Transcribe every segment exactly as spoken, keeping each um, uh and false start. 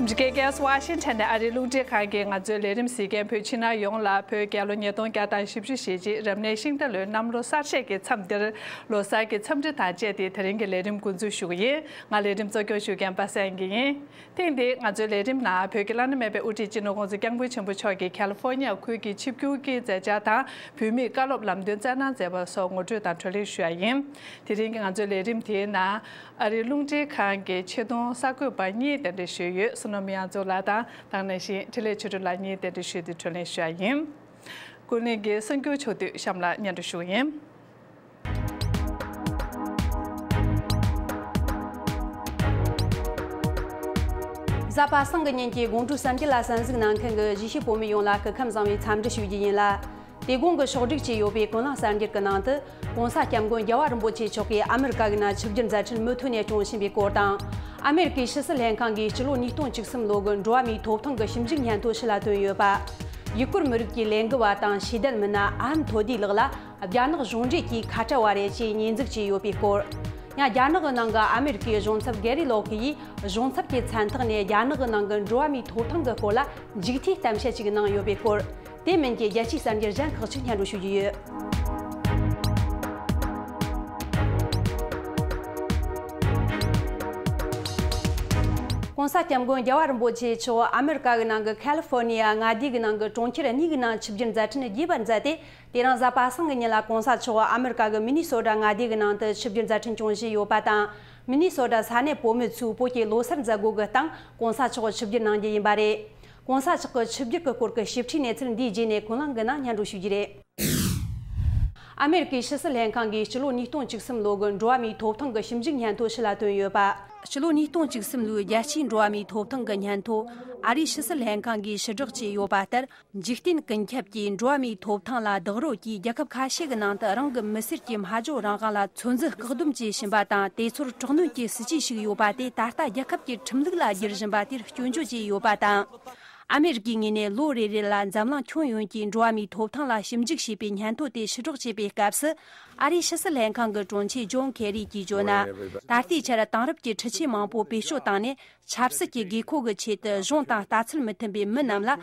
འདི་གའི་གལ་སི་ཝ་ཤིང་ཊོན་ནས་ཨ་རིའི་རླུང་འཕྲིན་ཁང་གིས་ང་ཚོའི་ལས་རིམ་གཟིགས་མཁན་བོད་ཕྱི་ནང་ཡོངས་ལ་བོད་རྒྱལ་ལོ་ཉིས་སྟོང་བརྒྱ་དང་བཞི་བཅུ་ཞེ་གཅིག་རབ་གནས་ཤིང་རྟ་ལོའི་གནམ་ལོ་གསར་བཞད་ཀྱི་མཚམས་འདིར་ལོ་གསར་གྱི་འཚམས་འདྲི་དང་བཅས་ཏེ་དེ་རིང་གི་ལས་རིམ་འགོ་འཛུགས་ཞུ་གི་ཡིན། ང་ལས་རིམ་གཙོ་སྐྱོང་ཞུ་མཁན་པ་སངས་སྐྱིད་ཡིན། ཐེངས་འདིའི་ང་ཚོའི་ལས་རིམ་ནང་བོད་ཀྱི་བླ་ན་མེད་པའི་དབུ་ཁྲིད་སྤྱི་ནོར་༸གོང་ས་༸སྐྱབས་མགོན་ཆེན་པོ་མཆོག་གིས་ཁ་ལི་ཧྥོར་ནི་ཡ་ཁུལ་གྱི་ཆིབས་བསྒྱུར་གྱི་མཛད་འཆར་དང་བོད་མིའི་བཀའ་སློབ་ལམ་སྟོན་བསྩལ་གནང་མཛད་པ་སོགས་ངོ་སྤྲོད་དང་བགྲོ་གླེང་ཞུ་ཡ་ཡིན། དེ་རིང་གི་ང་ཚོའི་ལས་རིམ་དེའི་ནང་ཨ་རིའི་རླུང་འཕྲིན་ཁང་གི་ཆེད་གཏོང་གསར་འགོད་པ་གཉིས་གདན་འདྲེན་ཞུས་ཡོད། བསོད་ནམས་དབྱངས་འཛོམས་ལགས་དང་དེ་ནང་བཞིན་འཕྲིན་ལས་ཆོས་སྒྲོན་ལགས་གཉིས་གདན་འདྲེན་ཞུས་ཏེ་བགྲོ་གླེང་ཞུ་ཡ་ཡིན། ཀུན་གླེང་གི་གསར་འགྱུར་ཕྱོགས་བསྡུས་གཤམ་ལ་སྙན་སྒྲོན་ཞུ་གི་ཡིན། གཟའ་པ་སངས་ཀྱི་ཉིན་གྱི་དགོང་དྲོའི་གསར་འགྱུར་ལ་གསན་གཟིགས་གནང་མཁན་གྱི་གཞིས་བྱེས་བོད་མི་ཡོངས་ལ་སྐུ་ཁམས་བཟང་བའི་འཚམས་འདྲི་ཞུ་རྒྱུ་ཡིན་ལ། དེ་གོང་གི་ཕྱོགས་བསྒྲིགས་བྱས་ཡོད་པའི་ཀུན་གླེང་གསར་འགྱུར་གྱི་ནང་དུ། ༸གོང་ས་༸སྐྱབས་མགོན་རྒྱལ་བ་རིན་པོ་ཆེ་མཆོག་གིས་ཨ་མེ་རི་ཀ་གི་ནང་ཆིབས་བསྒྱུར་མཛད་འཕྲིན་མུ་མཐུད་ནས་སྐྱོང་བཞིན་པའི་སྐོར་དང་། ཨ་མེ་རི་ཀའི་ཕྱི་སྲིད་ལྷན་ཁང་གིས་སྤྱི་ལོ་ཉིས་སྟོང་བཅུ་གསུམ་ལོ་གི་འགྲོ་བ་མིའི་ཐོབ་ཐང་གི་ཞིབ་འཇུག་སྙན་ཐོ་ཕྱི་ལ་བཏོན་ཡོད་པ། ཡུ་གུར་མི་རིགས་ཀྱི་ལས་འགུལ་བ་དང་ཤེས་ལྡན་མི་སྣ་ཨ་ཧམ་ཐོ་དི་ལགས་ལ་རྒྱ་ནག་གཞུང་འབྲེལ་གྱིས་ཁ་བྲལ་བ་རེད་ཅེས་ཉེས་འཛུགས་བྱས་ཡོད་པའི་སྐོར། ཡང་རྒྱ་ནག་གི་ནང་གི་ཨ་མེ་རི་ཀའི་གཞུང་ཚབ་གེ་རི་ལོ་ཁི་ཡིས་གཞུང་ཚབ་ཀྱི་མཚན་ཐོག་ནས་རྒྱ་ནག་གི་ནང་གི་འགྲོ་བ་མིའི་ཐོབ་ཐང་གི་སྐོར་ལ་མཇུག་མཐའི་གཏམ་བཤད་ཅིག་གནང་ཡོད་པའི་སྐོར། དེ་མིན་གྱི་རྒྱལ་སྤྱིའི་གསར་འགྱུར་གཞན་ཁག་ཅིག་སྙན་སྒྲོན་ཞུ་རྒྱུ་ཡོད། ༸གོང་ས་༸སྐྱབས་མགོན་རྒྱལ་བ་རིན་པོ་ཆེ་མཆོག་ཨ་མེ་རི་ཀ་གི་ནང་གི་ཁ་ལི་ཧྥོར་ནི་ཡ་མངའ་སྡེ་གི་ནང་གི་གྲོང་ཁྱེར་གཉིས་ཀྱི་ནང་ཆིབས་བསྒྱུར་མཛད་འཕྲིན་རྒྱས་པར་མཛད་དེ། དེ་རིང་གཟའ་པ་སངས་ཀྱི་ཉིན་ལ་༸གོང་ས་མཆོག་ཨ་མེ་རི་ཀ་གི་མི་ནི་སོ་ཊ་མངའ་སྡེ་གི་ནང་དུ་ཆིབས་བསྒྱུར་མཛད་འཕྲིན་སྐྱོང་བཞིན་ཡོད་པ་དང་། མི་ནི་སོ་ཊ་ས་གནས་བོད་མི་ཚོས་བོད་ཀྱི་ལོ་གསར་མཛད་སྒོ་གི་སྟེང་༸གོང་ས་མཆོག་ཆིབས་བསྒྱུར་གནང་རྒྱུ་ཡིན་པ་རེད། ༸གོང་ས་མཆོག་གི་ཆིབས་བསྒྱུར་གྱི་སྐོར་གྱི་ཞིབ་ཕྲའི་གནས་ཚུལ་འདིའི་རྗེས་ནས་ཀུན་གླེང་གི་ནང་སྙན་སྒྲོན་ཞུ་རྒྱུ་རེད། ཨ་མེ་རི་ཀའི་ཕྱི་སྲིད་ལྷན་ཁང་གིས་སྤྱི་ལོ་ཉིས་སྟོང་བཅུ་གསུམ་ལོ་གི་འགྲོ་བ་མིའི་ཐོབ་ཐང་གི་ཞིབ་འཇུག་སྙན་ཐོ་ཕྱི་ལ་བཏོན་ཡོད་པ། སྤྱི་ལོ་ཉིས་སྟོང་བཅུ་གསུམ་ལོའི་རྒྱལ་སྤྱིའི་འགྲོ་བ་མིའི་ཐོབ་ཐང་གི་སྙན་ཐོ། ཨ་རིའི་ཕྱི་སྲིད་ལྷན་ཁང་གིས་ཕྱིར་བསྒྲགས་བྱས་ཡོད་པ་ལྟར། འཇིག་རྟེན་ཀུན་ཁྱབ་ཀྱིས་འགྲོ་བ་མིའི་ཐོབ་ཐང་ལ་རྡོག་རོལ་གྱིས། རྒྱལ་ཁབ་ཁ་ཤས་ཀྱི་ནང་དུ་རང་གི་མི་སེར་གྱི་སྨྲ་བརྗོད་རང་དབང་ལ་ཚོད་འཛིན་བཀག་སྡོམ་བྱེད་བཞིན་པ་དང་། དེ་ཚོར་དྲག་གནོན་གྱི་སྲིད་ཇུས་ཤིག་ཡོད་པ་དེ་ད་ལྟ་རྒྱལ་ཁབ་ཀྱི་ཁྲིམས་ལུགས་ལ་བསྒྱུར་བཞིན་པ་དེར་སྐྱོན་བརྗོད་བྱས་ཡོད་པ་དང་། ཨ་མེ་རི་ཀའི་ངོས་ནས་ལོ་རེ་རེ་ལ་འཛམ་གླིང་ཁྱོན་ཡོངས་ཀྱི་འགྲོ་བ་མིའི་ཐོབ་ཐང་ལ་ཞིབ་འཇུག་བྱས་པའི་སྙན་ཐོ་དེ་ཕྱིར་སྒྲོག་བྱེད་པའི་སྐབས་སུ། ཨ་རིའི་ཕྱི་སྲིད་ལྷན་ཁང་གི་དྲུང་ཆེ་ཇོན་ཁེ་རིས་ཀྱིས་བརྗོད་ན། ད་ལྟའི་ཆར་དེང་རབས་ཀྱི་འཕྲུལ་ཆས་མང་པོ་བེད་སྤྱོད་བཏང་ནས། ཆབ་སྲིད་ཀྱི་དགོས་མཁོ་གི་ཆེད་དུ་གཞུང་དང་ལྟ་ཚུལ་མི་མཐུན་པའི་མི་རྣམས་ལ།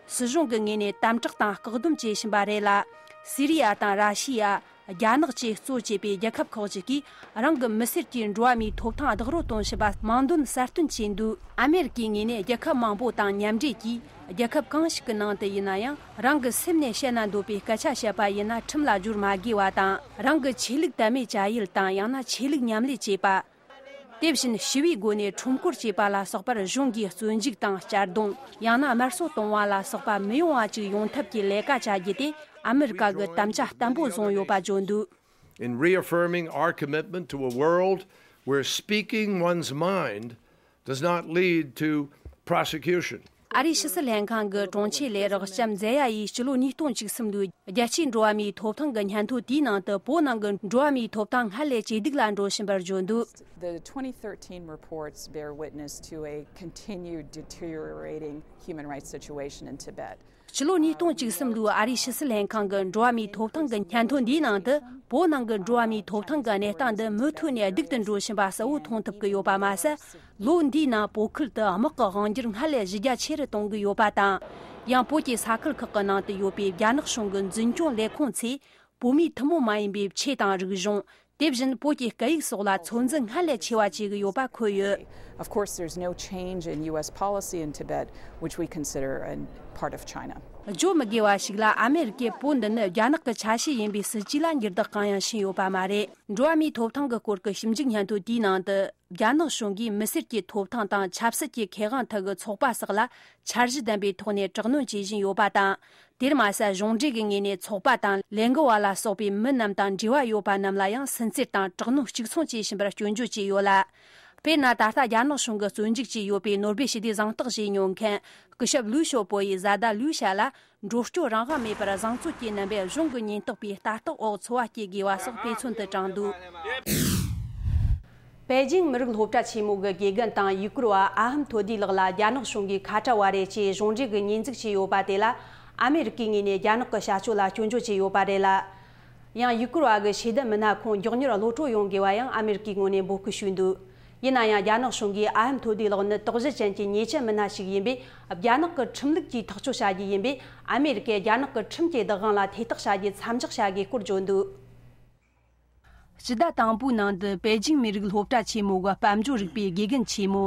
སྲིད་གཞུང་གི་ངོས་ནས་དམ་དྲག་དང་བཀག་སྡོམ་བྱེད་བཞིན་པ་རེད་ལ། སི་རི་ཡ་དང་ར་ཤི་ཡ། རྒྱ་ནག་བཅས་གཙོ་བྱས་པའི་རྒྱལ་ཁབ་ཁག་ཅིག་གིས་རང་གི་མི་སེར་གྱི་འགྲོ་བ་མིའི་ཐོབ་ཐང་རྡོག་རོལ་གཏོང་བཞིན་པ་དམངས་འདོད་གསལ་སྟོན་བྱས་འདུག་ཨ་མེ་རི་ཀའི་ངོས་ནས་རྒྱལ་ཁབ་མང་པོ་དང་མཉམ་འབྲེལ་གྱིས། རྒྱལ་ཁབ་གང་ཞིག་གི་ནང་དུ་ཡིན་ན་ཡང་། རང་གི་སེམས་ནས་བཤད་ན་འདོད་པའི་སྐད་ཆ་བཤད་པ་ཡིན་ན་ཁྲིམས་ལ་སྦྱོར་མ་དགོས་པ་དང་། རང་གི་ཆོས་ལུགས་དད་མོས་བྱ་ཡུལ་དང་། ཡང་ན་ཆོས་ལུགས་ཉམས་ལེན་བྱེད་པ། དེ་བཞིན་ཞི་བའི་སྒོ་ནས་ཁྲོམ་སྐོར་བྱེད་པ་ལ་སོགས་པར་གཞུང་གིས་བཙོན་འཇུག་དང་གཅར་རྡུང་། ཡང་ན་དམར་གསོད་གཏོང་བ་ལ་སོགས་པ་མི་ཡོང་བ་ཅིག་ཡོང་ཐབས་ཀྱི་ལས་ཀ་བྱ་རྒྱུ་དེ་ཨ་མི་རི་ཀ་གིས་དམ་བཅའ་བརྟན་པོ་བཟུང་ཡོད་པ་བརྗོད་འདུག In reaffirming our commitment to a world where speaking one's mind does not lead to prosecution. ཨ་རིའི་ཕྱི་སྲིད་ལྷན་ཁང་གི་དྲུང་ཆེ་ལས་རོགས་ལྕམ་ཛེ་ཡ་ཡིས་སྤྱི་ལོ་ཉིས་སྟོང་བཅུ་གསུམ་ལོའི་རྒྱལ་སྤྱིའི་འགྲོ་བ་མིའི་ཐོབ་ཐང་གི་སྙན་ཐོ་དེའི་ནང་དུ། བོད་ནང་གི་འགྲོ་བ་མིའི་ཐོབ་ཐང་སྔར་ལས་ཇེ་སྡུག་ལ་འགྲོ་བཞིན་པར་བརྗོད་འདུག The twenty thirteen reports bear witness to a continued deteriorating human rights situation in Tibet. སྤྱི་ལོ་ཉིས་སྟོང་བཅུ་གསུམ་ལོའི་ཨ་རིའི་ཕྱི་སྲིད་ལྷན་ཁང་གི་འགྲོ་བ་མིའི་ཐོབ་ཐང་གི་སྙན་ཐོ་འདིའི་ནང་དུ། བོད་ནང་གི་འགྲོ་བ་མིའི་ཐོབ་ཐང་གི་གནས་སྟངས་འདི་མུ་མཐུད་ནས་སྡུག་ཏུ་འགྲོ་བཞིན་པ་གསལ་བོ་མཐོང་ཐུབ་ཀྱི་ཡོད་པ་མ་ཟད། ལོ་འདིའི་ནང་བོད་ཁུལ་དུ་དམག་གི་དབང་སྒྱུར་སྔར་ལས་གཞི་རྒྱ་ཆེ་རུ་གཏོང་གི་ཡོད་པ་དང་། ཡང་བོད་ཀྱི་ས་ཁུལ་ཁག་གི་ནང་དུ་ཡོད་པའི་རྒྱ་ནག་གཞུང་གི་འཛིན་སྐྱོང་ལས་ཁུངས་ཚོས་བོད་མིའི་ཐུན་མོང་མ་ཡིན་པའི་ཆོས་དང་རིག་གཞུང་། དེ་བཞིན་བོད་ཀྱི་སྐད་ཡིག་སོགས་ལ་ཚོད་འཛིན་སྔར་ལས་ཆེ་བ་བྱེད་ཀྱི་ཡོད་པ་འཁོད་ཡོད། Of course, there's no change in U S policy in Tibet, which we consider a part of China. བརྗོད་མི་དགོས་པ་ཞིག་ལ། ཨ་མེ་རི་ཀས་བོད་འདི་ནི་རྒྱ་ནག་གི་ཆ་ཤས་ཡིན་པའི་སྲིད་ཇུས་ལ་འགྱུར་ལྡོག་གང་ཡང་ཕྱིན་ཡོད་པ་མ་རེད། འགྲོ་བ་མིའི་ཐོབ་ཐང་གི་སྐོར་གྱི་ཞིབ་འཇུག་སྙན་ཐོ་དེའི་ནང་དུ། རྒྱ་ནག་གཞུང་གིས་མི་སེར་གྱི་ཐོབ་ཐང་དང་ཆབ་སྲིད་ཀྱི་ཁེ་དབང་ཐད་ཀྱི་ཚོགས་པ་སོགས་ལ་འཆར་གཞི་ལྡན་པའི་ཐོག་ནས་དྲག་གནོན་བྱེད་བཞིན་ཡོད་པ་དང་། དེར་མ་ཟད། གཞུང་འབྲེལ་གྱི་ངོས་ནས་ཚོགས་པ་དང་ལས་འགུལ་བ་ལ་སོགས་པའི་མི་རྣམས་དང་འབྲེལ་བ་ཡོད་པ་རྣམས་ལ་ཡང་སུན་གཙེར་དང་དྲག་གནོན་གཅིག་མཚུངས་བྱེད་བཞིན་པར་སྐྱོན་བརྗོད་བྱས་ཡོད་ལ། དཔེར་ན། ད་ལྟ་རྒྱ་ནག་གཞུང་གིས་བཙོན་འཇུག་བྱས་ཡོད་པའི་ནོར་སྦེལ་ཞི་བདེའི་གཟེངས་རྟགས་བཞེས་མྱོང་མཁན་སྐུ་ཞབས་ལུའུ་ཞའོ་པོ་ཡི་བཟའ་ཟླ་ལུའུ་ཞ་ལ། འགྲོ་སྐྱོད་རང་དབང་མེད་པར་བཟང་བཙོན་གྱི་རྣམ་པས་གཞུང་གི་ཉེན་རྟོག་པའི་ལྟ་རྟོག་འོག་འཚོ་བ་སྐྱེལ་དགོས་པ་སོགས་དཔེ་མཚོན་དུ་དྲངས་འདུག་པེ་ཅིང་མི་རིགས་སློབ་གྲྭ་ཆེན་མོ་གི་དགེ་རྒན་དང་ཡུ་གུར་བ་ཨ་ཧམ་ཐོ་དི་ལགས་ལ་རྒྱ་ནག་གཞུང་གིས་ཁ་བྲལ་བ་རེད་ཅེས་གཞུང་འབྲེལ་གྱིས་ཉེས་འཛུགས་བྱས་ཡོད་པ་དེ་ལ། ཨ་མེ་རི་ཀའི་ངོས་ནས་རྒྱ་ནག་གི་བྱ་སྤྱོད་ལ་སྐྱོན་བརྗོད་བྱས་ཡོད་པ་རེད་ལ། ཡང་ཡུ་གུར་བ་གི་ཤེས་ལྡན་མི་སྣ་ཁོང་མགྱོགས་མྱུར་གློད་གྲོལ་ཡོང་དགོས་པ་ཡང་ཨ་མེ་རི་ཀའི་ངོས་ནས་འབོད་སྐུལ་ཞུས་འདུག་ཡིན་ན་ཡང་རྒྱ་ནག་གཞུང་གིས་ཨ་ཧམ་ཐོ་དི་ལགས་ནི་དོགས་གཞི་ཅན་གྱི་ཉེས་ཅན་མི་སྣ་ཞིག་ཡིན་པས། རྒྱ་ནག་གི་ཁྲིམས་ལུགས་ཀྱིས་ཐག་གཅོད་བྱ་རྒྱུ་ཡིན་པས། ཨ་མེ་རི་ཀས་རྒྱ་ནག་གི་ཁྲིམས་ཀྱི་བདག་དབང་ལ་ཐེ་གཏོགས་བྱ་རྒྱུའི་མཚམས་འཇོག་བྱ་དགོས་སྐོར་བརྗོད་འདུག། སྤྱི་ཟླ་དང་པོའི་ནང་དུ་པེ་ཅིང་མི་རིགས་སློབ་གྲྭ་ཆེན་མོ་གི་དཔལ་འབྱོར་རིག་པའི་དགེ་རྒན་ཆེན་མོ་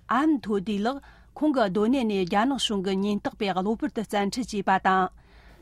ཨ་ཧམ་ཐོ་དི་ལགས། ཁོང་གི་སྡོད་གནས་ནས་རྒྱ་ནག་གཞུང་གི་ཉེན་རྟོག་པས་གློ་བུར་དུ་བཙན་ཁྲིད་བྱས་པ་དང་།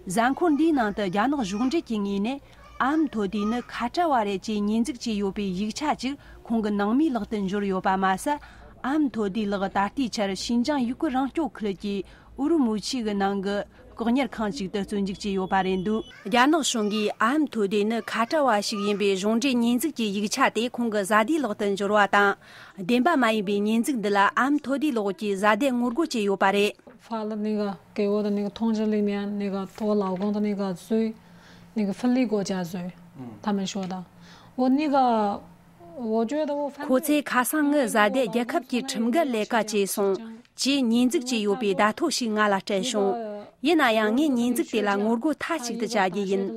གཟའ་འཁོར་འདིའི་ནང་དུ་རྒྱ་ནག་གཞུང་འབྲེལ་གྱི་ངོས་ནས་ཨ་ཧམ་ཐོ་དི་ནི་ཁ་བྲལ་བ་རེད་ཅེས་ཉེས་འཛུགས་བྱས་ཡོད་པའི་ཡིག་ཆ་གཅིག་ཁོང་གི་ནང་མིའི་ལག་ཏུ་འབྱོར་ཡོད་པ་མ་ཟད། ཨ་ཧམ་ཐོ་དི་ལགས་ད་ལྟའི་ཆར་ཤིན་ཅང་ཡུ་གུར་རང་སྐྱོང་ཁུལ་གྱི་ཨུ་རུ་མུ་ཆི་གི་ནང་གི་བཀག་ཉར་ཁང་ཞིག་ཏུ་བཙོན་འཇུག་བྱས་ཡོད་པ་རེད་འདུག། རྒྱ་ནག་གཞུང་གིས་ཨ་ཧམ་ཐོ་དི་ནི་ཁ་བྲལ་བ་ཞིག་ཡིན་པའི་གཞུང་འབྲེལ་ཉེས་འཛུགས་ཀྱི་ཡིག་ཆ་དེ་ཁོང་གི་བཟའ་ཟླའི་ལག་ཏུ་འབྱོར་བ་དང་། བདེན་པ་མ་ཡིན་པའི་ཉེས་འཛུགས་འདི་ལ་ཨ་ཧམ་ཐོ་དི་ལགས་ཀྱི་བཟའ་ཟླས་ངོ་རྒོལ་བྱས་ཡོད་པ་རེད། 发了那个给我的那个通知里面，那个我老公的那个罪，那个分离国家罪，他们说的。我那个，我觉得我犯罪。 ཁོ་ཚོས་ཁ་སང་ངའི་བཟའ་ཟླས་རྒྱལ་ཁབ་ཀྱི་ཁྲིམས་འགལ་ལས་ཀ་བྱས་སོང་ཅེས་ཉེས་འཛུགས་བྱས་ཡོད་པའི་བརྡ་ཐོ་ཞིག་ང་ལ་སྤྲད་བྱུང་། ཡིན་ན་ཡང་ངས་ཉེས་འཛུགས་དེ་ལ་ངོ་རྒོལ་མཐའ་གཅིག་ཏུ་བྱ་རྒྱུ་ཡིན།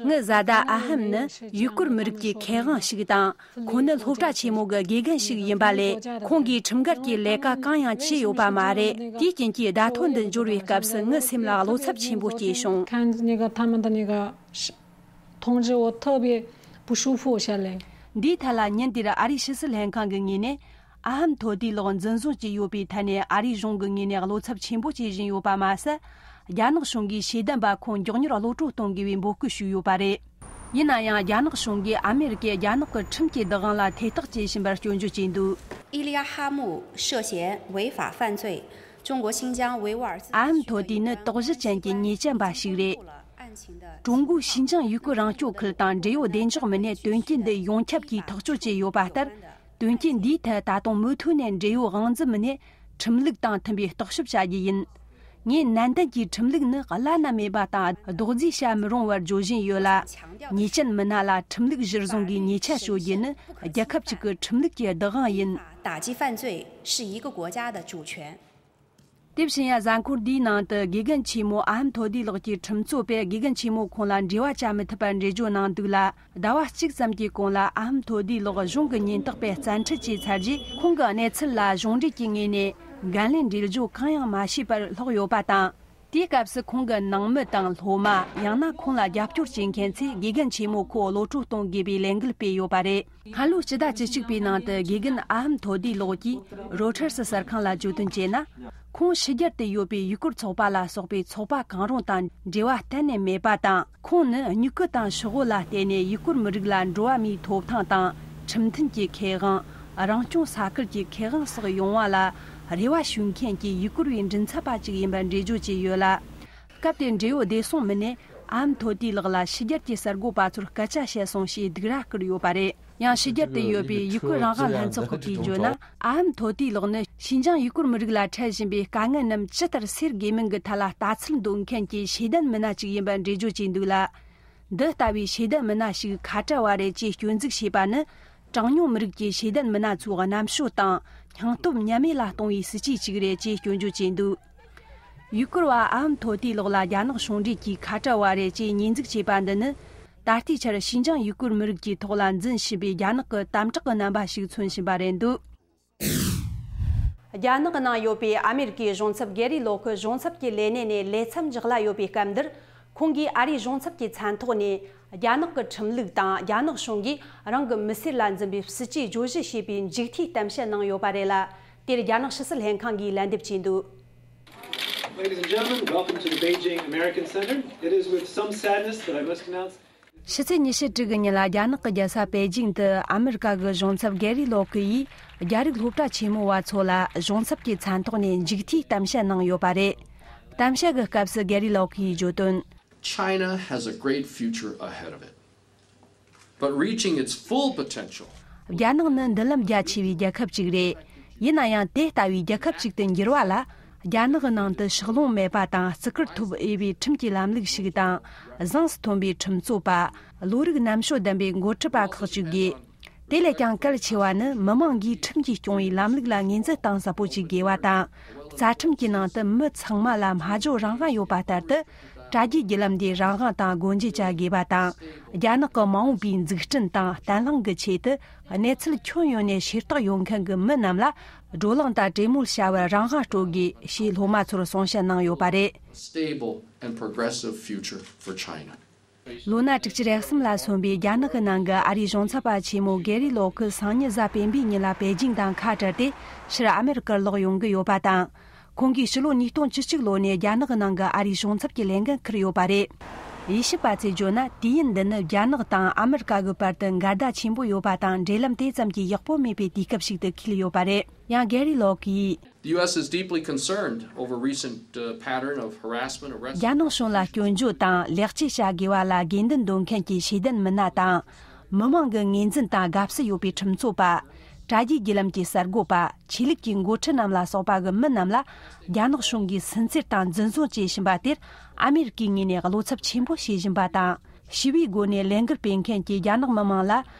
ངའི་བཟའ་ཟླ་ཨ་ཧམ་ནི་ཡུ་གུར་མི་རིགས་ཀྱི་མཁས་དབང་ཞིག་དང་། ཁོང་ནི་སློབ་གྲྭ་ཆེན་མོ་གི་དགེ་རྒན་ཞིག་ཡིན་པ་ལས། ཁོང་གིས་ཁྲིམས་འགལ་གྱི་ལས་ཀ་གང་ཡང་བྱས་ཡོད་པ་མ་རེད། དེའི་རྐྱེན་གྱིས་བརྡ་ཐོ་འདི་འབྱོར་བའི་སྐབས་སུ་ངའི་སེམས་ལ་བློ་འཚབ་ཆེན་པོ་སྐྱེས་བྱུང་། 看那个他们的那个通知，我特别不舒服下来。 འདིའི་ཐད་ལ་ཉིན་དེར་ཨ་རིའི་ཕྱི་སྲིད་ལྷན་ཁང་གི་ངོས་ནས་ཨ་ཧམ་ཐོ་དི་ལགས་འཛིན་བཟུང་བྱས་ཡོད་པའི་ཐད་ནས་ཨ་རིའི་གཞུང་གི་ངོས་ནས་བློ་འཚབ་ཆེན་པོ་བྱེད་བཞིན་ཡོད་པ་མ་ཟད། རྒྱ་ནག་གཞུང་གིས་ཤེས་ལྡན་པ་ཁོང་མགྱོགས་མྱུར་གློད་གྲོལ་གཏོང་དགོས་པའི་འབོད་སྐུལ་ཞུས་ཡོད་པ་རེད། ཡིན་ན་ཡང་རྒྱ་ནག་གཞུང་གིས་ཨ་མེ་རི་ཀས་རྒྱ་ནག་གི་ཁྲིམས་ཀྱི་བདག་དབང་ལ་ཐེ་གཏོགས་བྱེད་བཞིན་པར་སྐྱོན་བརྗོད་བྱས་འདུག། 伊利亚哈木涉嫌违法犯罪，中国新疆维吾尔自治区的一名男子接受了案情的情报。 ཨ་ཧམ་ཐོ་དི་ནི་དོགས་གཞི་ཅན་གྱི་ཉེས་ཅན་པ་ཞིག་རེད། ཀྲུང་གོའི་ཤིན་ཅང་ཡུ་གུར་རང་སྐྱོང་ཁུལ་དང་འབྲེལ་ཡོད་བདེ་འཇགས་མི་སྣས་དོན་རྐྱེན་འདི་ཡོངས་ཁྱབ་ཀྱིས་ཐག་གཅོད་བྱས་ཡོད་པ་ལྟར། དོན་རྐྱེན་འདིའི་ཐད་ད་དུང་མུ་མཐུད་ནས་འབྲེལ་ཡོད་དབང་འཛིན་མི་སྣས་ཁྲིམས་ལུགས་དང་མཐུན་པའི་བརྟག་ཞིབ་བྱ་རྒྱུ་ཡིན། ངས་ནན་ཏན་གྱིས་ཁྲིམས་ལུགས་ནི་བླ་ན་མེད་པ་དང་རྡོག་རྫིས་བྱ་མི་རུང་བར་བརྗོད་བཞིན་ཡོད་ལ། ཉེས་ཅན་མི་སྣ་ལ་ཁྲིམས་ལུགས་གཞིར་བཟུང་གིས་ཉེས་ཆད་གཅོད་རྒྱུ་ནི་རྒྱལ་ཁབ་ཅིག་གི་ཁྲིམས་ལུགས་ཀྱི་བདག་དབང་ཡིན། 打击犯罪是一个国家的主权。 དེ་བཞིན་ཡང་གཟའ་འཁོར་འདིའི་ནང་དུ་དགེ་རྒན་ཆེན་མོ་ཨ་ཧམ་ཐོ་དི་ལགས་ཀྱི་ཁྲིམས་རྩོད་པས་དགེ་རྒན་ཆེན་མོ་ཁོང་ལ་འབྲེལ་བ་བྱ་མི་ཐུབ་པར་འགྲེལ་བརྗོད་གནང་འདུག་ལ། ཟླ་བ་གཅིག་ཙམ་གྱི་གོང་ལ་ཨ་ཧམ་ཐོ་དི་ལགས་གཞུང་གི་ཉེན་རྟོག་པས་བཙན་ཁྲིད་བྱས་ཚར་རྗེས། ཁོང་གི་གནས་ཚུལ་ལ་གཞུང་འབྲེལ་གྱི་ངོས་ནས་འགན་ལེན་འགྲེལ་བརྗོད་གང་ཡང་མ་བྱས་པར་ལྷག་ཡོད་པ་དང་། དེའི་སྐབས་སུ་ཁོང་གི་ནང་མི་དང་སློབ་མ། ཡང་ན་ཁོང་ལ་རྒྱབ་སྐྱོར་བྱེད་མཁན་ཚོས་དགེ་རྒན་ཆེན་མོ་ཁོ་གློད་གྲོལ་གཏོང་དགོས་པའི་ལས་འགུལ་སྤེལ་ཡོད་པ་རེད། སྔ་ལོའི་ཕྱི་ཟླ་བཅུ་གཅིག་པའི་ནང་དུ་དགེ་རྒན་ཨ་ཧམ་ཐོ་དི་ལགས་ཀྱིས་རོ་ཊར་སི་གསར་ཁང་ལ་བརྗོད་དོན་བྱས་ན། ཁོང་ཕྱི་རྒྱལ་དུ་ཡོད་པའི་ཡུ་གུར་ཚོགས་པ་ལ་སོགས་པའི་ཚོགས་པ་གང་རུང་དང་འབྲེལ་བ་གཏན་ནས་མེད་པ་དང་། ཁོང་ནི་སྨྱུ་གུ་དང་ཤོག་བུ་ལ་བརྟེན་ནས་ཡུ་གུར་མི་རིགས་ལ་འགྲོ་བ་མིའི་ཐོབ་ཐང་དང་། ཁྲིམས་མཐུན་གྱི་ཁེ་དབང་། རང་སྐྱོང་ས་ཁུལ་གྱི་ཁེ་དབང་སོགས་ཡོང་བ་ལ་རེ་བ་ཞུ་མཁན་གྱི་ཡུ་གུར་བའི་མགྲིན་ཚབ་པ་ཅིག་ཡིན་པར་འགྲེལ་བརྗོད་བྱས་ཡོད་ལ། སྐབས་དེར་འབྲེལ་ཡོད་བདེ་སྲུང་མི་སྣས་ཨ་ཧམ་ཐོ་དི་ལགས་ལ་ཕྱི་རྒྱལ་གྱི་གསར་འགོད་པ་ཚོར་སྐད་ཆ་བཤད་སོང་ཞེས་སྡིགས་ར་བསྐུལ་ཡོད་པ་རེད། ཡང་ཕྱི་རྒྱལ་དུ་ཡོད་པའི་ཡུ་གུར་རང་དབང་ལྷན་ཚོགས་ཁག་གིས་བརྗོད་ན། ཨ་ཧམ་ཐོ་དི་ལགས་ནི་ཤིན་ཅང་ཡུ་གུར་མི་རིགས་ལ་འཕྲད་བཞིན་པའི་དཀའ་ངལ་རྣམས་ཇི་ལྟར་སེལ་དགོས་མིན་གྱི་ཐད་ལ་ལྟ་ཚུལ་འདོན་མཁན་གྱི་ཤེས་ལྡན་མི་སྣ་ཅིག་ཡིན་པར་འགྲེལ་བརྗོད་བྱས་འདུག་ལ། འདི་ལྟ་བུའི་ཤེས་ལྡན་མི་སྣ་ཞིག་ཁ་བྲལ་བ་རེད་ཅེས་སྐྱོན་འཛུགས་བྱས་པ་ནི། གྲངས་ཉུང་མི་རིགས་ཀྱི་ཤེས་ལྡན་མི་སྣ་ཚོའི་རྣམ་དཔྱོད་དང་སྙིང་སྟོབས་ཉམས་དམས་ལ་གཏོང་བའི་སྲིད་ཇུས་ཅིག་རེད་ཅེས་སྐྱོན་བརྗོད་བྱས་འདུག། ཡུ་གུར་བ་ཨ་ཧམ་ཐོ་ཏི་ལགས་ལ་རྒྱ་ནག་གཞུང་འབྲེལ་གྱིས་ཁ་བྲལ་བ་རེད་ཅེས་ཉེས་འཛུགས་བྱས་པ་འདི་ནི། ད་ལྟའི་ཆར་ཤིན་ཅང་ཡུ་གུར་མི་རིགས་ཀྱི་ཐོག་ལ་འཛིན་བཞིན་པའི་རྒྱ་ནག་གི་དམ་དྲག་གི་རྣམ་པ་ཞིག་མཚོན་བཞིན་པ་རེད་འདུག། རྒྱ་ནག་གི་ནང་ཡོད་པའི་ཨ་མེ་རི་ཀའི་གཞུང་ཚབ་གེ་རི་ལོ་ཁི་གཞུང་ཚབ་ཀྱི་ལས་གནས་ནས་ལས་མཚམས་འཇོག་གླ་ཡོད་པའི་སྐབས་འདིར། ཁོང་གིས་ཨ་རིའི་གཞུང་ཚབ་ཀྱི་མཚན་ཐོག་ནས་རྒྱ་ནག་གི་ཁྲིམས་ལུགས་དང་རྒྱ་ནག་གཞུང་གིས་རང་གི་མི་སེར་ལ་འཛིན་པའི་སྲིད་ཇུས་བརྗོད་གཞི་ཞེས་པའི་མཇུག་མཐའི་གཏམ་བཤད་གནང་ཡོད་པ་རེད་ལ། དེར་རྒྱ་ནག་ཕྱི་སྲིད་ལྷན་ཁང་གིས་ལན་འདེབས་བྱས་འདུག། Ladies and gentlemen, welcome to the Beijing American Center. It is with some sadness that I must announce ཕྱི་ཚེས་ཉི་ཤུ་དྲུག་གི་ཉིན་ལ་རྒྱ་ནག་གི་རྒྱལ་ས་པེ་ཅིང་དུ་ཨ་མེ་རི་ཀ་གི་གཞུང་ཚབ་གེ་རི་ལོ་ཁི་ཡིས་རྒྱ་རིགས་སློབ་གྲྭ་ཆེན་མོ་བ་ཚོ་ལ་གཞུང་ཚབ་ཀྱི་མཚན་ཐོག་ནས་མཇུག་མཐའི་གཏམ་བཤད་གནང་ཡོད་པ་རེད། གཏམ་བཤད་ཀྱི་སྐབས་སུ་གེ་རི་ལོ་ཁི་ཡིས་བརྗོད་དོན། China has a great future ahead of it. But reaching its full potential རྒྱ་ནག་ནི་མདུན་ལམ་རྒྱ་ཆེ་བའི་རྒྱལ་ཁབ་ཅིག་རེད། ཡིན་ན་ཡང་དེ་ལྟ་བུའི་རྒྱལ་ཁབ་ཅིག་ཏུ་འགྱུར་བ་ལ། རྒྱ་ནག་གི་ནང་དུ་ཕྱག་ལོང་མེད་པ་དང་བརྩི་བཀུར་ཐོབ་འོས་པའི་ཁྲིམས་ཀྱི་ལམ་ལུགས་ཤིག་དང་། གཟེངས་སུ་ཐོན་པའི་ཁྲིམས་རྩོད་པ། བློ་རིག་རྣམ་དཔྱོད་ལྡན་པའི་འགོ་ཁྲིད་པ་ཁག་ཅིག་དགོས། དེ་ལས་ཀྱང་གལ་ཆེ་བ་ནི་མི་མང་གིས་ཁྲིམས་ཀྱིས་སྐྱོང་བའི་ལམ་ལུགས་ལ་ངོས་འཛིན་གཏིང་ཟབ་པོ་ཅིག་དགོས་པ་དང་། རྩ་ཁྲིམས་ཀྱི་ནང་དུ་མི་ཚང་མ་ལ་སྨྲ་བརྗོད་རང་དབང་ཡོད་པ་ལྟར་དུ། དྲ་རྒྱའི་བརྒྱུད་ལམ་དེ་རང་དབང་དང་སྒོ་འབྱེད་བྱ་དགོས་པ་དང་། རྒྱ་ནག་གི་མ་འོངས་པའི་འཛུགས་སྐྲུན་དང་བརྟན་ལྷིང་གི་ཆེད་དུ། གནས་ཚུལ་ཁྱོན་ཡོངས་ནས་ཤེས་རྟོགས་ཡོད་མཁན་གྱི་མི་རྣམས་ལ་བགྲོ་གླེང་དང་གྲོས་མོལ་བྱ་བར་རང་དབང་སྤྲོད་དགོས་ཞེས་སློབ་མ་ཚོར་གསུང་བཤད་གནང་ཡོད་པ་རེད། Stable and progressive future for China. ལོ་ན་དྲུག་ཅུ་རེ་གསུམ་ལ་སོན་པའི་རྒྱ་ནག་གི་ནང་གི་ཨ་རིའི་གཞུང་ཚབ་པ་ཆེན་མོ་གེ་རི་ལོ་ཁི་སང་ཉིན་གཟའ་སྤེན་པའི་ཉིན་ལ་པེ་ཅིང་དང་ཁ་བྲལ་ཏེ་ཕྱིར་ཨ་མེ་རི་ཀར་ལོག་ཡོང་གི་ཡོད་པ་དང་། ཁོང་གིས་ཕྱི་ལོ་ཉིས་སྟོང་བཅུ་གཅིག་ལོ་ནས་རྒྱ་ནག་གི་ནང་གི་ཨ་རིའི་གཞུང་ཚབ་ཀྱི་ལས་འགན་འཁུར་ཡོད་པ་རེད། དབྱེ་ཞིབ་པ་ཚོས་བརྗོད་ན། དུས་ཡུན་འདི་ནི་རྒྱ་ནག་དང་ཨ་མེ་རི་ཀ་གི་བར་དུ་འགལ་ཟླ་ཆེན་པོ་ཡོད་པ་དང་། འབྲེལ་ལམ་དེ་ཙམ་གྱིས་ཡག་པོ་མེད་པའི་དུས་སྐབས་ཤིག་ཏུ་འཁེལ་ཡོད་པ་རེད། ཡང་གེ་རི་ལོ་ཁི་ཡིས། The U S is deeply concerned over recent uh, pattern of harassment, arrest. རྒྱ་ནག་གཞུང་ལ་སྐྱོན་བརྗོད་དང་ལེགས་བཅོས་བྱ་དགོས་པ་ལ་དགོས་འདུན་འདོན་མཁན་གྱི་ཤེས་ལྡན་མི་སྣ་དང་། མི་མང་གི་ངོས་འཛིན་དང་དགའ་བསུ་ཡོད་པའི་ཁྲིམས་རྩོད་པ། དྲ་རྒྱའི་བརྒྱུད་ལམ་གྱི་གསར་འགོད་པ། ཆོས་ལུགས་ཀྱི་འགོ་ཁྲིད་རྣམས་ལ་སོགས་པ་གི་མི་རྣམས་ལ། རྒྱ་ནག་གཞུང་གིས་སུན་གཙེར་དང་འཛིན་བཟུང་བྱེད་བཞིན་པ་དེར། ཨ་མེ་རི་ཀའི་ངོས་ནས་བློ་འཚབ་ཆེན་པོ་བྱེད་བཞིན་པ་དང་། ཞི་བའི་སྒོ་ནས་ལས་འགུལ་སྤེལ་མཁན་གྱི་རྒྱ་ནག་མི་མང་ལ།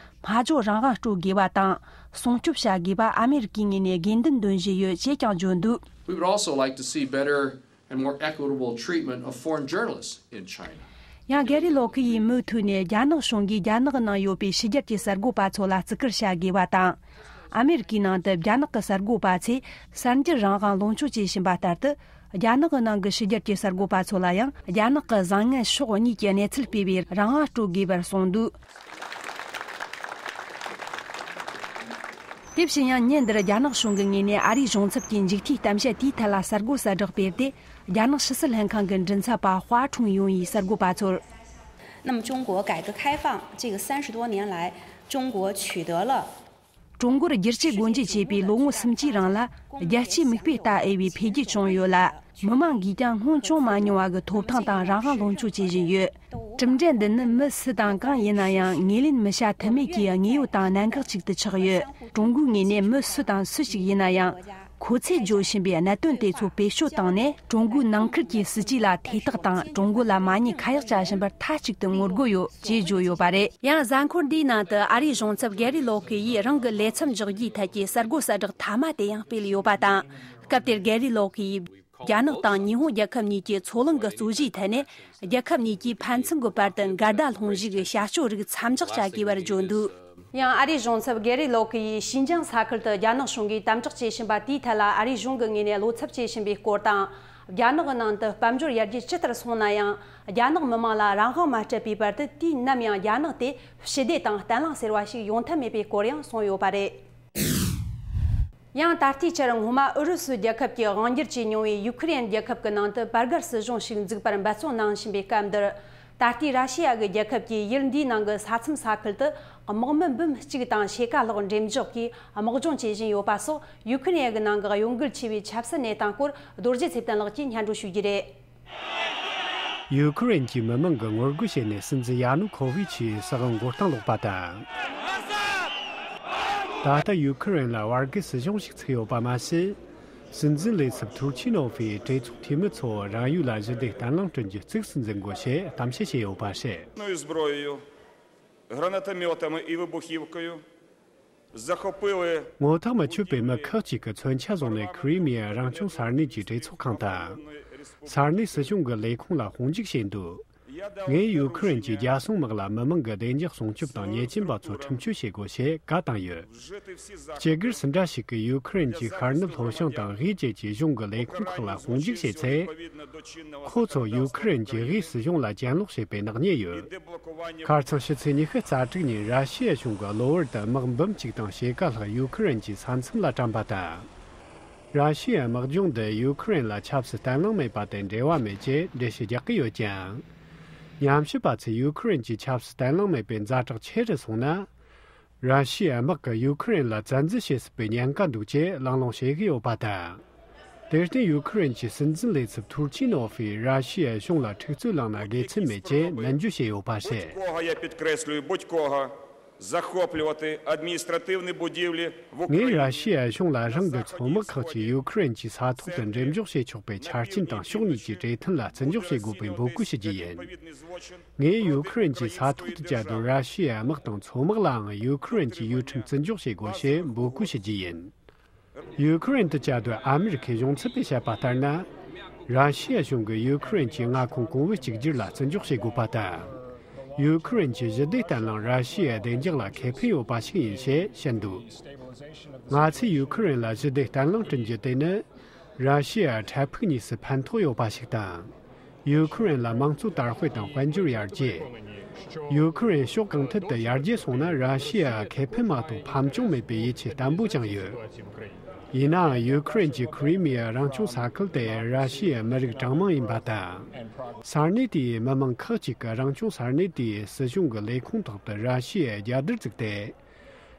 སྨྲ་བརྗོད་རང་དབང་སྤྲོད་དགོས་པ་དང་། སྲུང་སྐྱོབ་བྱ་དགོས་པ་ཨ་མེ་རི་ཀའི་ངོས་ནས་དགོས་འདུན་འདོན་བཞིན་ཡོད་ཅེས་ཀྱང་བརྗོད་འདུག We would also like to see better and more equitable treatment of foreign journalists in China. ཡང་གྷེ་རི་ལོ་ཁི་ཡིས་མུ་མཐུད་ནས་རྒྱ་ནག་གཞུང་གིས་རྒྱ་ནག་གི་ནང་ཡོད་པའི་ཕྱི་རྒྱལ་གྱི་གསར་འགོད་པ་ཚོ་ལ་བརྩི་བཀུར་བྱ་དགོས་པ་དང་། ཨ་མེ་རི་ཀའི་ནང་དུ་རྒྱ་ནག་གི་གསར་འགོད་པ་ཚོས་གསར་འགྱུར་རང་དབང་ལོངས་སྤྱོད་བྱེད་བཞིན་པ་ལྟར་དུ། རྒྱ་ནག་གི་ནང་གི་ཕྱི་རྒྱལ་གྱི་གསར་འགོད་པ་ཚོ་ལ་ཡང་རྒྱ་ནག་གི་བཟང་ངན་ཕྱོགས་གཉིས་ཀྱི་གནས་ཚུལ་སྤེལ་བའི་རང་དབང་སྤྲོད་དགོས་པར་གསུངས་འདུག་དེ་བཞིན་ཡང་ཉིན་འདིར་རྒྱ་ནག་གཞུང་གི་ངོས་ནས་ཨ་རིའི་གཞུང་ཚབ་ཀྱི་མཇུག་མཐའི་གཏམ་བཤད་དེའི་ཐད་ལ་གསར་འགོད་གསལ་བསྒྲགས་སྤེལ་ཏེ། རྒྱ་ནག་ཕྱི་སྲིད་ལྷན་ཁང་གི་མགྲིན་ཚབ་པ་ཧྭ་ཁྲུང་ཡུང་ཡིས་གསར་འགོད་པ་ཚོར། 那么，中国改革开放这个三十多年来，中国取得了 ཀྲུང་གོར་བསྒྱུར་བཅོས་སྒོ་འབྱེད་བྱས་པའི་ལོ་ངོ་སུམ་ཅུའི་རིང་ལ། རྒྱལ་སྤྱིའི་མིག་དཔེ་ལྟ་འོས་པའི་འཕེལ་རྒྱས་བྱུང་ཡོད་ལ། མི་མང་གིས་ཀྱང་སྔོན་བྱུང་མ་མྱོང་བ་གི་ཐོབ་ཐང་དང་རང་དབང་ལོངས་སྤྱོད་བྱེད་བཞིན་ཡོད། གྲུབ་འབྲས་འདི་ནི་མི་སུ་དང་གང་ཡིན་ན་ཡང་ངོས་ལེན་མི་བྱ་ཐབས་མེད་ཀྱི་དངོས་ཡོད་དང་གནད་འགག་ཅིག་ཏུ་ཆགས་ཡོད། ཀྲུང་གོའི་ངོས་ནས་མི་སུ་དང་སུ་ཞིག་ཡིན་ན་ཡང་། ཁོ་ཚོས་བརྗོད་བཞིན་པའི་གནད་དོན་དེ་ཚོ་བེད་སྤྱོད་བཏང་ནས། ཀྲུང་གོའི་ནང་ཁུལ་གྱི་སྲིད་ཇུས་ལ་ཐེ་གཏོགས་དང་། ཀྲུང་གོ་ལ་མ་ཉེས་ཁ་གཡོག་བྱ་བཞིན་པར་མཐའ་གཅིག་ཏུ་ངོ་རྒོལ་ཡོད་ཅེས་བརྗོད་ཡོད་པ་རེད། ཡང་གཟའ་འཁོར་འདིའི་ནང་དུ་ཨ་རིའི་གཞུང་ཚབ་གྷེ་རི་ལོ་ཁི་ཡིས་རང་གི་ལས་མཚམས་འཇོག་རྒྱུའི་ཐད་ཀྱི་གསར་འགོད་གསལ་བསྒྲགས་མཐའ་མ་དེ་ཡང་སྤེལ་ཡོད་པ་དང་། སྐབས་དེར་གྷེ་རི་ལོ་ཁི་ཡིས། རྒྱ་ནག་དང་ཉི་ཧོང་རྒྱལ་ཁབ་གཉིས་ཀྱི་མཚོ་གླིང་གི་རྩོད་གཞིའི་ཐད་ནས། རྒྱལ་ཁབ་གཉིས་ཀྱིས་ཕན་ཚུན་གྱི་བར་དུ་འགལ་ཟླ་སློང་གཞིའི་བྱ་སྤྱོད་རིགས་མཚམས་འཇོག་བྱ་དགོས་པར་བརྗོད་འདུག་ཡང་ཨ་རིའི་གཞུང་ཚབ་གྷེ་རི་ལོ་ཁི་ཡིས་ཤིན་ཅང་ས་ཁུལ་དུ་རྒྱ་ནག་གཞུང་གིས་དམ་དྲག་བྱེད་བཞིན་པ་དེའི་ཐད་ལ་ཨ་རིའི་གཞུང་གི་ངོས་ནས་བློ་འཚབ་བྱེད་བཞིན་པའི་སྐོར་དང་། རྒྱ་ནག་གི་ནང་དུ་དཔལ་འབྱོར་ཡར་རྒྱས་ཇི་ལྟར་སོང་ན་ཡང་། རྒྱ་ནག་མི་མང་ལ་རང་དབང་མ་སྤྲད་པའི་བར་དུ་དུས་ནམ་ཡང་རྒྱ་ནག་དེ་ཞི་བདེ་དང་བརྟན་ལྷིང་ཟེར་བ་ཞིག་ཡོང་ཐབས་མེད་པའི་སྐོར་ཡང་གསུངས་ཡོད་པ་རེད། ཡང་ད་ལྟའི་ཆར་སྔོན་མ་ཨུ་རུ་སུ་རྒྱལ་ཁབ་ཀྱིས་དབང་སྒྱུར་བྱས་མྱོང་བའི་ཡུ་ཁུ་རེན་རྒྱལ་ཁབ་ཀྱི་ནང་དུ་བར་བརྒལ་སྲིད་གཞུང་ཞིག་འཛུགས་པར་འབད་བརྩོན་གནང་བཞིན་པའི་སྐབས་འདིར། ད་ལྟའི་ར་ཤི་ཡ་གི་རྒྱལ་ཁབ་ཀྱིས་ཡུལ་འདིའི་ནང་གི་ས་མཚམས་ས་ཁུལ་དུ་དམག་མི་འབུམ་གཅིག་དང་ཕྱེད་ཀ་ལྷག་འགྲེམས་འཇོག་གིས་དམག་སྦྱོང་བྱེད་བཞིན་ཡོད་པ་སོགས་ཡུ་ཁུ་རེན་གྱི་ནང་གི་གཡོ་འགུལ་ཆེ་བའི་ཆབ་སྲིད་གནས་སྟངས་སྐོར་རྡོ་རྗེ་ཚེ་བརྟན་ལགས་ཀྱིས་སྙན་སྒྲོན་ཞུ་རྒྱུ་རེད། ཡུ་ཁུ་རེན་གྱི་མི་མང་གིས་ངོ་རྒོལ་བྱས་ནས་སྲིད་འཛིན་ཡ་ནུ་ཁོ་ཝི་ཆིའི་སྲིད་དབང་མགོ་རྟིང་སློག་པ་དང་། ད་ལྟ་ཡུ་ཁུ་རེན་ལ་བར་བརྒལ་སྲིད་གཞུང་ཞིག་ཚུགས་ཡོད་པ་མ་ཟད། སྲིད་འཛིན་ལས་ཚབ་ཐུར་ཆི་ནོ་ཕིའི་གྲོས་ཚོགས་འཐུས་མི་ཚོ་རང་ཡུལ་ལ་ཞི་བདེ་བརྟན་ལྷིང་བསྐྲུན་རྒྱུ་གཙིགས་སུ་འཛིན་དགོས་ཞེས་གཏམ་བཤད་བྱས་ཡོད་པ་རེད། зброєю, гранатометами і вибухівкою захопили ངོ་ཐག་མི་ཆོད་པའི་མི་ཁག་ཅིག་གིས་མཚོན་ཆ་བཟུང་ནས་ཁི་རི་མི་ཡའི་རང་སྐྱོང་ས་གནས་ཀྱི་གྲོས་ཚོགས་ཁང་དང་། ས་གནས་སྲིད་གཞུང་གི་ལས་ཁུངས་ལ་དཔུང་འཇུག་བྱས་འདུག་ངས་ཡུ་ཁུ་རེན་གྱི་རྒྱལ་སྲུང་དམག་ལ་མི་མང་གི་བདེ་འཇགས་སྲུང་སྐྱོབ་དང་ཉེས་ཅན་པ་ཚོར་ཁྲིམས་གཅོད་བྱེད་དགོས་ཞེས་བཀའ་བཏང་ཡོད། སྤྱི་སྒེར་སུ་འདྲ་ཞིག་གིས་ཡུ་ཁུ་རེན་གྱི་ཤར་ནུབ་ལྷོ་བྱང་དང་དབུས་བཅས་ཀྱི་གཞུང་གི་ལས་ཁུངས་ཁག་ལ་དཔུང་འཇུག་བྱས་ཚེ། ཁོ་ཚོ་ཡུ་ཁུ་རེན་གྱི་དབུས་སྲིད་གཞུང་ལ་གྱེན་ལོག་བྱས་པའི་ནག་ཉེས་ཡོད། ཁ་རྩང་ཕྱི་ཚེས་ཉི་ཤུ་རྩ་དྲུག་ཉིན་ར་ཤི་ཡ་གཞུང་གིས་གློ་བུར་དུ་དམག་འབུམ་གཅིག་དང་ཕྱེད་ཀ་ལྷག་ཡུ་ཁུ་རེན་གྱི་ས་མཚམས་ལ་བཀྲམ་པ་དང་། ར་ཤི་ཡའི་དམག་སྦྱོང་འདི་ཡུ་ཁུ་རེན་ལ་ཆབ་སྲིད་བརྟན་ལྷིང་མེད་པ་དེ་འབྲེལ་བ་མེད་ཅེས་འགྲེལ་བཤད་རྒྱག་གི་ཡོད་ཀྱང་། ཉམས་ཞིབ་པ་ཚོས་ཡུ་ཁུ་རེན་གྱི་ཆབ་སྲིད་བརྟན་ལྷིང་མེད་པའི་ཛ་དྲག་ཆེ་རུ་སོང་ན། ར་ཤི་ཡའི་དམག་གིས་ཡུ་ཁུ་རེན་ལ་བཙན་འཛུལ་བྱེད་སྲིད་པའི་ཉེན་ཁ་འདུག་ཅེས་གླེང་སློང་བྱེད་ཀྱི་ཡོད་པ་དང་། དེར་བརྟེན་ཡུ་ཁུ་རེན་གྱི་སྲིད་འཛིན་ལས་ཚབ་ཐུར་ཆི་ནོ་ཕིས་ར་ཤི་ཡའི་གཞུང་ལ་འཁྲུག་རྩོད་བསླངས་ན་དགེ་མཚན་མེད་ཅེས་ནན་བརྗོད་བྱས་ཡོད་པ་རེད། Кого, я підкреслюю, будь-кого захоплювати адміністративні будівлі в ངས་ར་Україні. ཤི་ཡའི་གཞུང་ལ་རང་གི་མཚོ་དམག་ཁག་ཅིག་ཡུ་ཁུ་རེན་གྱི་ས་ཐོག་ཏུ་འགྲེམས་འཇོག་བྱེད་ཆོག་པའི་ཆ་རྐྱེན་དང་ཕྱོགས་གཉིས་ཀྱི་གྲོས་མཐུན་ལ་བརྩི་འཇོག་བྱེད་དགོས་པའི་འབོད་སྐུལ་ཞུ་རྒྱུ་ཡིན། ངས་ཡུ་ཁུ་རེན་གྱི་ས་ཐོག་ཏུ་བཅའ་སྡོད་ར་ཤི་ཡའི་དམག་དང་མཚོ་དམག་ལའང་ཡུ་ཁུ་རེན་གྱི་ཡུལ་ཁྲིམས་བརྩི་འཇོག་བྱེད་དགོས་ཞེས་འབོད་སྐུལ་ཞུ་རྒྱུ་ཡིན། ཡུ་ཁུ་རེན་དུ་བཅའ་སྡོད་ཨ་མི་རི་ཁའི་གཞུང་ཚབ་པས་བཤད་པ་ལྟར་ན། ར་ཤི་ཡ་གཞུང་གིས་ཡུ་ཁུ་རེན་གྱི་མངའ་ཁོངས་གོང་བུ་གཅིག་གྱུར་ལ་བརྩི་འཇོག་བྱེད་དགོས་པ་དང་། ཡུ་ཁུ་རེན་གྱི་ཞི་བདེ་བརྟན་ལྷིང་ར་ཤི་ཡའི་བདེ་འཇགས་ལ་ཁེ་ཕན་ཡོད་པ་ཞིག་ཡིན་ཞེས་བཤད་འདུག་ང་ཚོས་ཡུ་ཁུ་རེན་ལ་ཞི་བདེ་བརྟན་ལྷིང་བསྐྲུན་རྒྱུ་དེ་ནི། ར་ཤི་ཡ་འཕྲལ་ཕུགས་གཉིས་སུ་ཕན་ཐོགས་ཡོད་པ་ཞིག་དང་། ཡུ་ཁུ་རེན་ལ་དམངས་གཙོ་དར་སྤེལ་དང་དཔལ་འབྱོར་ཡར་རྒྱས། ཡུ་ཁུ་རེན་ཕྱོགས་གང་ཐད་དུ་ཡར་རྒྱས་སོང་ན་ར་ཤི་ཡ་ཁེ་ཕན་མ་གཏོགས་ཕམ་བྱུང་མེད་པའི་ཡིད་ཆེས་བརྟན་པོ་བཅངས་ཡོད། ཡིན་ནའང་ཡུ་ཁུ་རེན་གྱི་ཁི་རི་མི་ཡ་རང་སྐྱོང་ས་ཁུལ་དེ་ར་ཤི་ཡའི་མི་རིགས་གྲངས་མང་ཡིན་པ་དང་། ས་གནས་དེའི་མི་མང་ཁག་ཅིག་གིས་རང་སྐྱོང་ས་གནས་དེའི་སྲིད་གཞུང་གི་ལས་ཁུངས་ཐོག་ཏུ་ར་ཤི་ཡའི་རྒྱལ་དར་བཙུགས་ཏེ།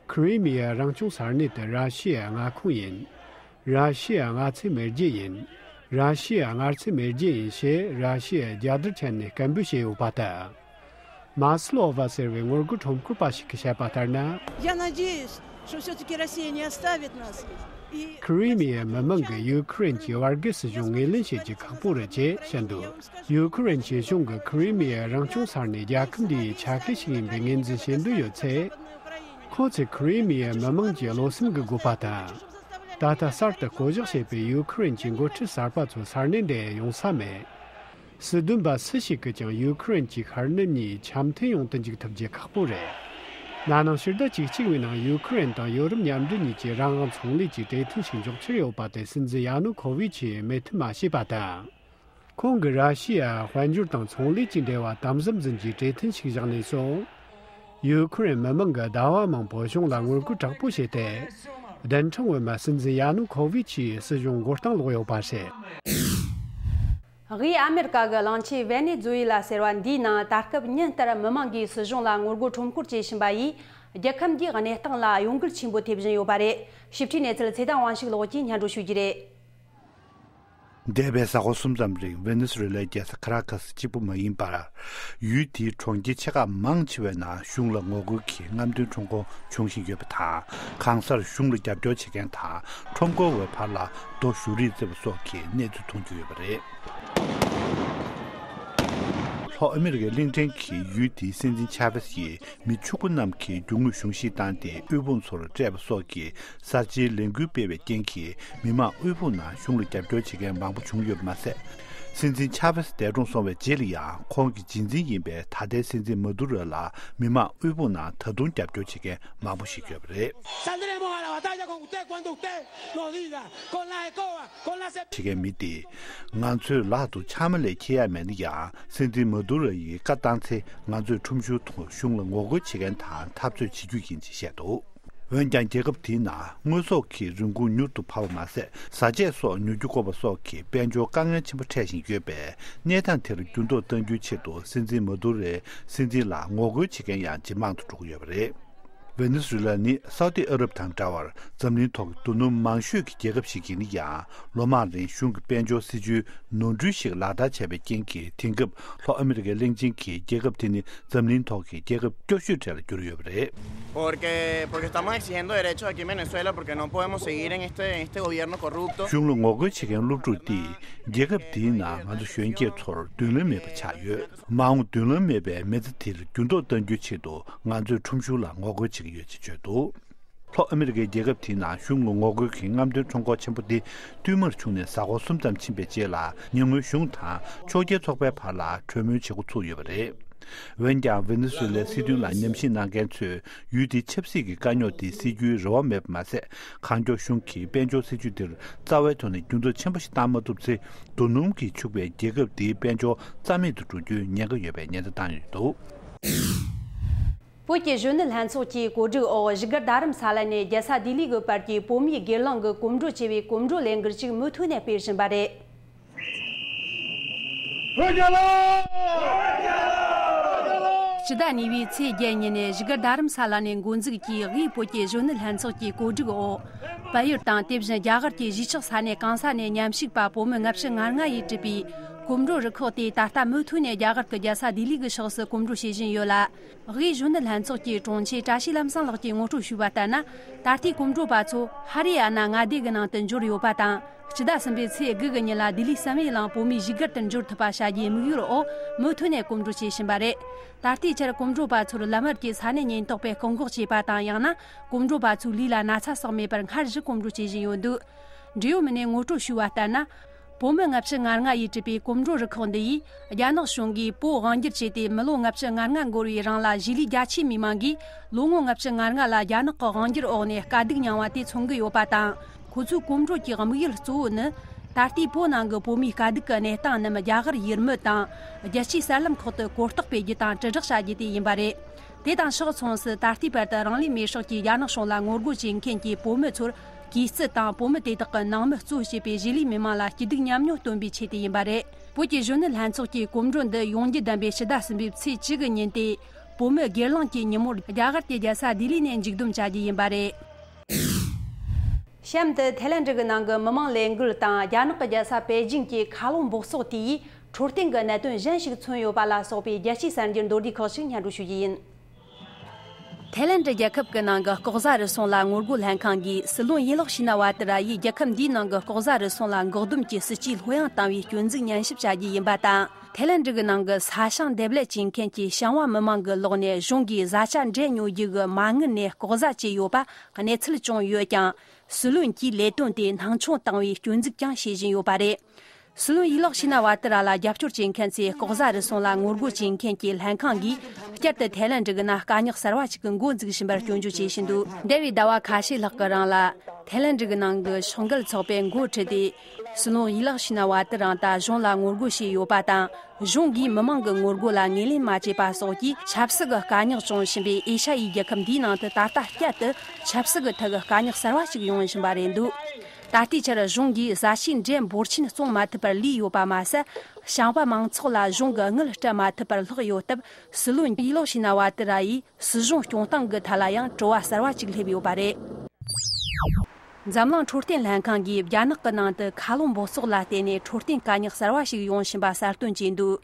ཁི་རི་མི་ཡ་རང་སྐྱོང་ས་གནས་དེ་ར་ཤི་ཡའི་མངའ་ཁོངས་ཡིན། ར་ཤི་ཡ་ང་ཚོའི་མེས་རྒྱལ་ཡིན། ར་ཤི་ཡ་ང་ཚོའི་མེས་རྒྱལ་ཡིན་ཞེས་ར་ཤི་ཡའི་རྒྱལ་དར་འཁྱེར་ནས་སྐད་འབོད་བྱས་ཡོད་པ་དང་། མཱ་སི་ལོ་ཝ་ཟེར་བའི་ངོ་རྒོལ་ཁྲོམ་སྐོར་པ་ཞིག་གིས་བཤད་པ་ལྟར་ན། Я надеюсь, что всё-таки Россия не оставит нас. И ཁི་རི་མི་ཡའི་མི་མང་གིས་ཡུ་ཁུ་རེན་གྱི་བར་བརྒལ་སྲིད་གཞུང་ངོས་ལེན་བྱེད་རྒྱུ་ཁག་པོ་རེད་ཅེས་བཤད་འདུག་ཡུ་ཁུ་རེན་གྱི་གཞུང་གིས་ཁི་རི་མི་ཡའི་རང་སྐྱོང་ས་གནས་རྒྱལ་ཁབ་འདིའི་ཆ་ཤས་ཤིག་ཡིན་པའི་ངོས་འཛིན་བྱེད་འདོད་ཡོད་ཚེ། ཁོ་ཚོས་ཁི་རི་མི་ཡའི་མི་མང་གི་བློ་སེམས་ཀྱི་དགོས་པ་དང་། ད་ལྟ་གསར་དུ་བསྐོ་གཞག་བྱས་པའི་ཡུ་ཁུ་རེན་གྱི་འགོ་ཁྲིད་གསར་པ་ཚོ་ས་གནས་འདིར་ཡོང་ས་མེད། སྲིད་དོན་པ་སུ་ཞིག་གིས་ཀྱང་ཡུ་ཁུ་རེན་གྱི་ཤར་ནུབ་གཉིས་འཆམ་མཐུན་ཡོང་དུ་འཇུག་ཐུབ་རྒྱུ་ཁག་པོ་རེད། ན་ནིང་ཕྱི་ཟླ་བཅུ་གཅིག་པའི་ནང་ཡུ་ཁུ་རེན་དང་ཡོ་རོབ་མཉམ་འབྲེལ་གཉིས་ཀྱིས་རང་དབང་ཚོང་ལས་ཀྱི་གྲོས་མཐུན་ཞིག་འཇོག་འཆར་ཡོད་པ་དེ་སྲིད་འཛིན་ཡ་ནུ་ཁོ་ཝི་ཆིས་མོས་མཐུན་མ་བྱས་པ་དང་། ཁོང་གིས་ར་ཤི་ཡ་དཔལ་འབྱོར་དང་ཚོང་ལས་ཀྱི་འབྲེལ་བ་དམ་ཟབ་འཛིན་རྒྱུའི་གྲོས་མཐུན་ཞིག་བཞག་ནས་བཟུང་། ཡུ་ཁུ་རེན་མི་མང་གིས་ཟླ་བ་མང་པོ་གཞུང་ལ་ངོ་རྒོལ་དྲག་པོ་བྱས་ཏེ། བདུན་ཕྲག་སྔོན་མ་སྲིད་འཛིན་ཡ་ནུ་ཁོ་ཝི་ཆིས་སྲིད་གཞུང་མགོ་རྟིང་སློག་ཡོད་པ་རེད། དབུས་ཨ་མེ་རི་ཀ་གི་གླིང་ཆེན་ཝེ་ནེ་ཛུ་ཝེ་ལ་ཟེར་བ་འདིའི་ནང་ད་སྐབས་ཉིན་ལྟར་མི་མང་གིས་སྲིད་གཞུང་ལ་ངོ་རྒོལ་ཁྲོམ་སྐོར་བྱེད་བཞིན་པ་ཡིས། རྒྱལ་ཁམས་འདིའི་གནས་སྟངས་ལ་གཡོ་འགུལ་ཆེན་པོ་ཐེབས་བཞིན་ཡོད་པ་རེད། ཞིབ་ཕྲའི་གནས་ཚུལ་ཚེ་བརྟན་དབང་ཕྱུག་ལགས་ཀྱིས་སྙན་སྒྲོན་ཞུ་རྒྱུ་རེད། འདས་པའི་གཟའ་འཁོར་གསུམ་ཙམ་རིང་ཝེ་ནེ་ཛུ་ཝེ་ལའི་རྒྱལ་ས་ཁ་ར་ཀ་སི་གཅིག་པུ་མ་ཡིན་པར། ཡུལ་དེའི་གྲོང་ཁྱེར་ཆེ་ཁག་མང་ཆེ་བའི་ནང་གཞུང་ལ་ངོ་རྒོལ་གྱི་རྔམ་སྟོན་ཁྲོམ་སྐོར་འབྱུང་བཞིན་ཡོད་པ་དང་། གང་སར་གཞུང་ལ་རྒྱབ་སྐྱོར་བྱེད་མཁན་དང་ཁྲོམ་སྐོར་བའི་བར་ལ་རྡོ་གཞུ་རིས་བརྩེགས་པ་སོགས་ཀྱི་གནས་ཚུལ་མཐོང་རྒྱུ་ཡོད་པ་རེད། ལྷོ་ཨ་མེ་རི་ཀའི་གླིང་ཕྲན་གྱི་ཡུལ་དེའི་སྲིད་འཛིན་ཆ་ཝེ་སི་ཡིས་མི་ཕྱུག་པོ་རྣམས་ཀྱི་རྒྱུ་དངོས་གཞུང་བཞེས་བཏང་སྟེ་དབུལ་ཕོངས་ཚོར་སྤྲད་པ་སོགས་ཀྱི་གསར་བརྗེའི་ལས་འགུལ་སྤེལ་བའི་རྐྱེན་གྱིས། མི་མང་དབུལ་ཕོངས་ནང་གཞུང་ལ་རྒྱབ་སྐྱོར་བྱེད་མཁན་མང་པོ་བྱུང་ཡོད་པ་མ་ཟད། སྲིད་འཛིན་ཆ་ཝེ་སི་འདས་གྲོངས་སོང་བའི་རྗེས་ལ་ཡང་ཁོང་གི་རྗེས་འཛིན་ཡིན་པའི་ད་ལྟའི་སྲིད་འཛིན་མ་དུ་རོ་ལ་མི་མང་དབུལ་ཕོངས་ནང་ད་དུང་རྒྱབ་སྐྱོར་བྱེད་མཁན་མང་པོ་ཞིག་ཡོད་པ་རེད། Saldremos a la batalla con usted cuando usted nos diga, con la escoba, con la cepilla. བྱེད་མཁན་མི་དེས། ང་ཚོའི་ལག་ཏུ་ཆང་མ་ལས་འཁྱེར་ཡ་མེད་ན་ཡང་། སྲིད་འཛིན་མ་དུ་རོ་ཡིས་བཀའ་བཏང་ཚེ་ང་ཚོས་ཁྲོམ་གཞུང་དུ་གཞུང་ལ་ངོ་རྒོལ་བྱེད་མཁན་དང་འཐབ་རྩོད་བྱེད་རྒྱུ་ཡིན་ཅེས་བཤད་འདུག་འོན་ཀྱང་། རྒྱལ་ཁབ་དེའི་ནང་དངོས་ཟོག་གི་རིན་གོང་མྱུར་དུ་འཕར་བ་མ་ཟད། བཟའ་ཆས་སོགས་ཉོ་རྒྱུ་དཀོན་པ་སོགས་ཀྱི་དཔལ་འབྱོར་དཀའ་ངལ་ཆེན་པོ་འཕྲད་བཞིན་ཡོད་པས། གནས་སྟངས་དེར་འགྱུར་ལྡོག་གཏང་རྒྱུའི་ཆེད་དུ་སྲིད་འཛིན་མ་དུ་རོའི་སྲིད་འཛིན་ལ་ངོ་རྒོལ་བྱེད་མཁན་ཡང་ཇེ་མང་དུ་འགྲོ་གི་ཡོད་པ་རེད། ཝེ་ནེ་ཛུ་ཝེ་ལ་ནི་སའུ་ཏི་ཨ་རབ་དང་འདྲ་བར་འཛམ་གླིང་ཐོག་གི་རྡོ་སྣུམ་མང་ཤོས་ཀྱི་རྒྱལ་ཁབ་ཞིག་ཡིན་ན་ཡང་། ལོ་མང་རིང་གཞུང་གི་དཔལ་འབྱོར་སྲིད་ཇུས་ནོར་འཁྲུལ་ཞིག་ལག་བསྟར་བྱས་པའི་རྐྱེན་གྱིས། དེང་སྐབས་ལྷོ་ཨ་མེ་རི་ཀའི་གླིང་ཆེན་གྱི་རྒྱལ་ཁབ་དེ་ནི་འཛམ་གླིང་ཐོག་གི་རྒྱལ་ཁབ་སྐྱོ་ཤོས་གྲས་ལ་གྱུར་ཡོད་པ་རེད། Porque, porque estamos exigiendo derechos aquí en Venezuela, porque no podemos seguir en este, en este gobierno corrupto. གཞུང་ལ་ངོ་རྒོལ་བྱེད་མཁན་སློབ་ཕྲུག་དེས་རྒྱལ་ཁབ་དེའི་ནང་ང་ཚོ་གཞོན་སྐྱེས་ཚོར་མདུན་ལམ་མེད་པ་ཆགས་ཡོད། མ་འོངས་མདུན་ལམ་མེད་པའི་མི་ཚེ་དེར་འགྱུར་ལྡོག་གཏང་རྒྱུའི་ཆེད་དུ་ང་ཚོས་ཁྲོམ་གཞུང་ལ་ངོ་རྒོལ་བྱེད་ཀྱི་ཡོད་ཅེས་བརྗོད་འདུག་ལྷོ་ཨ་མེ་རི་ཀའི་རྒྱལ་ཁབ་དེའི་ནང་གཞུང་ལ་ངོ་རྒོལ་གྱི་རྔམ་སྟོན་ཁྲོམ་སྐོར་ཆེན་པོ་འདི་བསྟུད་མར་བྱུང་ནས་གཟའ་འཁོར་གསུམ་ཙམ་ཕྱིན་པའི་རྗེས་ལ། ཉེ་སྔོན་གཞུང་དང་ཕྱོགས་འགལ་ཚོགས་པའི་བར་ལ་གྲོས་མོལ་བྱེད་འགོ་ཚུགས་ཡོད་པ་རེད། འོན་ཀྱང་། ཝེ་ནེ་ཛུ་ཝེ་ལའི་སྲིད་དོན་ལ་ཉམས་ཞིབ་གནང་མཁན་ཚོས་ཡུལ་དེའི་ཆབ་སྲིད་ཀྱི་དཀའ་རྙོག་དེ་སེལ་རྒྱུའི་རེ་བ་མེད་པ་མ་ཟད། གང་མགྱོགས་གཞུང་གིས་དཔལ་འབྱོར་སྲིད་ཇུས་དེར་རྩ་བའི་ཐོག་ནས་འགྱུར་ལྡོག་ཆེན་པོ་ཞིག་བཏང་མ་ཐུབ་ཚེ། རྡོ་སྣུམ་གྱིས་ཕྱུག་པའི་རྒྱལ་ཁབ་དེའི་དཔལ་འབྱོར་རྩ་མེད་དུ་འགྲོ་རྒྱུའི་ཉེན་ཁ་ཡོད་པའི་ཉེན་བརྡ་བཏང་ཡོད་འདུག་བོད་ཀྱི་གཞོན་ནུ་ལྷན་ཚོགས་ཀྱི་གོ་སྒྲིག་འོག་བཞུགས་སྒར་རྡ་རམ་ས་ལ་ནས་རྒྱལ་ས་ལྡི་ལི་གི་བར་གྱི་བོད་མིའི་སྒེར་ལངས་ཀྱི་གོམ་བགྲོད་ཅེས་པའི་གོམ་བགྲོད་ལས་འགུལ་ཞིག་མུ་མཐུད་ནས་སྤེལ་བཞིན་པ་རེད། སྤྱི་ཟླ་གཉིས་པའི་ཚེས་བརྒྱད་ཉིན་ནས་བཞུགས་སྒར་རྡ་རམ་ས་ལ་ནས་འགོ་འཛུགས་ཀྱིས་དབུས་བོད་ཀྱི་གཞོན་ནུ་ལྷན་ཚོགས་ཀྱི་གོ་སྒྲིག་འོག་བལ་ཡུལ་དང་། དེ་བཞིན་རྒྱ་གར་གྱི་གཞིས་ཆགས་ས་གནས་གང་ས་ནས་མཉམ་ཞུགས་པ་བོད་མི་ལྔ་བཅུ་ང་ལྔ་ཡིས་གྲུབ་པའི་གོམ་བགྲོད་རུ་ཁག་དེས་ད་ལྟ་མུ་མཐུད་ནས་རྒྱ་གར་གྱི་རྒྱལ་ས་ལྡི་ལི་གི་ཕྱོགས་སུ་གོམ་བགྲོད་བྱེད་བཞིན་ཡོད་ལ། དབུས་གཞོན་ནུ་ལྷན་ཚོགས་ཀྱི་དྲུང་ཆེ་བཀྲ་ཤིས་ལམ་བཟང་ལགས་ཀྱིས་ངོ་སྤྲོད་ཞུས་པ་ལྟར་ན། ད་ལྟའི་གོམ་བགྲོད་པ་ཚོ་ཧ་རི་ཡ་ན་མངའ་སྡེ་གི་ནང་དུ་འབྱོར་ཡོད་པ་དང་། སྤྱི་ཟླ་གསུམ་པའི་ཚེས་དགུ་གི་ཉིན་ལ་ལྡི་ལི་བསམ་ཡས་གླིང་བོད་མིའི་བཞུགས་སྒར་དུ་འབྱོར་ཐུབ་པ་བྱ་རྒྱུའི་དམིགས་ཡུལ་འོག་མུ་མཐུད་ནས་གོམ་བགྲོད་བྱེད་བཞིན་པ་རེད། ད་ལྟའི་ཆར་གོམ་བགྲོད་པ་ཚོར་ལམ་བར་གྱི་ས་གནས་ཉེན་རྟོག་པས་བཀག་འགོག་བྱས་པ་དང་། ཡང་ན་གོམ་བགྲོད་པ་ཚོའི་ལུས་ལ་ན་ཚ་སོགས་མེད་པར་སྔར་བཞིན་གོམ་བགྲོད་བྱེད་བཞིན་ཡོད་འདུག་འབྲེལ་ཡོད་མི་སྣས་ངོ་སྤྲོད་ཞུས་པ་ལྟར་ན། བོད་མི་ལྔ་བཅུ་ང་ལྔ་ཡིས་གྲུབ་པའི་གོམ་བགྲོད་རུ་ཁག་འདི་ཡིས། རྒྱ་ནག་གཞུང་གིས་བོད་དབང་སྒྱུར་བྱས་ཏེ་མི་ལོ་ལྔ་བཅུ་ང་ལྔ་འགོར་བའི་རིང་ལ། གཞིས་ལུས་རྒྱ་ཆེའི་མི་མང་གིས་ལོ་ངོ་ལྔ་བཅུ་ང་ལྔ་ལ་རྒྱ་ནག་གི་དབང་སྒྱུར་འོག་ནས་དཀའ་སྡུག་མྱངས་པ་དེ་མཚོན་གྱི་ཡོད་པ་དང་། ཁོ་ཚོའི་གོམ་བགྲོད་ཀྱི་དམིགས་ཡུལ་གཙོ་བོ་ནི། ད་ལྟའི་བོད་ནང་གི་བོད་མིའི་དཀའ་སྡུག་གི་གནས་སྟངས་རྣམས་རྒྱ་གར་ཡུལ་མི་དང་། རྒྱལ་སྤྱིའི་གསར་ལམ་ཁག་ཏུ་གོ་རྟོགས་སྤེལ་རྒྱུ་དང་དྲིལ་བསྒྲགས་བྱ་རྒྱུ་དེ་ཡིན་པ་རེད། དེ་དང་ཕྱོགས་མཚུངས་སུ། ད་ལྟའི་བར་དུ་རང་ལུས་མེར་སྲེག་གིས་རྒྱ་ནག་གཞུང་ལ་ངོ་རྒོལ་བྱེད་མཁན་གྱི་བོད་མི་ཚོར་གུས་བརྩི་དང་། བོད་མི་དེ་དག་གི་ནང་མི་གཙོ་བྱས་པའི་གཞིས་ལུས་མི་མང་ལ་སྐྱིད་སྡུག་མཉམ་མྱོང་སྟོན་པའི་ཆེད་དུ་ཡིན་པ་རེད། བོད་ཀྱི་གཞོན་ནུ་ལྷན་ཚོགས་ཀྱི་གོམ་བགྲོད་འདི་ཡོང་རྒྱུ་བདམས་པའི་ཕྱི་ཟླ་གསུམ་པའི་ཚེས་བཅུ་གི་ཉིན་ཏེ། བོད་མི་སྒེར་ལངས་ཀྱི་ཉིན་མོར་རྒྱ་གར་གྱི་རྒྱལ་ས་ལྡི་ལི་ནས་མཇུག་བསྡོམས་བྱ་རྒྱུ་ཡིན་པ་རེད། གཤམ་དུ་ཐའི་ལེན་ཌི་གི་ནང་གི་མི་མང་ལས་འགུལ་དང་། རྒྱ་ནག་གི་རྒྱལ་ས་པེ་ཅིང་གི་མཁའ་རླུང་སྦགས་བཙོག་དེ་ཡིས་འཕྲོད་བསྟེན་གྱི་གནད་དོན་གཞན་ཞིག་མཚོན་ཡོད་པ་ལ་སོགས་པའི་རྒྱལ་སྤྱིའི་གསར་འགྱུར་མདོར་བསྡུས་ཁག་ཅིག་སྙན་སྒྲོན་ཞུ་རྒྱུ་ཡིན། ཐའི་ལེན་ཌི་རྒྱལ་ཁབ་ཀྱི་ནང་གི་ལྐོག་ཟ་རུལ་སུངས་ལ་ངོ་རྒོལ་ལྷན་ཁང་གིས་སྲིད་བློན་ཡེ་ལོག་ཤི་ན་ཝ་ཏི་ར་ཡིས་རྒྱལ་ཁབ་འདིའི་ནང་གི་ལྐོག་ཟ་རུལ་སུངས་ལ་འགོག་སྡོམ་གྱི་སྲིད་ཇུས་ལྷོད་ཡངས་བཏང་བའི་སྐྱོན་འཛུགས་ཉན་ཞིབ་བྱ་རྒྱུ་ཡིན་པ་དང་། ཐའི་ལེན་ཌི་གི་ནང་གི་ས་ཞིང་འདེབས་ལས་བྱེད་མཁན་གྱི་ཞིང་བ་མི་མང་གི་ལག་ནས་གཞུང་གིས་བཟའ་བཅའ་འབྲེལ་ཉོ་རྒྱུ་གི་མ་དངུལ་ནས་ལྐོག་ཟ་བྱས་ཡོད་པ་གནས་ཚུལ་བྱུང་ཡོད་ཀྱང་། སྲིད་བློན་གྱིས་ལས་དོན་དེ་སྣང་ཆུང་བཏང་བའི་སྐྱོན་འཛུགས་ཀྱང་བྱེད་བཞིན་ཡོད་པ་རེད། སྲིད་བློན་ཡེ་ལོག་ཤི་ན་ཝ་ཏི་ར་ལ་རྒྱབ་སྐྱོར་བྱེད་མཁན་ཚོས་ལྐོག་ཟ་རུལ་སུངས་ལ་ངོ་རྒོལ་བྱེད་མཁན་གྱི་ལྷན་ཁང་གིས་བསྐྱར་དུ་ཐའི་ལེན་ཌི་གི་ནང་དཀའ་རྙོག་གསར་བ་ཞིག་གི་འགོ་འཛུགས་བཞིན་པར་སྐྱོན་བརྗོད་བྱེད་བཞིན་འདུག་འདས་པའི་ཟླ་བ་ཁ་ཤས་ལྷག་གི་རིང་ལ། ཐའི་ལེན་ཌི་གི་ནང་གི་ཕྱོགས་འགལ་ཚོགས་པས་འགོ་ཁྲིད་དེ། སྲིད་བློན་ཡེ་ལོག་ཤི་ན་ཝ་ཏི་ར་དང་གཞུང་ལ་ངོ་རྒོལ་བྱས་ཡོད་པ་དང་། གཞུང་གིས་མི་མང་གི་ངོ་རྒོལ་ལ་ངོས་ལེན་མ་བྱས་པ་སོགས་ཀྱིས་ཆབ་སྲིད་ཀྱི་དཀའ་རྙོག་བྱུང་བཞིན་པའི་ཨེ་ཤ་ཡའི་རྒྱལ་ཁབ་འདིའི་ནང་དུ། ད་ལྟ་བསྐྱར་དུ་ཆབ་སྲིད་ཀྱི་ཐད་ཀྱི་དཀའ་རྙོག་གསར་བ་ཞིག་ཡོང་བཞིན་པ་རེད་འདུག་ད་ལྟའི་ཆར་གཞུང་གིས་བཟའ་ཟླའི་འབྲས་འབོར་ཆེན་བཙོང་མ་ཐུབ་པར་ལུས་ཡོད་པ་མ་ཟད། ཞིང་པ་མང་ཚོགས་ལ་གཞུང་གི་དངུལ་སྤྲད་མ་ཐུབ་པར་ལྷག་ཡོད་སྟབས། སྲིད་བློན་ཡེ་ལོག་ཤི་ན་ཝ་ཏི་ར་ཡིས་སྲིད་གཞུང་སྐྱོང་སྟངས་ཀྱི་ཐད་ལ་ཡང་དྲི་བ་གསར་བ་ཞིག་སླེབས་ཡོད་པ་རེད། འཛམ་གླིང་འཕྲོད་བསྟེན་ལྷན་ཁང་གིས་རྒྱ་ནག་གི་ནང་དུ་མཁའ་རླུང་སྦགས་བཙོག་ལ་བརྟེན་ནས་འཕྲོད་བསྟེན་དཀའ་རྙོག་གསར་བ་ཞིག་ཡོང་བཞིན་པ་གསལ་སྟོན་བྱས་འདུག་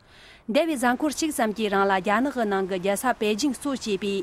འདས་པའི་གཟའ་འཁོར་གཅིག་ཙམ་གྱི་རིང་ལ། རྒྱ་ནག་གི་ནང་གི་རྒྱལ་ས་པེ་ཅིང་གཙོ་བྱས་པའི་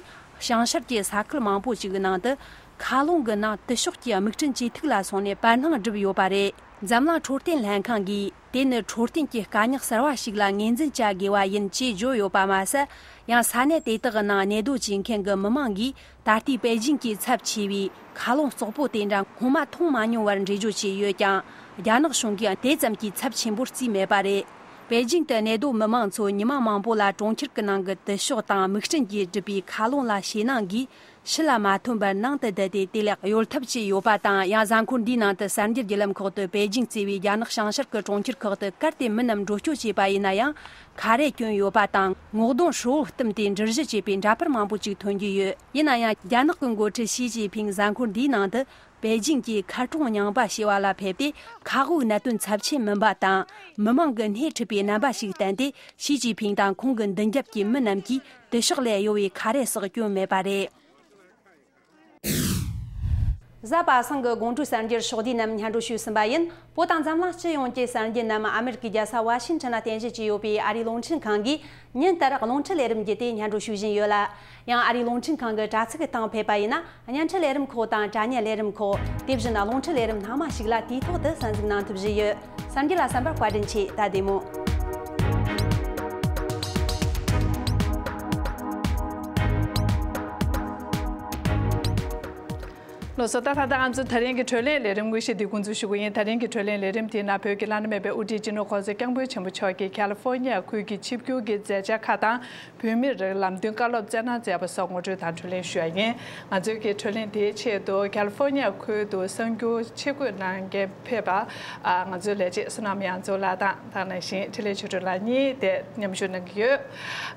བྱང་ཤར་གྱི་ས་ཁུལ་མང་པོ་ཞིག་གི་ནང་དུ་མཁའ་རླུང་གི་ནང་དུད་ཤོག་གི་དམིགས་བཀྲུན་བྱེད་ཐིག་ལ་སོང་ནས་བར་སྣང་བསྒྲིབས་ཡོད་པ་རེད། འཛམ་གླིང་འཕྲོད་བསྟེན་ལྷན་ཁང་གིས། དེ་ནི་འཕྲོད་བསྟེན་གྱི་དཀའ་རྙོག་གསར་བ་ཞིག་ལ་ངོས་འཛིན་བྱ་དགོས་པ་ཡིན་ཅེས་བརྗོད་ཡོད་པ་མ་ཟད། ཡང་ས་གནས་དེ་དག་གི་ནང་གནས་སྡོད་བྱེད་མཁན་གྱི་མི་མང་གིས་ད་ལྟའི་པེ་ཅིང་གི་ཚབས་ཆེ་བའི་མཁའ་རླུང་བཙོག་པོ་དེ་འདྲ་སྔོན་མ་མཐོང་མ་མྱོང་བར་འགྲེལ་བརྗོད་བྱས་ཡོད་ཀྱང་། རྒྱ་ནག་གཞུང་གིས་དེ་ཙམ་གྱི་ཚབས་ཆེན་པོར་བརྩིས་མེད་པ་རེད། པེ་ཅིང་དུ་གནས་སྡོད་མི་མང་ཚོ་ཉི་མ་མང་པོ་ལ་གྲོང་ཁྱེར་གྱི་ནང་གི་དུད་ཤོག་དང་དམིགས་བཀྲུན་གྱིས་བསྒྲིབས་པའི་མཁའ་རླུང་ལ་ཞེད་སྣང་གིས། ཕྱི་ལ་མ་ཐོན་པར་ནང་དུ་བསྡད་དེ་དེ་ལས་གཡོལ་ཐབས་བྱས་ཡོད་པ་དང་། ཡང་གཟའ་འཁོར་འདིའི་ནང་དུ་གསར་འགྱུར་བརྒྱུད་ལམ་ཁག་ཏུ་པེ་ཅིང་གཙོས་པའི་རྒྱ་ནག་བྱང་ཤར་གྱི་གྲོང་ཁྱེར་ཁག་ཏུ་གལ་ཏེ་མི་རྣམས་འགྲོ་སྐྱོད་བྱས་པ་ཡིན་ན་ཡང་། ཁ་རས་གྱོན་ཡོད་པ་དང་། ངོ་གདོང་ཧྲིལ་བོ་བསྟིམས་ཏེ་འགྲུལ་བཞུད་བྱས་པའི་འདྲ་པར་མང་པོ་ཅིག་ཐོན་གྱི་ཡོད། ཡིན་ན་ཡང་། རྒྱ་ནག་གི་འགོ་ཁྲིད་ཞི་ཅིན་ཕིང་གཟའ་འཁོར་འདིའི་ནང་དུ་པེ་ཅིང་གི་མཁར་གྲོང་རྙིང་པ་ཞེས་པ་ལ་ཕེབས་ཏེ། མཁའ་དབུགས་གནད་དོན་ཚབས་ཆེན་མིན་པ་དང་། མི་མང་གི་སྣེ་ཁྲིད་པའི་རྣམ་པ་ཞིག་བསྟན་ཏེ། ཞི་ཅིན་ཕིང་དང་ཁོང་གི་མདུན་རྒྱབ་ཀྱི་མི་རྣམས་ཀྱིས་དུད་ཤོག་ལས་གཡོལ་བའི་ཁ་རས་སོགས་གྱོན་མེད་པ་རེད། གཟའ་པ་སངས་ཀྱི་དགོང་དྲོའི་གསར་འགྱུར་ཕྱོགས་བསྡུས་རྣམས་སྙན་སྒྲོན་ཞུས་ཟིན་པ་ཡིན། བོད་དང་འཛམ་གླིང་སྤྱི་ཡོངས་ཀྱི་གསར་འགྱུར་རྣམས་ཨ་མེ་རི་ཀའི་རྒྱལ་ས་ཝ་ཤིང་ཊོན་ལ་རྟེན་གཞི་བྱས་ཡོད་པའི་ཨ་རིའི་རླུང་འཕྲིན་ཁང་གིས་ཉིན་ལྟར་རླུང་འཕྲིན་ལས་རིམ་བརྒྱུད་དེ་སྙན་སྒྲོན་ཞུ་བཞིན་ཡོད་ལ། ཡང་ཨ་རིའི་རླུང་འཕྲིན་ཁང་གི་དྲ་ཚིགས་སྟེང་ཕེབས་པ་ཡིན་ན། བརྙན་འཕྲིན་ལས་རིམ་ཁག་དང་དྲ་བརྙན་ལས་རིམ་ཁག་དེ་བཞིན་རླུང་འཕྲིན་ལས་རིམ་སྣ་མང་ཞིག་ལ་དུས་ཐོག་ཏུ་གསན་གཟིགས་གནང་ཐུབ་བཞིན་ཡོད། གསར་འགྱུར་ལ་གསན་པར་བཀའ་དྲིན་ཆེ། ད་བདེ་མོ། ལགས་སོ། ད་ད་ལྟ་ང་ཚོ་ད་རིང་གི་བགྲོ་གླེང་ལས་རིམ་དངོས་གཞི་འདི་འགོ་འཛུགས་ཞུ་གི་ཡིན། ད་རིང་གི་བགྲོ་གླེང་ལས་རིམ་དེའི་ནང་བོད་ཀྱི་བླ་ན་མེད་པའི་དབུ་ཁྲིད་སྤྱི་ནོར་༸གོང་ས་༸སྐྱབས་མགོན་ཆེན་པོ་མཆོག་གིས་ཁ་ལི་ཧྥོ་ནི་ཡ་ཁུལ་གྱི་ཆིབས་བསྒྱུར་གྱི་མཛད་འཆར་ཁག་དང་། བོད་མིར་ལམ་སྟོན་བཀའ་སློབ་སྩལ་གནང་མཛད་པ་སོགས་ངོ་སྤྲོད་དང་བགྲོ་གླེང་ཞུ་ཡ་ཡིན། ང་ཚོའི་གི་བགྲོ་གླེང་དེའི་ཆེད་དུ་ཁ་ལི་ཧྥོ་ནི་ཡ་ཁུལ་དུ་གསར་འགྱུར་ཆེད་འགོད་གནང་མཁན་ཕེབས་པ། ཨ། ང་ཚོའི་ལས་བྱེད་བསོད་ནམས་དབྱངས་མཚོ་ལགས་དང་། དེ་ནང་བཞིན་འཕྲིན་ལས་ཆོས་སྒྲོན་ལགས་གཉིས་དེ་མཉམ་ཞུགས་གནང་གི་ཡོད།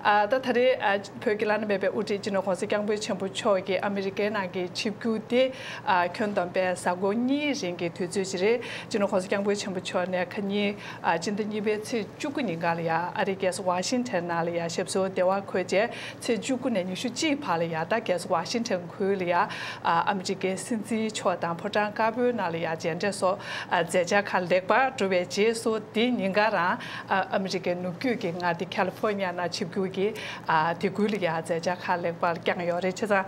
ཨ། ད་ད་རེས། ཨ། བོད་ཀྱི་བླ་ན་མེད་པའི་དབུ་ཁྲིད་སྤྱི་ནོར་༸གོང་ས་༸སྐྱབས་མགོན་ཆེན་པོ་མཆོག་གིས་ཨ་མི་རི་ཀའི་ནང་གི་ཆིབས་བསྒྱུར་དེ། ཨ། ཁྱོན་བསྡོམས་པའི་གཟའ་འཁོར་གཉིས་རིང་གི་དུས་ཚོད་ཅིག་རེད། སྤྱི་ནོར་༸གོང་ས་༸སྐྱབས་མགོན་ཆེན་པོ་མཆོག་ནས་ཁ་ཉིན། ཨ། སྤྱི་ཟླ་གཉིས་པའི་ཚེས་བཅུ་དགུ་ཉིན་ཀ་ལ་ཡ་ཨ་རིའི་རྒྱལ་ས་ཝ་ཤིང་ཊོན་ནང་ལ་ཡ་ཞབས་སོར་བདེ་བར་འཁོད་རྗེས། ཚེས་བཅུ་དགུ་ནས་ཉི་ཤུ་གཅིག་བར་ལ་ཡ་ད་རྒྱལ་ས་ཝ་ཤིང་ཊོན་ཁུལ་ལ་ཡ། ཨ། ཨ་མི་རི་ཀའི་སྲིད་འཛིན་མཆོག་དང་ཕོ་བྲང་དཀར་པོའི་ནང་ལ་ཡ་མཇལ་འཕྲད་སོགས། ཨ། མཛད་འཆར་ཁག་ལེགས་པར་གྲུབ་པའི་རྗེས་སུ། དེ་ཉིན་ཀ་རང་། ཨ། ཨ་མི་རི་ཀའི་ནུབ་རྒྱུད་ཀྱི་མངའ་སྡེ་ཁ་ལི་ཧྥོ་ནི་ཡ་ནང་ཆིབས་བསྒྱུར་གྱིས། ཨ། དེ་ཁུལ་ལ་ཡ་མཛད་འཆར་ཁག་ལེགས་པར་བསྐྱངས་ཡོད་རེད། བྱས་ཙང་།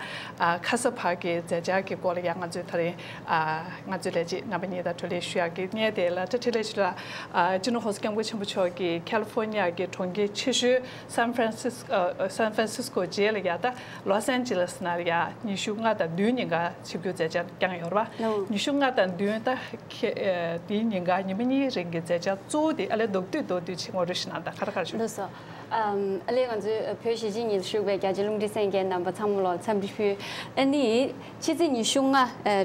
ཨ། ཁ་ས་བར་གྱི་མཛད་འཆར་གྱི་སྐོར་ལ། ཡང་ང་ཚོས་ད་རེས་ཨ་ང་ཚོའི་ལས་བྱེད་རྣམ་པ་གཉིས་དང་གྲོས་གླེང་ཞུ་ཡག་གི་གནས་དེ་ལ་ད་འཕྲིན་ལས་ཞུ་ལ་ཨ་སྤྱི་ནོར་༸གོང་ས་༸སྐྱབས་མགོན་ཆེན་པོ་མཆོག་གིས་ཁ་ལི་ཧྥོར་ནི་ཡ་གི་གྲོང་ཁྱེར་ཆེ་ཤོས་སན་ཧྥ་རན་སིས་ཨ་སན་ཧྥ་རན་སིས་ཀོ་རྗེས་ལ་ཡ་ད་ལོས་ཨན་ཇི་ལེས་ནང་ལ་ཡ་ཉི་ཤུ་ལྔ་དང་བདུན་ཉིན་ག་ཆིབས་བསྒྱུར་མཛད་འཆར་བསྐྱངས་ཡོད་རེད་བ། ཉི་ཤུ་ལྔ་དང་བདུན་ད་ཁེ་ཨ་དེའི་ཉིན་ག་ཉི་མ་གཉིས་རིང་གི་མཛད་འཆར་གཙོ་བོ་དེ་ཨ་ལས་མདོར་བསྡུས་མདོར་བསྡུས་ཅིག་ངོ་སྤྲོད་ཞུ་གནང་དང་། ག་རེ་ག་རེ་ཞུ། ལགས་སོ། ཨམ། ཨ་ལས་ང་ཚོའི་བོད་གཞིས་བྱེས་གཉིས་ལ་བཞུགས་པའི་རྒྱ་ཆེ་རླུང་འཕྲིན་གསན་མཁན་རྣམ་པ་ཚང་མ་ལ་འཚམས་འདྲི་ཞུ། ཨ་ནི་ཕྱི་ཚེས་ཉི་ཤུ་ལྔ་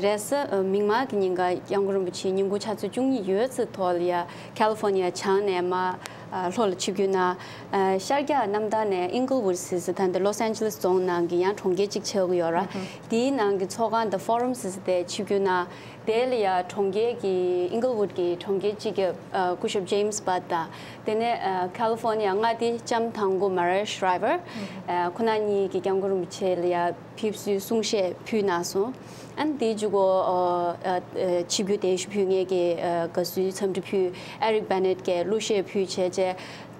རེས་གཟའ་མིག་དམར་གྱི་ཉིན་ཀ་སྐྱབས་མགོན་རིན་པོ་ཆེའི་ཉིན་གུང་ཆུ་ཚོད་བཅུ་གཉིས་ཡོལ་ཚད་ཐོག་ལ་ཡ་ཁ་ལི་ཧྥོར་ནི་ཡ་བྱང་ནས་མར་ལྷོ་ལ་ཆིབས་བསྒྱུར་གནང་། ཤར་རྒྱག་གནམ་ཐང་ནས་ཨིང་ཀལ་ཝུཌ་ཟེར་ས་ད་ལྟ་ལོས་ཨན་ཇི་ལེས་རྫོང་ནང་གི་ཡང་གྲོང་ཁྱེར་གཅིག་ཆགས་ཀྱི་ཡོད་ར། དེའི་ནང་གི་ཚོགས་ཁང་The Forum ཟེར་ས་དེ་ཆིབས་བསྒྱུར་གནང་། དེ་ལ་ཡ་གྲོང་ཁྱེར་གྱི་ཨིང་ཀལ་ཝུཌ་གྱི་གྲོང་ཁྱེར་སྤྱི་ཁྱབ་སྐུ་ཞབས་ཇེམ་སི་བྷཊ་དང་། དེ་ནས་ཁ་ལི་ཧྥོར་ནི་ཡ་མངའ་སྡེའི་ལྕམ་དང་པོ་མ་ར་ཡ་ཤྲའི་ཝར། ཁོ་ན་གཉིས་ཀྱིས་སྐྱབས་མགོན་རིན་པོ་ཆེ་ལ་ཡ་ཕེབས་བསུའི་གསུང་བཤད་ཕུལ་གནང་སོང་། ཨ་ནི་དེའི་མཇུག་གུ་ཆིབས་བསྒྱུར་གདན་ཞུ་ཕུལ་མཁན་གྱི་དགའ་བསུའི་འཚམས་འདྲི་ཕུལ། ཨེ་རིག་བྷེ་ནེཊ་ཀྱིས་གླུ་གཞས་ཕུལ་བྱས་རྗེས།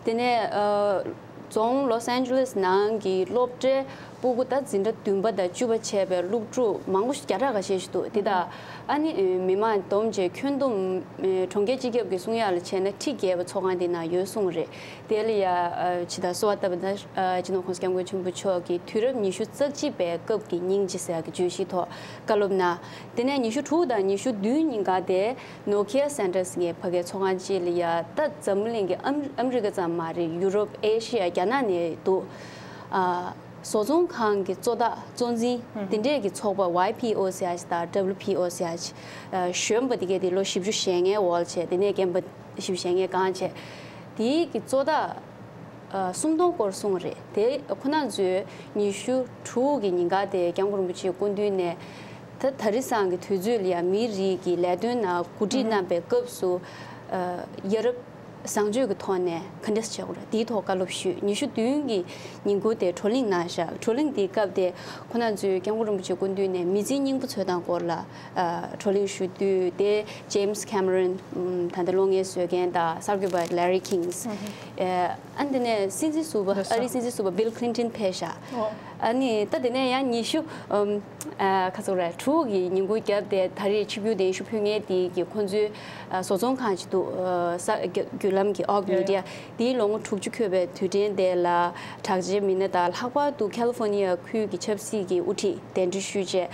དེ་ནས་རྫོང་ལོས་ཨན་ཇི་ལེས་ནང་གི་སློབ་གྲྭའི་སྤུ་གུ་ད་འཛིན་གྲྭ་བདུན་པ་དང་བཅུ་པ་བྱས་པའི་སློབ་ཕྲུག་མང་པོ་ཞིག་བརྒྱ་ཕྲག་ཁ་ཤས་ཤིག་འདུག་དེ་དག་ཨ་ནི་མི་མང་བསྡོམས་བྱས་ཁྱོན་བསྡོམས་གྲོང་ཁྱེར་སྤྱི་ཁྱབ་ཀྱི་གསུང་ཡག་ལ་བྱས་ན་ཁྲི་བརྒྱད་པ་ཚོགས་ཁང་དེ་ནང་ཡོད་གསུངས་རེད། དེ་ལ་ཡ་ཇི་ལྟར་གསོལ་བ་བཏབ་པ་ན་སྤྱི་ནོར་༸གོང་ས་༸སྐྱབས་མགོན་ཆེན་པོ་མཆོག་གིས་དུས་རབས་ཉི་ཤུ་རྩ་གཅིག་པའི་སྐབས་ཀྱི་སྙིང་རྗེ་ཟེར་ཡག་གི་བརྗོད་གཞིའི་ཐོག་བཀའ་སློབ་གནང་། དེ་ནས་ཉི་ཤུ་དྲུག་དང་ཉི་ཤུ་བདུན་ཉིན་ག་དེ། ནོ་ཁི་ཡ་སེན་ཊར་ཟེར་མཁན་ཕ་གིའི་ཚོགས་ཁང་ཅིག་ལ་ཡ་ད་འཛམ་བུ་གླིང་གི་ཨམ་ཨ་མི་རི་ཀ་ཙམ་མ་རེད། ཡུ་རོབ། ཨེ་ཤི་ཡ། རྒྱ་ནག་ནས་འདུག་ཨ། བཟོ་ཚོང་ཁང་གི་གཙོ་བདག་གཙོ་འཛིན་དེ་འདྲས་ཀྱི་ཚོགས་པ་ཝའི་ཕི་ཨོ་ཟེར་ཡ་ཞིག་དང་ཌབ་ལུ་ཕི་ཨོ་ཟེར་ཡ་ཞིག་གཞོན་པ་དེ་གས་དེ་ལོ་བཞི་བཅུ་ཞེ་ལྔའི་འོག་ལ་བྱས། དེ་ནས་རྒན་པ་བཞི་བཅུ་ཞེ་ལྔའི་སྒང་བྱས། དེའི་གི་གཙོ་བདག་ཨ། སུམ་སྟོང་སྐོར་གསུངས་རེད། དེ་ཁོ་ན་ཚོས་ཉི་ཤུ་དྲུག་གི་ཉིན་ག་དེ་སྐྱབས་མགོན་རིན་པོ་ཆེའི་སྐུ་མདུན་ནས་ད་དེང་སང་གི་དུས་ཚོད་ལ་ཡང་མིའི་རིགས་ཀྱི་ལས་དོན་ནང་གོ་སྒྲིག་གནང་པའི་སྐབས་སུ། ཨ། ཡ་རབས་བཟང་སྤྱོད་ཀྱི་ཐོག་ནས་ག་འདྲས་བྱེད་དགོས་རེད། དེའི་ཐོག་བཀའ་སློབ་ཞུས། ཉི་ཤུ་བདུན་གྱི་ཉིན་གུང་དེ་བགྲོ་གླེང་གནང་བཞག་བགྲོ་གླེང་དེའི་སྐབས་དེ་ཁོ་ན་ཚོས་སྐྱབས་མགོན་རིན་པོ་ཆེའི་སྐུ་མདུན་ནས་མི་ཚེའི་སྙིང་པོ་འཚོལ་སྟངས་སྐོར་ལ། ཨ། བགྲོ་གླེང་ཞུ་དུས་དེ་ཇེམ་སི་ཁེ་མ་རོན། ཨམ། ད་ལྟ་གློག་བརྙན་བཟོ་མཁན་དང་གསར་འགོད་པ་ལེ་རི་ཁིང་སི། ཨ། ཨ་ནི་དེ་ནས་སྲིད་འཛིན་ཟུར་པ། ལགས་སོ། ཨ་རིའི་སྲིད་འཛིན་ཟུར་པ་བྷིལ་ཁི་ལིན་ཏོན་ཕེབས་ཤག་ཨོ། ཨ་ནི་ད་དེ་ནས་ཡང་ཉི་ཤུ། ཨམ། ཨ། ཁ་ཚུགས་རེད། དྲུག་གི་ཉིན་གུང་རྒྱབ་དེ་ད་རེས་ཆིབས་བསྒྱུར་གདན་ཞུ་ཕུལ་མཁན་དེ་གི་ཁོང་ཚོའི་ཨ། བཟོ་ཚོང་ཁང་ཅིག་འདུག་ཨ། ས་བརྒྱུད་ལམ་གྱི་ཨོག་མི་ཌི་ཡ། དེའི་ལོ་ངོ་དྲུག་ཅུ་འཁོད་པའི་དུས་དྲན་དེ་ལ་དྲག་ཆས་མི་སྣ་དང་ལྷག་པར་དུ་ཁ་ལི་ཧྥོར་ནི་ཡ་ཁུལ་གྱི་ཆབ་སྲིད་ཀྱི་དབུ་ཁྲིད་གདན་འདྲེན་ཞུས་རྗེས།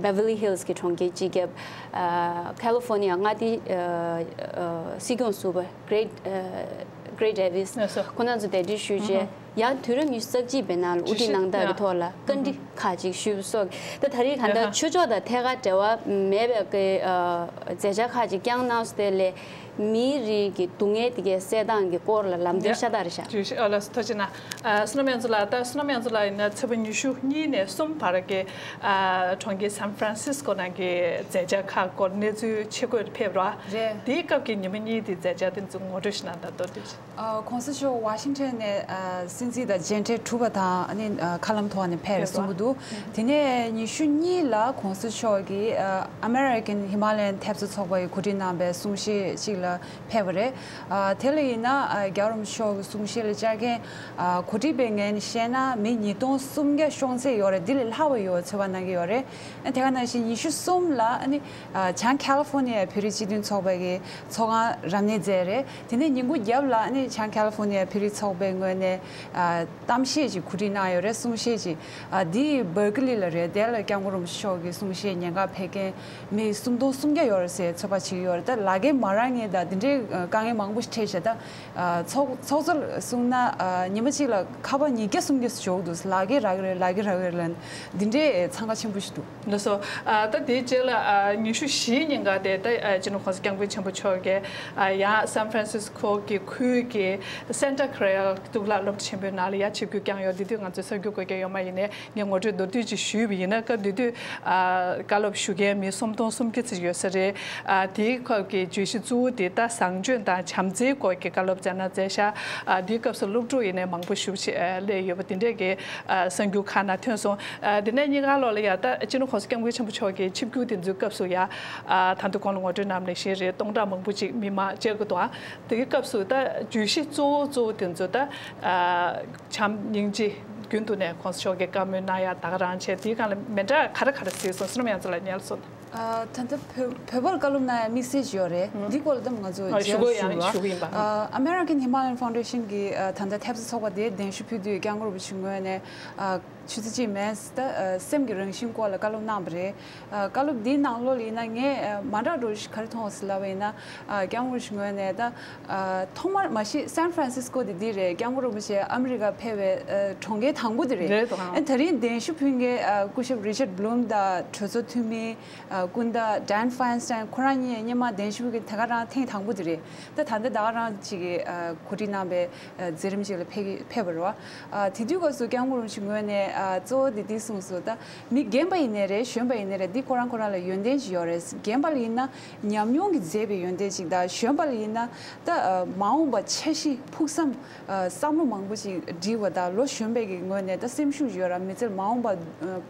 Beverly Hills གྱི་གྲོང་ཁྱེར་སྤྱི་ཁྱབ། ཨ། California མངའ་སྡེའི། ཨ། ཨ། སྲིད་སྐྱོང་ཟུར་པ་Greg ཨ། Greg Davis ལགས་སོ། ཁོང་རྣམ་ཚོ་གདན་འདྲེན་ཞུས་རྗེས། ཡང་དུས་རབས་ཉི་ཤུ་རྩ་གཅིག་པའི་ནང་ལ་དབུ་ཁྲིད་གནང་སྟངས་ཀྱི་ཐོག་ལ་བཀའ་འདྲི་ཁག་ཅིག་ཞུས་པ་སོགས། ད་ད་རེས་གང་ལྟར་ཆོས་ཕྱོགས་དང་ཐད་ཀར་འབྲེལ་བ་མེད་པའི་གི། ཨ། མཛད་འཆར་ཁག་ཅིག་བསྐྱངས་གནང་སོང་། དེ་ལས་མིའི་རིགས་ཀྱི་སྡུག་བསྔལ་དེ་གའི་སེལ་སྟངས་ཀྱི་སྐོར་ལ་ལམ་སྟོན་ཤ་སྟག་རེད་ཤག་བརྗོད་གཞི། ཨ། ལགས་སོ། ཐུགས་རྗེ་གནང་། ཨ། བསོད་ནམས་དབྱངས་མཚོ་ལགས། ད་བསོད་ནམས་དབྱངས་མཚོ་ལགས་ཡིན་ན་ཚེས་པ་ཉི་ཤུ་གཉིས་ནས་གསུམ་བར་གྱི། ཨ། གྲོང་ཁྱེར་སན་ཧྥ་རན་སིས་ཀོ་ནང་གི་མཛད་འཆར་ཁག་སྐོར་གནས་ཚུལ་ཆེད་འགོད་ཕེབས་རོགས། རེད། དེའི་སྐབས་ཀྱི་ཉི་མ་གཉིས་དེ་མཛད་འཆར་དེ་ཚོ་ངོ་སྤྲོད་ཞིག་གནང་དང་མདོར་བསྡུས་ཤིག་ཨ། ༸གོང་ས་མཆོག་ཝ་ཤིང་ཊོན་ནས། ཨ། སྲིད་འཛིན་དང་མཇལ་འཕྲད་གྲུབ་པ་དང་། ཨ་ནི། ཨ། མཁའ་ལམ་ཐོག་ནས་ཕེབས་རེད་གསུང་གི་འདུག་དེ་ནས་ཉི་ཤུ་གཉིས་ལ་༸གོང་ས་མཆོག་གིས། ཨ། American Himalayan ཐེབས་རྩ་ཚོགས་པ་ཡིས་གོ་སྒྲིག་གནང་པའི་གསུང་བཤད་ཅིག་ལ་ཕེབས་པ་རེད། ཨ། དེ་ལ་ཡིན་ན། ཨ། རྒྱལ་བ་རིན་པོ་ཆེ་མཆོག་གི་གསུང་བཤད་ལ་བཅར་མཁན། ཨ། གོ་སྒྲིག་པའི་ངོས་ནས་བཤད་ན་མི་ཉིས་སྟོང་སུམ་བརྒྱ་ཤོང་ཚད་ཡོད་རེད། འདི་ལས་ལྷག་པ་ཡོད་ཚོད་དཔག་གནང་གི་ཡོད་རེད། ཨ། དེ་ག་ནང་བཞིན་ཉི་ཤུ་གསུམ་ལ། ཨ་ནི། ཨ། བྱང་ཁ་ལི་ཧྥོར་ནི་ཡའི་བོད་རིགས་སྤྱི་མཐུན་ཚོགས་པ་གི་ཚོགས་ཁང་རབ་གནས་མཛད་རེད། དེ་ནས་ཉིན་གུང་རྒྱབ་ལ་ནི་བྱང་ཁ་ལི་ཧྥོར་ནི་ཡའི་བོད་རིགས་ཚོགས་པའི་ངོས་ནས། ཨ། གཏམ་བཤད་ཅིག་གོ་སྒྲིག་གནང་ཡོད་རེད། གསུང་བཤད་ཅིག་ཨ། འདི་བར་ཀི་ལི་ལ་རེད། དེ་ལ་སྐྱབས་མགོན་རིན་པོ་ཆེ་མཆོག་གི་གསུང་བཤད་ཉན་ག་ཕེབས་མཁན་མི་སུམ་སྟོང་སུམ་བརྒྱ་ཡོད་རེད་ཟེར་ཚོད་དཔག་བྱེད་ཀྱི་ཡོད་རེད། ད་ལ་རྒན་མ་རག་མཁན་དང་དེ་འདྲའི་དཀའ་ངལ་མང་པོ་ཞིག་འཕྲད་ཤག་ད། ཨ། ཚོགས་ཚོགས་གཙོ་གསུངས་ན། ཨ། ཉི་མ་གཅིག་ལ་ཁ་པར་ཉིས་བརྒྱ་སུམ་བརྒྱ་ཞིག་འབྱོར་འདུག་ལ་རྒན་རག་གི་རེད། ལ་རྒན་རག་གི་རེད་ལབ། འདི་འདྲའི་འཚང་ཁ་ཆེན་པོ་ཞིག་འདུག་ལགས་སོ། ཨ། ད་དེའི་རྗེས་ལ། ཨ། ཉི་ཤུ་བཞིའི་ཉིན་ག་དེ་ད། ཨ། སྤྱི་ནོར་༸གོང་ས་༸སྐྱབས་མགོན་ཆེན་པོ་མཆོག་གིས། ཨ། ཡང་སན་ཧྥ་རན་སིས་ཀོ་གི་ཁུལ་གྱི་སན་ཊ་ཁེ་རལ་གཙུག་ལག་སློབ་གྲྭ་ཆེན་པོའི་ནང་ལ་ཡང་ཆིབས་བསྒྱུར་བསྐྱངས་ཡོད། དེ་དུས་ང་ཚོས་གསར་འགྱུར་བཀོད་ཀྱི་ཡོད་མ་ཡིན་ནའི་ངས་ངོ་སྤྲོད་མདོར་བསྡུས་ཅིག་ཞུས་པ་ཡིན་ན། སྐབས་དེ་དུས། ཨ། བཀའ་སློབ་ཞུ་མཁན་མི་སུམ་སྟོང་སུམ་བརྒྱ་ཙམ་ཡོད་ས་རེད། ཨ། དེའི་སྐབས་ཀྱི་བརྗོད་གཞི་གཙོ་བོ་དེ་ད་བཟང་སྤྱོད་དང་བྱམས་བརྩེའི་སྐོར་གྱི་བཀའ་སློབ་སྩལ་གནང་མཛད་ཤག་ཨ། དེའི་སྐབས་སུ་སློབ་ཕྲུག་ཡིན་ནའི་མང་པོ་ཞེ་པོ་ཅིག་ཨ། སླེབས་ཡོད་པ་དེ་འདྲས་ཀྱི། ཨ། གསར་འགྱུར་ཁག་ནང་ཐོན་སོང་། ཨ། དེ་ནས་གཉིས་ཀ་ལོག་ལ་ཡ་ད་སྤྱི་ནོར་༸གོང་ས་༸སྐྱབས་མགོན་ཆེན་པོ་མཆོག་གི་ཆིབས་བསྒྱུར་དེ་ཚོའི་སྐབས་སུ་ཡ། ཨ། ད་དུང་གོང་ལ་ངོ་སྤྲོད་གནང་བ་ནང་བཞིན་རེད། སྟོང་ཕྲག་མང་པོ་ཅིག་མི་མང་མཇལ་དགོས་འདུག་ཨ། དེའི་སྐབས་སུ་ད་བརྗོད་གཞི་གཙོ་བོ་གཙོ་བོ་དེ་ཚོ་ད། ཨ། བྱམས་སྙིང་རྗེ། རྒྱུན་དུ་ནས་གོང་ས་མཆོག་གིས་བཀའ་མོལ་གནང་ཡག་ད་ག་རང་བྱས། དེའི་སྒང་ལ་མི་འདྲ་ག་རེ་ག་རེ་གཟིགས་སོང་། བསོད་ནམས་དབྱངས་མཚོ་ལགས་སྙན་ལ་སོང་། ཨ། ད་ལྟ་བོད་བོད་པར་བཀའ་སློབ་གནང་ཡ་དམིགས་བསལ་ཞིག་ཡོད་རེད། ཨ། འདི་སྐོར་ལ་ད་ང་ཚོ་ཨ། ཞུ་མཇལ་གི་ཞུ་ཡོད་ལ། ཞུ་གི་ཡིན་པ། ཨ། American Himalayan Foundation གི་ཨ། ད་ལྟ་ཐེབས་རྩ་ཚོགས་པ་དེའི་གདན་ཞུ་ཕུལ་དུས་སྐྱབས་མགོན་རིན་པོ་ཆེ་ངོས་ནས་ཨ། ཆུ་ཚོད་གཅིག་མིན་ད་ཨ། སེམས་ཀྱི་རང་བཞིན་སྐོར་ལ་བཀའ་སློབ་གནང་བ་རེད། ཨ། བཀའ་སློབ་འདིའི་ནང་ལོགས་ལ་ཡིན་ན་ངས་ཨ། མ་འདྲ་འདྲ་བོ་ཞིག་ག་རེ་མཐོང་སོང་ལབ་པ་ཡིན་ན། ཨ། སྐྱབས་མགོན་རིན་པོ་ཆེ་ངོས་ནས་ད། ཨ། ཐོག་མར་མ་གཞི་San Francisco དེ་འདི་རེད། སྐྱབས་མགོན་རིན་པོ་ཆེ་ཨ་མི་རི་ཀ་ཕེབས་པའི་ཨ། གྲོང་ཁྱེར་དང་པོ་དེ་རེད། རེད་དོ། ཨ། ཨ། ད་རིང་གདན་ཞུ་ཕུལ་མཁན་ཨ། སྐུ་ཞབས་Richard Blum དང་གྲོས་ཚོགས་འཐུས་མི་ཨ། སྐུ་ཟླ་Dianne Feinstein ཁོ་རང་གཉིས་སྔོན་མ་གདན་ཞུ་ཕུལ་མཁན་དེ་ག་རང་ཐེངས་དང་པོ་དེ་རེད། ད་ད་ལྟ་ད་ག་རང་ཅིག་གིས་ཨ། གོ་སྒྲིག་གནང་པའི་ཨ། མཛད་རིམ་ཅིག་ལ་ཕེབས་ཀྱི་ཕེབས་པ་རེད་བ། ཨ། དེ་དུས་སྐབས་སུ་སྐྱབས་མགོན་རིན་པོ་ཆེ་ངོས་ནས་ཨ། གཙོ་བོ་དེ་འདི་གསུངས་སོང་། ད་མི་རྒན་པ་ཡིན་ནའི་རེད། གཞོན་པ་ཡིན་ནའི་རེད། འདི་ཁོ་རང་ཁོ་རང་ལ་ཡོན་ཏན་ཅིག་ཡོད་རེད། རྒན་པ་ལ་ཡིན་ན་ཉམས་མྱོང་གིས་མཛད་པའི་ཡོན་ཏན་ཅིག་དང་། གཞོན་པ་ལ་ཡིན་ན་ད་ཨ། མ་འོངས་པ་འཆར་གཞི་ཕུགས་བསམ་ཨ། བསམ་བློ་མང་པོ་ཅིག་སྒྲིལ་བ་དང་། ལོ་གཞོན་པའི་གི་ངོས་ནས་ད་སེམས་ཤུགས་ཡོད་ར། མི་ཚེར་མ་འོངས་པ་ཨ།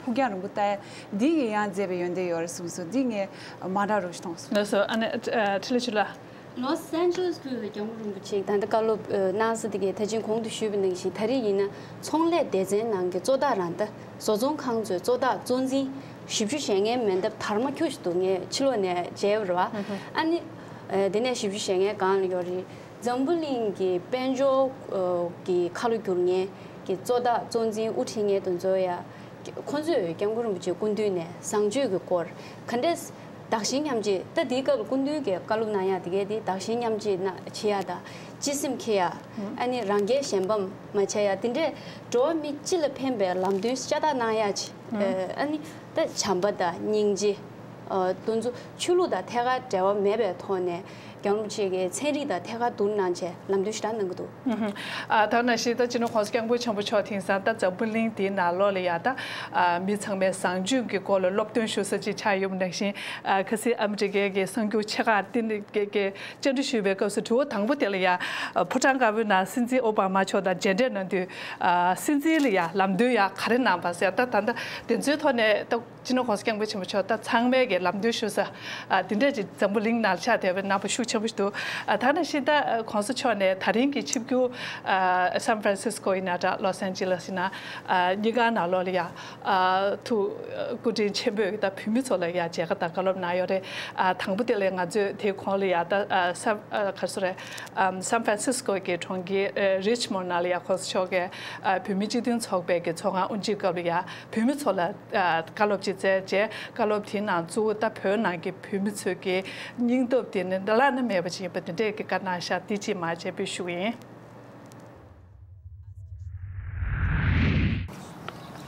ཕུགས་རྒྱང་རིང་པོ་ལྟ་ཡ་འདི་གིས་ཡང་མཛད་པའི་ཡོན་ཏན་ཡོད་རེད་གསུངས་སོང་། འདི་ངས་མ་འདྲ་རོགས་ཞིག་མཐོང་སོང་། ལགས་སོ། ཨ་ནི་ཨ། འཕྲིན་ལས་ཆོས་ལགས། ལོས་ཨན་ཇེ་ལིས་ཁུལ་ལ་སྐྱབས་མགོན་རིན་པོ་ཆེས་ད་ལྟ་བཀའ་སློབ་ཨ། གནང་ས་དེ་གའི་ད་ཅིང་གོང་དུ་ཞུས་པ་ནང་བཞིན་ད་རེས་ཡིན་ན་ཚོང་ལས་སྡེ་ཚན་ནང་གི་གཙོ་བདག་རང་ད་བཟོ་ཚོང་ཁང་ཚོའི་གཙོ་བདག་གཙོ་འཛིན་བཞི་བཅུ་ཞེ་ལྔའི་མེ་འདབས་དར་མ་ཁྱུ་ཞིག་འདུག་ངས་ཕྱི་ལོགས་ནས་མཇལ་བ་རེད་བ། ཨ་ནི་ཨ། དེ་ནས་བཞི་བཅུ་ཞེ་ལྔའི་སྒང་ལ་ཡོད་རེད། འཛམ་བུ་གླིང་གི་དཔལ་འབྱོར་ཨ། གི་ཁ་ལོ་བསྒྱུར་མཁན་གྱི་གཙོ་བདག་གཙོ་འཛིན་དབུ་ཁྲིད་མཁན་དེ་ཚོ་ཡ། ཁོ་ཚོས་སྐྱབས་མགོན་རིན་པོ་ཆེའི་སྐུ་མདུན་ནས་བཟང་སྤྱོད་ཀྱི་སྐོར་ག་འདྲས་བདག་གཞན་མཉམ་བརྗེ། ད་འདིའི་སྐབས་ལ་སྐུ་མདུན་གྱིས་བཀའ་སློབ་གནང་ཡག་དེ་གའི་དེ་བདག་གཞན་མཉམ་བརྗེ་གནང་བྱེད་ཡག་དང་། སྤྱི་སེམས་འཁྱེར་ཡག་ཨ་ནི་རང་རྒྱལ་གཞན་ཕམ་མ་བྱེད་ཡག་དེ་འདྲས་འགྲོ་བ་མི་སྤྱི་ལ་ཕན་པའི་ལམ་སྟོན་ཤ་སྟག་གནང་ཡག་ཅིག་ཨ་ནི་ད་བྱམས་པ་དང་སྙིང་རྗེ། ཨ། དེ་ཚོ་ཆོས་ལུགས་དང་ཐད་ཀར་འབྲེལ་བ་མེད་པའི་ཐོག་ནས་སྐྱབས་མགོན་རིན་པོ་ཆེ་གིས་ཚན་རིག་དང་ཐད་ཀར་བསྡུར་གནང་བྱས་ལམ་སྟོན་ཞེ་དྲག་གནང་གི་འདུག་ཨ། ད་ནང་བཞིན་ད་སྤྱི་ནོར་༸གོང་ས་༸སྐྱབས་མགོན་ཆེན་པོ་མཆོག་དེང་སང་ད་འཛམ་བུ་གླིང་འདིའི་ནང་ལོགས་ལ་ཡ་ད་ཨ། མི་ཚང་མས་བཟང་སྤྱོད་ཀྱི་སྐོར་ལ་སློབ་སྟོན་ཞུ་ས་ཅིག་ཆགས་ཡོད་པ་ནང་བཞིན། ཨ། ཁ་སང་ཨ་མི་རི་ཀའི་གི་གསར་འགྱུར་ཆེ་ཁག་དེ་འདྲ་གི་གི་བཅར་འདྲི་ཞུས་པའི་སྐབས་སུ་དྲི་བ་དང་པོ་དེ་ལ་ཡ། ཨ། ཕོ་བྲང་དཀར་པོའི་ནང་སྲིད་འཛིན་ཨོ་བྷ་མ་མཆོག་དང་མཇལ་འཕྲད་གནང་དུས། ཨ། སྲིད་འཛིན་ལ་ཡ་ལམ་སྟོན་ཡ་ག་རེ་གནང་པ་ཟེར། ད་ད་ད་དེ་ཚོའི་ཐོག་ནས་ད། སྤྱི་ནོར་༸གོང་ས་༸སྐྱབས་མགོན་ཆེན་པོ་མཆོག་ད་ཚང་མས་ཀྱི་ལམ་སྟོན་ཞུ་ས། ཨ། དེ་འདྲ་ཅིག་འཛམ་བུ་གླིང་ནང་ཆགས་བསྡད་པའི་རྣམ་པ་ཤུགས་ཆེན་པོ་ཞིག་འདུག་ཨ། ད་ནང་བཞིན་ད་༸གོང་ས་མཆོག་ནས་ད་རིང་གི་ཆིབས་བསྒྱུར། ཨ། སན་ཧྥ་རན་སིས་ཀོ་ཡིན་ན་འདྲ། ལོས་ཨན་ཇེ་ལིས་ཡིན་ན། ཨ། གཉིས་ཀ་ནང་ལོགས་ལ་ཡ། ཨ། ཐུགས་སྐུ་དྲིན་ཆེན་པོས་ད་བོད་མི་ཚོ་ལ་ཡ་མཇལ་ཁ་དང་བཀའ་སློབ་གནང་ཡོད་རེད། ཨ། དང་པོ་དེ་ལ་ང་ཚོས་དེའི་གོང་ལ་ཡ་ད། ཨ། ས། ཨ། ག་རེ་ཟེར་རེད། ཨ། སན་ཧྥ་རན་སིས་ཀོ་གི་གྲོང་ཁྱེར། ཨ། རིཆ་མོན་ནང་ལ་ཡ་༸གོང་ས་མཆོག་གིས། ཨ། བོད་མི་སྤྱི་མཐུན་ཚོགས་པའི་གི་ཚོགས་ཁང་དབུ་འབྱེད་སྐབས་ལ་ཡ། བོད་མི་ཚོ་ལ། ཨ། བཀའ་སློབ་ཅིག་སྩལ་རྗེས། བཀའ་སློབ་དེའི་ནང་གཙོ་བོ་ད་བོད་ནང་གི་བོད་མི་ཚོའི་གི་སྙིང་སྟོབས་དེ་ནི་བླ་ན་མེད་པ་ཅིག་ཡིན་པ་དེ་འདྲས་ཀྱི་བཀའ་གནང་ཤག་དེ་ཅིག་མར་དཔྱད་འབུལ་ཞུ་གི་ཡིན།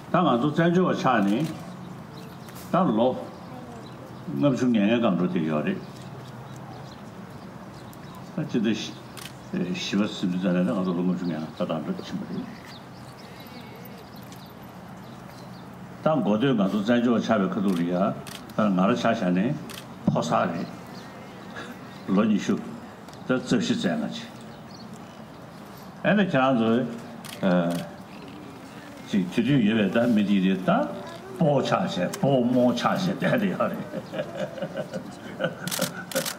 ད་ང་ཚོ་བཙན་བྱོལ་བ་ཆགས་ནས་ད་ལོ་ལྔ་བཅུ་ང་ལྔའི་སྒང་འགྲོ་བསྡད་ཡོད་རེད། ད་སྤྱི་ཟླ་བཞི་པ་ཟིན་པའི་རྩ་ནས་ད་ང་ཚོ་ལོ་ལྔ་བཅུ་ང་ལྔ་ད་ལྟ་འགྲོ་ཕྱིན་པ་རེད། ད་འགོ་སྟོད་ང་ཚོ་བཙན་བྱོལ་བ་ཆགས་པའི་ཁ་ཐུག་ལ་ཡ། ད་ང་རང་ཆ་བཞག་ནས་ཕོ་གསར་རེད། ལོ་ཉི་ཤུ་ད་རྩ་བཞི་ཙམ་ལ་ཅིག་ཨེ་ད་ཁྱེད་རང་ཚོ། ཨ། ཅིག་དེ་དུས་ཡོད་པའི་ད་མི་དེ་རེད། ད་སྤོ་ཆགས་བྱས། སྤོ་རྨོ་ཆགས་བྱས་བསྡད་དེ་ཡོད་རེད།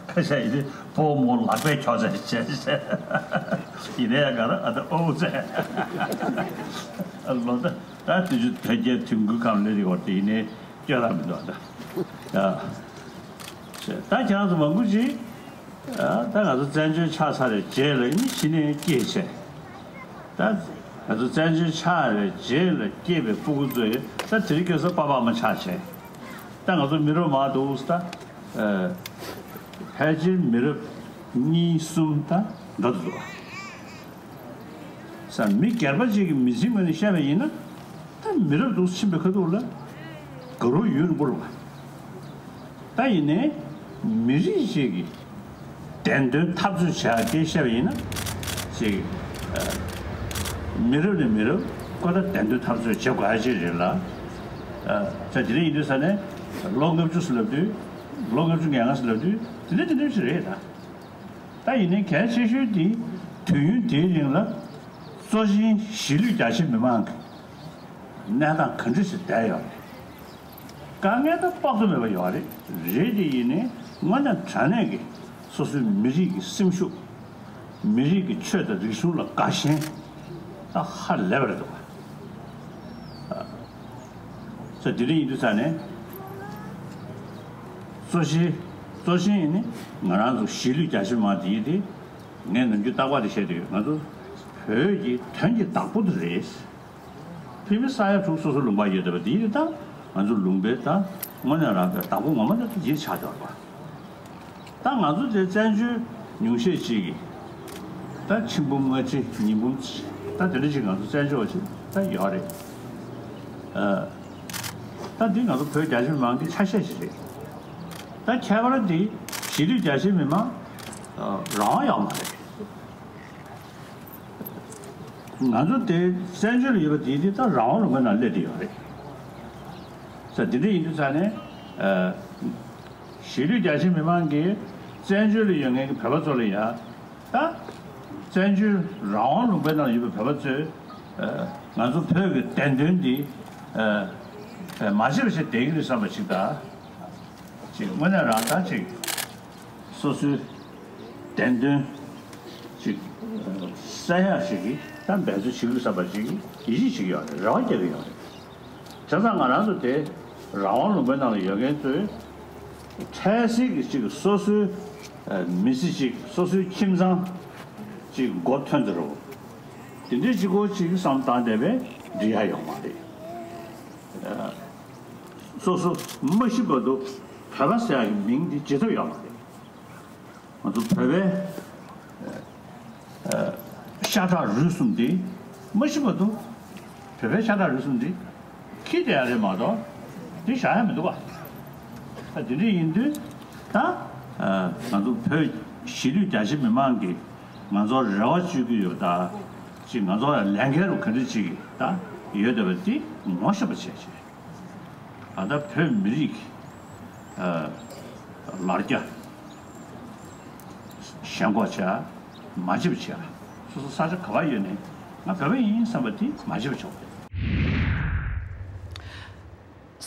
ཁ་ཤས་ཡིན་དུས་སྤོ་རྨོ་ལག་པས་འཁྱོག་ཚད་བྱས་བྱས། ཡིན་ནའི་ཡང་ག་རེ། ཨ། ད་ཨོ་ཙེ། ལོ་ད་ད་དུས་ཚོད་དོན་རྐྱེན་དུས་འགོའི་སྒང་ལ་སླེབས་ཡོད་རེད། ཡིན་ནའི་སྐྱོ་ར་མི་འདུག་ད། ཡ། ད་ཁྱེད་རང་ཚོ་མང་པོ་ཅིག་ཨ། ད་ང་ཚོ་བཙན་བྱོལ་ཆགས་ཚར་བའི་རྗེས་ལ་ནི་གཞི་ནས་སྐྱེས་བྱས། ད་ང་ཚོ་བཙན་བྱོལ་ཆགས་པའི་རྗེས་ལ་སྐྱེས་པའི་སྤུ་གུ་ཚོ་ཡིས་ད་དེ་རིང་ཁ་སང་པ་ཕ་མ་ཆགས་བྱས། ད་ང་ཚོ་མི་རབས་མང་འདུག་ད། ཨ། ཕལ་ཆེར་མི་རབས་གཉིས་གསུམ་ད་འགྲོ་འདུག་བ། ས། མི་སྒེར་པ་ཅིག་གི་མི་ཚེའི་ངོས་ནས་བཤད་པ་ཡིན་ན། ད་མི་རབས་འདུག་ཕྱིན་པའི་ཁ་ཐུག་ལ་དགའ་རབ་ཡུན་རིང་པོ་རེད་པ། ད་ཡིན་ནའི་མི་རིགས་ཤིག་གི་བདེན་དོན་འཐབ་རྩོད་བྱ་ཡག་གི་བཤད་པ་ཡིན་ན། ཅིག་ཨ། མི་རབས་ནས་མི་རབས་ཀོ་ད་བདེན་དོན་འཐབ་རྩོད་བྱེད་དགོས་ཡ་ཅིག་རེད་ལ། ཨ། ད་དེ་འདྲ་ཡིན་དུས་ས་ནས་ལོ་ལྔ་བཅུ་ཟེར་ལབ་དུས། ལོ་ལྔ་བཅུ་ང་ལྔ་ཟེར་ལབ་དུས་དེ་འདྲ་དེ་འདྲ་ཞིག་རེད་ད། ད་ཡིན་ནའི་གལ་ཆེ་ཤོས་དེ་དུས་ཡུན་དེའི་རིང་ལ་གཙོ་ཆེན་གཞིས་ལུས་རྒྱ་ཆེ་མི་མང་གི་གནས་སྟངས་ག་འདྲ་ཞིག་བསྡད་ཡོད་རེད། དཀའ་ངལ་ད་དཔག་ཏུ་མེད་པ་ཡོད་རེད། རེད་དེ་ཡིན་ནའི་དངོས་གནས་དྲང་གནས་ཀྱི་སོ་སོའི་མི་རིགས་ཀྱི་སེམས་ཤུགས། མི་རིགས་ཀྱི་ཆོས་དང་རིག་གཞུང་ལ་དགའ་ཞེན་ད་ཧ་ལས་པ་རེད་འདུག་ས་དེ་འདྲ་ཡིན་དུས་ས་ནས། གཙོ་ཆེ་གཙོ་ཆེན་ཡིན་ནི་ང་རང་ཚོ་གཞིས་ལུས་རྒྱ་ཆེ་མང་དེ་ཡིན་ཏེ། ངས་ནམ་རྒྱུན་རྟག་པར་དེ་བཤད་དུས་ང་ཚོ་བོད་ཀྱི་དོན་གྱི་བདག་པོ་དེ་རེད། ཕ་མ་ས་ཡ་དྲུག་སོ་སོ་ལུང་པ་ཡོད་བསྡད་པ་དེ་ཡིན་ད། ང་ཚོ་ལུང་པའི་ད་དངོས་གནས་རང་གི་བདག་པོ་ངོ་མ་དེ་ཡིད་ཆགས་འདུག་པ། ད་ང་ཚོ་དེ་བཙན་བྱོལ་ཉུང་ཤས་ཅིག་གིས་ད་ཆིག་འབུམ་ལྔ་ཁྲི་ཉིས་འབུམ་ཅིག་ད་དེ་འདྲ་ཅིག་ང་ཚོ་བཙན་བྱོལ་བ་ཅིག་ད་ཡོད་རེད། ཨ། ད་འདི་ང་ཚོ་བོད་རྒྱ་ཆེ་མི་མང་གི་ཆ་ཤས་ཤིག་རེད། ད་ཁྱད་པར་འདི་གཞིས་ལུས་རྒྱ་ཆེ་མི་མང་ཨ་རང་དབང་ཡོད་མ་རེད། ང་ཚོ་དེ་བཙན་བྱོལ་ལ་ཡོད་པ་དེ་དེ་ད་རང་དབང་ལུང་པའི་ནང་སླེབས་བསྡད་ཡོད་རེད། ས་དེ་འདྲ་ཡིན་དུས་ས་ནས་ཨ། གཞིས་ལུས་རྒྱ་ཆེ་མི་མང་གིས་བཙན་བྱོལ་ལ་ཡོད་མཁན་གྱི་བོད་པ་ཚོ་ལ་ཡང་ད་བཙན་བྱོལ་རང་དབང་ལུང་པའི་ནང་ལ་ཡོད་པའི་བོད་པ་ཚོས་ཨ། ང་ཚོ་བོད་ཀྱི་བདེན་དོན་འདི་ཨ། མ་བརྗེད་པ་བྱས་བསྡད་ཀྱི་རེད་བསམ་པ་ཞིག་དང་། ཅིག་དངོས་གནས་རང་ད་ཅིག་སོ་སོའི་བདེན་དོན་ཅིག་གསལ་ཡག་ཞིག་གིས་ད་འབད་བརྩོན་བྱེད་དགོས་བསམ་པ་ཅིག་ཡིད་ཆེས་བྱེད་ཀྱི་ཡོད་རེད། རེ་བ་རྒྱག་གི་ཡོད་རེད། བྱས་ཙང་ང་རང་ཚོ་དེ་རང་དབང་ལུང་པའི་ནང་ལ་ཡོད་མཁན་ཚོས་འཕྲལ་སེལ་གྱི་ཅིག་སོ་སོའི་མི་ཚེ་ཅིག་སོ་སོའི་ཁྱིམ་ཚང་ཅིག་མགོ་ཐོན་ཚར་རོ། དེ་འདྲའི་ཅིག་གོ་ཅིག་བསམ་བཏང་བསྡད་པས་འགྲིག་ཡ་ཡོད་མ་རེད། སོ་སོ་མ་ཤི་བར་དུ་བོད་པ་ཟེར་ཡག་གི་མིང་འདི་བརྗེད་ཐབས་ཡོད་མ་རེད། ང་ཚོ་བོད་པའི་ཤ་ཁྲག་རུས་གསུམ་འདི་མ་ཤི་བར་དུ་བོད་པའི་ཤ་ཁྲག་རུས་གསུམ་འདི་འཁྱེར་བསྡད་ཡ་རེད་མ་གཏོགས་འདི་བཞག་ཡ་མི་འདུག་ག་ད་འདི་འདྲ་ཡིན་དུས་ད་ང་ཚོ་བོད་གཞིས་ལུས་རྒྱ་ཆེ་མི་མང་གིས་ང་ཚོར་རེ་བ་བཅོལ་གྱི་ཡོད་ད་ཅིག་ང་ཚོ་ལ་ལས་འགན་རུ་ག་འདྲ་ཅིག་ད་ཡོད་བསྡད་པ་འདི་ངོ་ཤེས་པ་བྱས་བྱས། ད་ལྟ་བོད་མི་རིགས་ལ་རྒྱ་ཞེན་ཁོག་བྱས་མ་བྱེད་པ་བྱས། སོ་སོ་ས་ཆ་ག་བ་ཡོད་ནས་ང་བོད་པ་ཡིན་བསམ་པ་དེ་མ་བྱེད་པ་ཆོག་པ་རེད།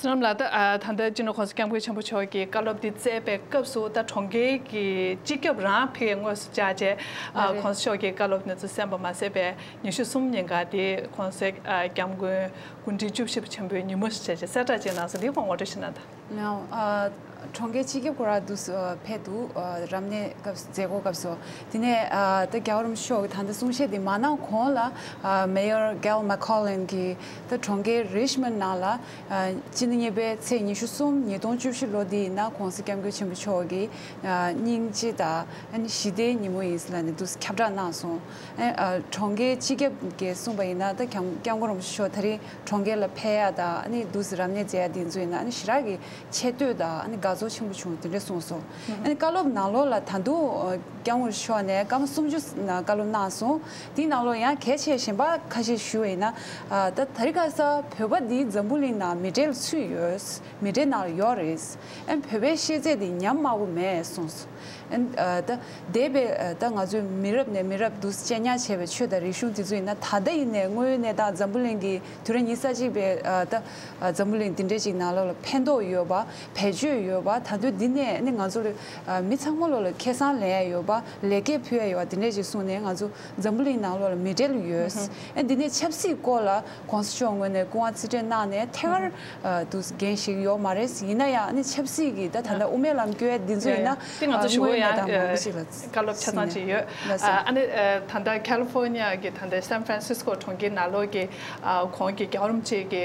བསོད་ནམས་ལགས། ད་ད་ལྟ་སྤྱི་ནོར་༸གོང་ས་༸སྐྱབས་མགོན་ཆེན་པོ་མཆོག་གིས་བཀའ་སློབ་འདི་སྩལ་པའི་སྐབས་སུ་ད་གྲོང་ཁྱེར་གྱི་སྤྱི་ཁྱབ་རང་ཕ་གིར་དངོས་སུ་བཅར་བྱས་ཨ་ལགས་རེད། ༸གོང་ས་མཆོག་གི་བཀའ་སློབ་འདི་ཚོ་གསན་པ་མ་ཟད་པའི་ཉི་ཤུ་གསུམ་ཉིན་ག་དེ་༸གོང་ས་༸སྐྱབས་མགོན་སྐུ་ཕྲེང་བཅུ་བཞི་པ་ཆེན་པོའི་ཉིན་མོ་ཞེས་བྱས་གསལ་བསྒྲགས་ཅིག་གནང་སོང་། འདིའི་སྐོར་ངོ་སྤྲོད་ཞིག་གནང་དང་། ལགས། ཨ། གྲོང་ཁྱེར་སྤྱི་ཁྱབ་ཁོ་རང་འདུག་སེ་ཕེབས་འདུག་ཨ། རབ་གནས་སྐབས་མཛད་སྒོ་སྐབས་སུ། དེ་ནས་ཨ། ད་རྒྱལ་བ་རིན་པོ་ཆེ་མཆོག་གིས་ད་ལྟ་གསུང་བཤད་དེ་མ་གནང་གོང་ལ་ཨ། Mayor Gail McCollum གིས་ད་གྲོང་ཁྱེར་Richmond ནང་ལ་ཨ། སྤྱི་ཟླ་གཉིས་པའི་ཚེས་ཉི་ཤུ་གསུམ་ཉིས་སྟོང་བཅུ་བཞི་ལོ་འདི་ཡིན་ན་༸གོང་ས་༸སྐྱབས་མགོན་ཆེན་པོ་མཆོག་གི་ཨ། སྙིང་རྗེ་དང་ཨ་ནི་ཞི་བདེའི་ཉིན་མོ་ཡིན་ཟེར་ལབ་ནས་འདུག་སེ་ཁྱབ་བསྒྲགས་གནང་སོང་། ཨ། གྲོང་ཁྱེར་སྤྱི་ཁྱབ་ཀྱིས་གསུངས་པ་ཡིན་ན་ད་༸སྐྱབས་སྐྱབས་མགོན་རིན་པོ་ཆེ་མཆོག་ད་རིང་གྲོང་ཁྱེར་ལ་ཕེབས་ཡ་དང་ཨ་ནི་འདུག་སེ་རབ་གནས་མཛད་ཡ་དེ་ཚོ་ཡིན་ན་ཨ་ནི་ཞེ་དྲག་གི་ཆེ་བསྟོད་དང་ཨ་ནི་དགའ་ཚོར་ཆེན་པོ་བྱུང་དེ་འདྲ་གསུངས་སོང་། ཨ་ནི་བཀའ་སློབ་ནང་ལོགས་ལ་ད་དུང་༸སྐྱབས་མགོན་རིན་པོ་ཆེ་མཆོག་ནས་སྐར་མ་སུམ་ཅུ་བཀའ་སློབ་གནང་སོང་། དེའི་ནང་ལོགས་ཡང་གལ་ཆེ་གཞན་པ་ཁ་ཤས་ཞུ་བ་ཡིན་ན་ཨ། ད་ད་རིང་ཁ་སང་བོད་པ་འདི་འཛམ་བུ་གླིང་ནང་མི་གྲལ་ལ་ཚུད་ཡོད། མི་གྲལ་ནང་ལ་ཡོད་རེད། ཨ་ནི་བོད་པའི་ཤེས་ཚད་དེ་ཉམས་དམའ་པོ་མེད་གསུངས་སོང་། ཨ་ནི་ཨ། ད་འདས་པའི་ཨ། ད་ང་ཚོའི་མི་རབས་ནས་མི་རབས་འདུག་སེ་གཅེས་ཉར་བྱས་པའི་ཆོས་དང་རིག་གཞུང་དེ་ཚོ་ཡིན་ན་ད་ལྟ་ཡིན་ནའི་དངོས་ཡོད་གནས་སྟངས་འཛམ་བུ་གླིང་གི་དུས་རབས་ཉི་ཤུ་རྩ་གཅིག་པའི་ཨ། ད་ཨ། འཛམ་བུ་གླིང་འདི་འདྲའི་ཅིག་ནང་ལོགས་ལ་ཕན་ཐོགས་ཡོད་པ། བེད་སྤྱོད་ཡོད་པ། ད་དུང་འདི་ནས་ནི་ང་ཚོ་ལ་ཨ། མི་ཚང་མ་ལོགས་ལ་ཁེ་བཟང་ལེན་ཡ་ཡོད་པ། ལེགས་སྐྱེས་ཕུལ་ཡ་ཡོད་པ་འདི་འདྲས་ཅིག་གསུངས་ནས་ང་ཚོ་འཛམ་བུ་གླིང་ནང་ལོགས་ལ་མི་གྲལ་ཡོད། ཨ་འདི་ནས་ཆབ་སྲིད་སྐོར་ལ་༸གོང་ས་མཆོག་ངོས་ནས་སྐུ་དབང་རྩིས་སྤྲོད་གནང་ནས་ཐད་ཀར་ཨ། དུ་འགན་བཞེས་ཡོད་མ་རེད། ཡིན་ན་ཡང་ནི་ཆབ་སྲིད་ཀྱི་ད་ད་ལྟ་དབུ་མའི་ལམ་བསྐྱོད་ཡ་འདི་ཚོ་ཡིན་ན་དེ་ང་ཚོ་ཞུ་དངོས་གནས་ཡང་ད་མང་པོ་ཞིག་ལ་བཀའ་སློབ་ཆ་ཚང་ཅིག་ཡོད། ཨ་ནི་ད་ལྟ་ཁ་ལི་ཧྥོ་ནི་ཡ་གི་ད་ལྟ་སན་ཧྥ་རན་སིས་ཀོ་གྲོང་ཁྱེར་ནང་ལོགས་ཀྱི་ཨ། གོང་གི་རྒྱལ་བ་རིན་པོ་ཆེ་གི་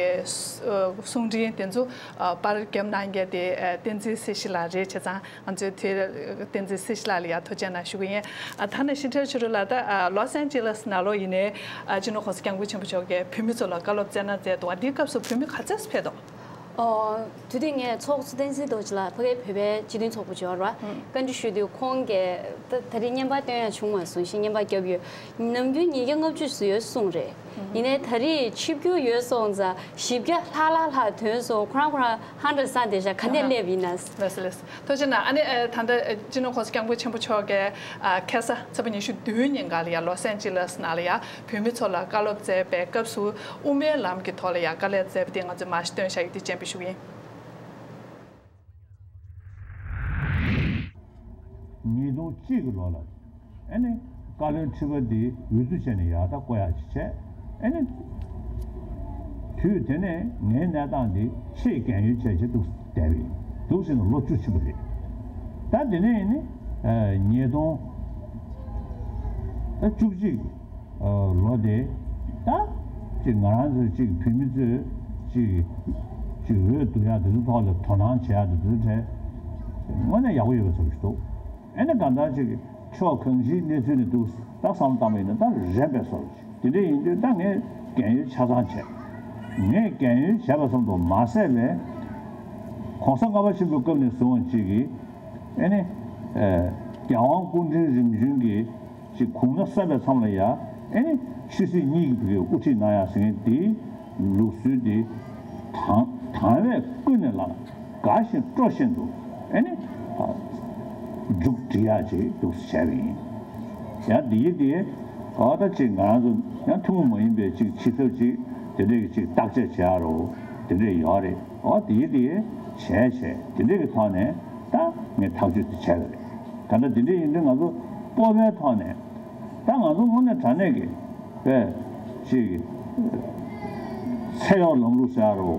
གསུང་འཕྲིན་དེ་ཚོ་ཨ། པར་བརྒྱབ་གནང་མཁན་དེ་ཨ། བསྟན་འཛིན་སྲིད་ཞི་ལགས་རེད། བྱས་ཙང་ང་ཚོས་དེ་བསྟན་འཛིན་སྲིད་ཞི་ལགས་ལ་ཡང་ཐུགས་རྗེ་གནང་ཞུ་གི་ཡིན། ཨ། ཐ་ན་ཤིན་ཁྲེལ་ཆོས་སྒྲོན་ལགས་ད་ཨ། ལོས་ཨན་ཇི་ལེས་ནང་ལོགས་ཡིན་ནའི་ཨ། སྤྱི་ནོར་༸གོང་ས་༸སྐྱབས་མགོན་ཆེན་པོ་མཆོག་གིས་བོད་མི་ཚོ་ལ་བཀའ་སློབ་སྩལ་གནང་མཛད་འདུག་ཨ། འདིའི་སྐབས་སུ་བོད་མི་ག་ཚོད་ཕེབས་འདུག་ཨོ། དུས་དེ་ངས་ཚོགས་གཙོ་བསྟན་འཛིན་རྡོ་རྗེ་ལགས་ཕ་གིའི་བོད་པའི་སྤྱི་མཐུན་ཚོགས་པ་འབྱོར་བ་བཀའ་འདྲི་ཞུ་དུས་ཁོང་གིས་ད་ད་རེས་བརྙན་པར་སྟོན་ཡ་བྱུང་མ་སོང་ཞེས་བརྙན་པར་བརྒྱབ་ཡོད། ནམ་རྒྱུན་ཉིས་བརྒྱ་ལྔ་བཅུ་ཙམ་ཡོད་གསུངས་རེད། ཡིན་ནའི་ད་རེས་ཆིབས་བསྒྱུར་ཡོད་སོང་ཙང་བཞི་བརྒྱ་ལྷག་ལྷག་ལྷག་ཐོན་སོང་། ཁོ་རང་ཁོ་རང་ཧང་སངས་བསྡད་ཤག་ག་ནས་སླེབས་ཡིན་ན། ལགས་སོ་ལགས་སོ། ཐུགས་རྗེ་གནང་། ཨ་ནི་ཨ། ད་ལྟ་ཨ། སྤྱི་ནོར་༸གོང་ས་༸སྐྱབས་མགོན་ཆེན་པོ་མཆོག་གིས་ཨ། ཁ་སང་ཚེས་པ་ཉི་ཤུ་བདུན་ཉིན་ག་ལ་ཡ་ལོས་ཨན་ཇི་ལེས་ནང་ལ་ཡ་བོད་མི་ཚོ་ལ་བཀའ་སློབ་སྩལ་བའི་སྐབས་སུ་དབུ་མའི་ལམ་གྱི་ཐོག་ལ་ཡ་དཀའ་ལས་སྩལ་བ་དེ་ང་ཚོས་མར་ཞིག་སྟོན་བཞག་ཡོད། དེ་སྤྱན་འབུལ་ཞུ་གི་ཡིན། ཉིས་སྟོང་གཅིག་གི་ལོ་ལ་ཨ་ནི་བཀའ་བློན་ཁྲི་པ་འདི་འོས་བསྡུ་བྱས་ནས་ཡར་ད་བསྐོ་ཡག་ཅིག་བྱས། ཨ་ནི་ དུས་དེ་ནས་ངའི་གནས་སྟངས་འདི་ཆེས་རྒན་ཡོལ་བྱས་བྱས་འདུག་བསྡད་པ་ཡིན། འདུག་ཟེར་ན་ལོ་བཅུ་ཕྱིན་པ་རེད། ད་དེ་ནས་ནི་ཉིས་སྟོང་བཅུ་གཅིག་ལོ་དེ་ད་ཅིག་ང་རང་ཚོའི་ཅིག་བོད་མི་ཚོས་ཅིག་ཅིག་འོས་བསྡུ་ཡག་དེ་ཚོའི་ཐོག་ལ་དོ་སྣང་བྱེད་ཡག་དེ་ཚོའི་གྲས་དངོས་གནས་ཡག་པོ་ཡོད་པའི་བཟོ་ཞིག་འདུག་ཨེ་ནི་གང་ལྟར་ཅིག་ཕྱོགས་གང་ཅིའི་གནས་ཚུལ་ནི་འདུག་ད་བསམ་བློ་བཏང་པ་ཡིན་ན་ད་རན་པའི་བཟོ་ཞིག་དེ་འདྲ་ཡིན་དུས་ད་ངས་རྒན་ཡོལ་ཆ་ཚང་བྱས། ངས་རྒན་ཡོལ་བྱས་པ་ཙམ་དུ་མ་ཟད་པའི་༸གོང་ས་ལྔ་པ་ཆེན་པོའི་སྐབས་ནས་བཟུང་ཅིག་གིས་ཨེ་ནི་རྒྱལ་དབང་སྐུ་ཕྲེང་རིམ་བྱོན་གྱི་ཅིག་གུང་ན་གསབ་པའི་མཚམས་ལ་ཡ་ཨེ་ནི་ཆོས་སྲིད་གཉིས་ཀྱི་བུ་གའི་དབུ་ཁྲིད་གནང་ཡག་ཟེར་མཁན་དེའི་ལུགས་སྲོལ་དེ་དང་དང་བས་ཀུན་ནས་བསླངས། དགའ་བཞིན་སྤྲོ་བཞིན་དུ་ཨེ་ནི་མཇུག་སྒྲིལ་ཡག་ཅིག་འདུག་སེ་བྱས་པ་ཡིན། ཡང་འདི་ཡི་དེ་ག་ད་ཅིག་ང་རང་ཚོ་ཡང་ཐུན་མོང་མ་ཡིན་པའི་ཅིག་བྱེད་ཐབས་ཅིག་དེ་འདྲས་ཀྱི་ཅིག་བརྟག་དཔྱད་བྱེད་ཡག་རོ་དེ་འདྲས་ཡོད་རེད། འོ་དེ་ཡི་དེ་བྱས་བྱས་དེ་འདྲས་ཀྱི་ཐོག་ནས་ད་ངས་ཐག་གཅོད་དེ་བྱས་པ་རེད། ག་ད་དེ་འདྲས་ཡིན་དུས་ང་ཚོ་སྤོབས་པའི་ཐོག་ནས། ད་ང་ཚོ་དངོས་གནས་དྲང་གནས་ཀྱི་པས་ཅིག་ཚེ་གཡོག་ལམ་ལུགས་ཟེར་རོ།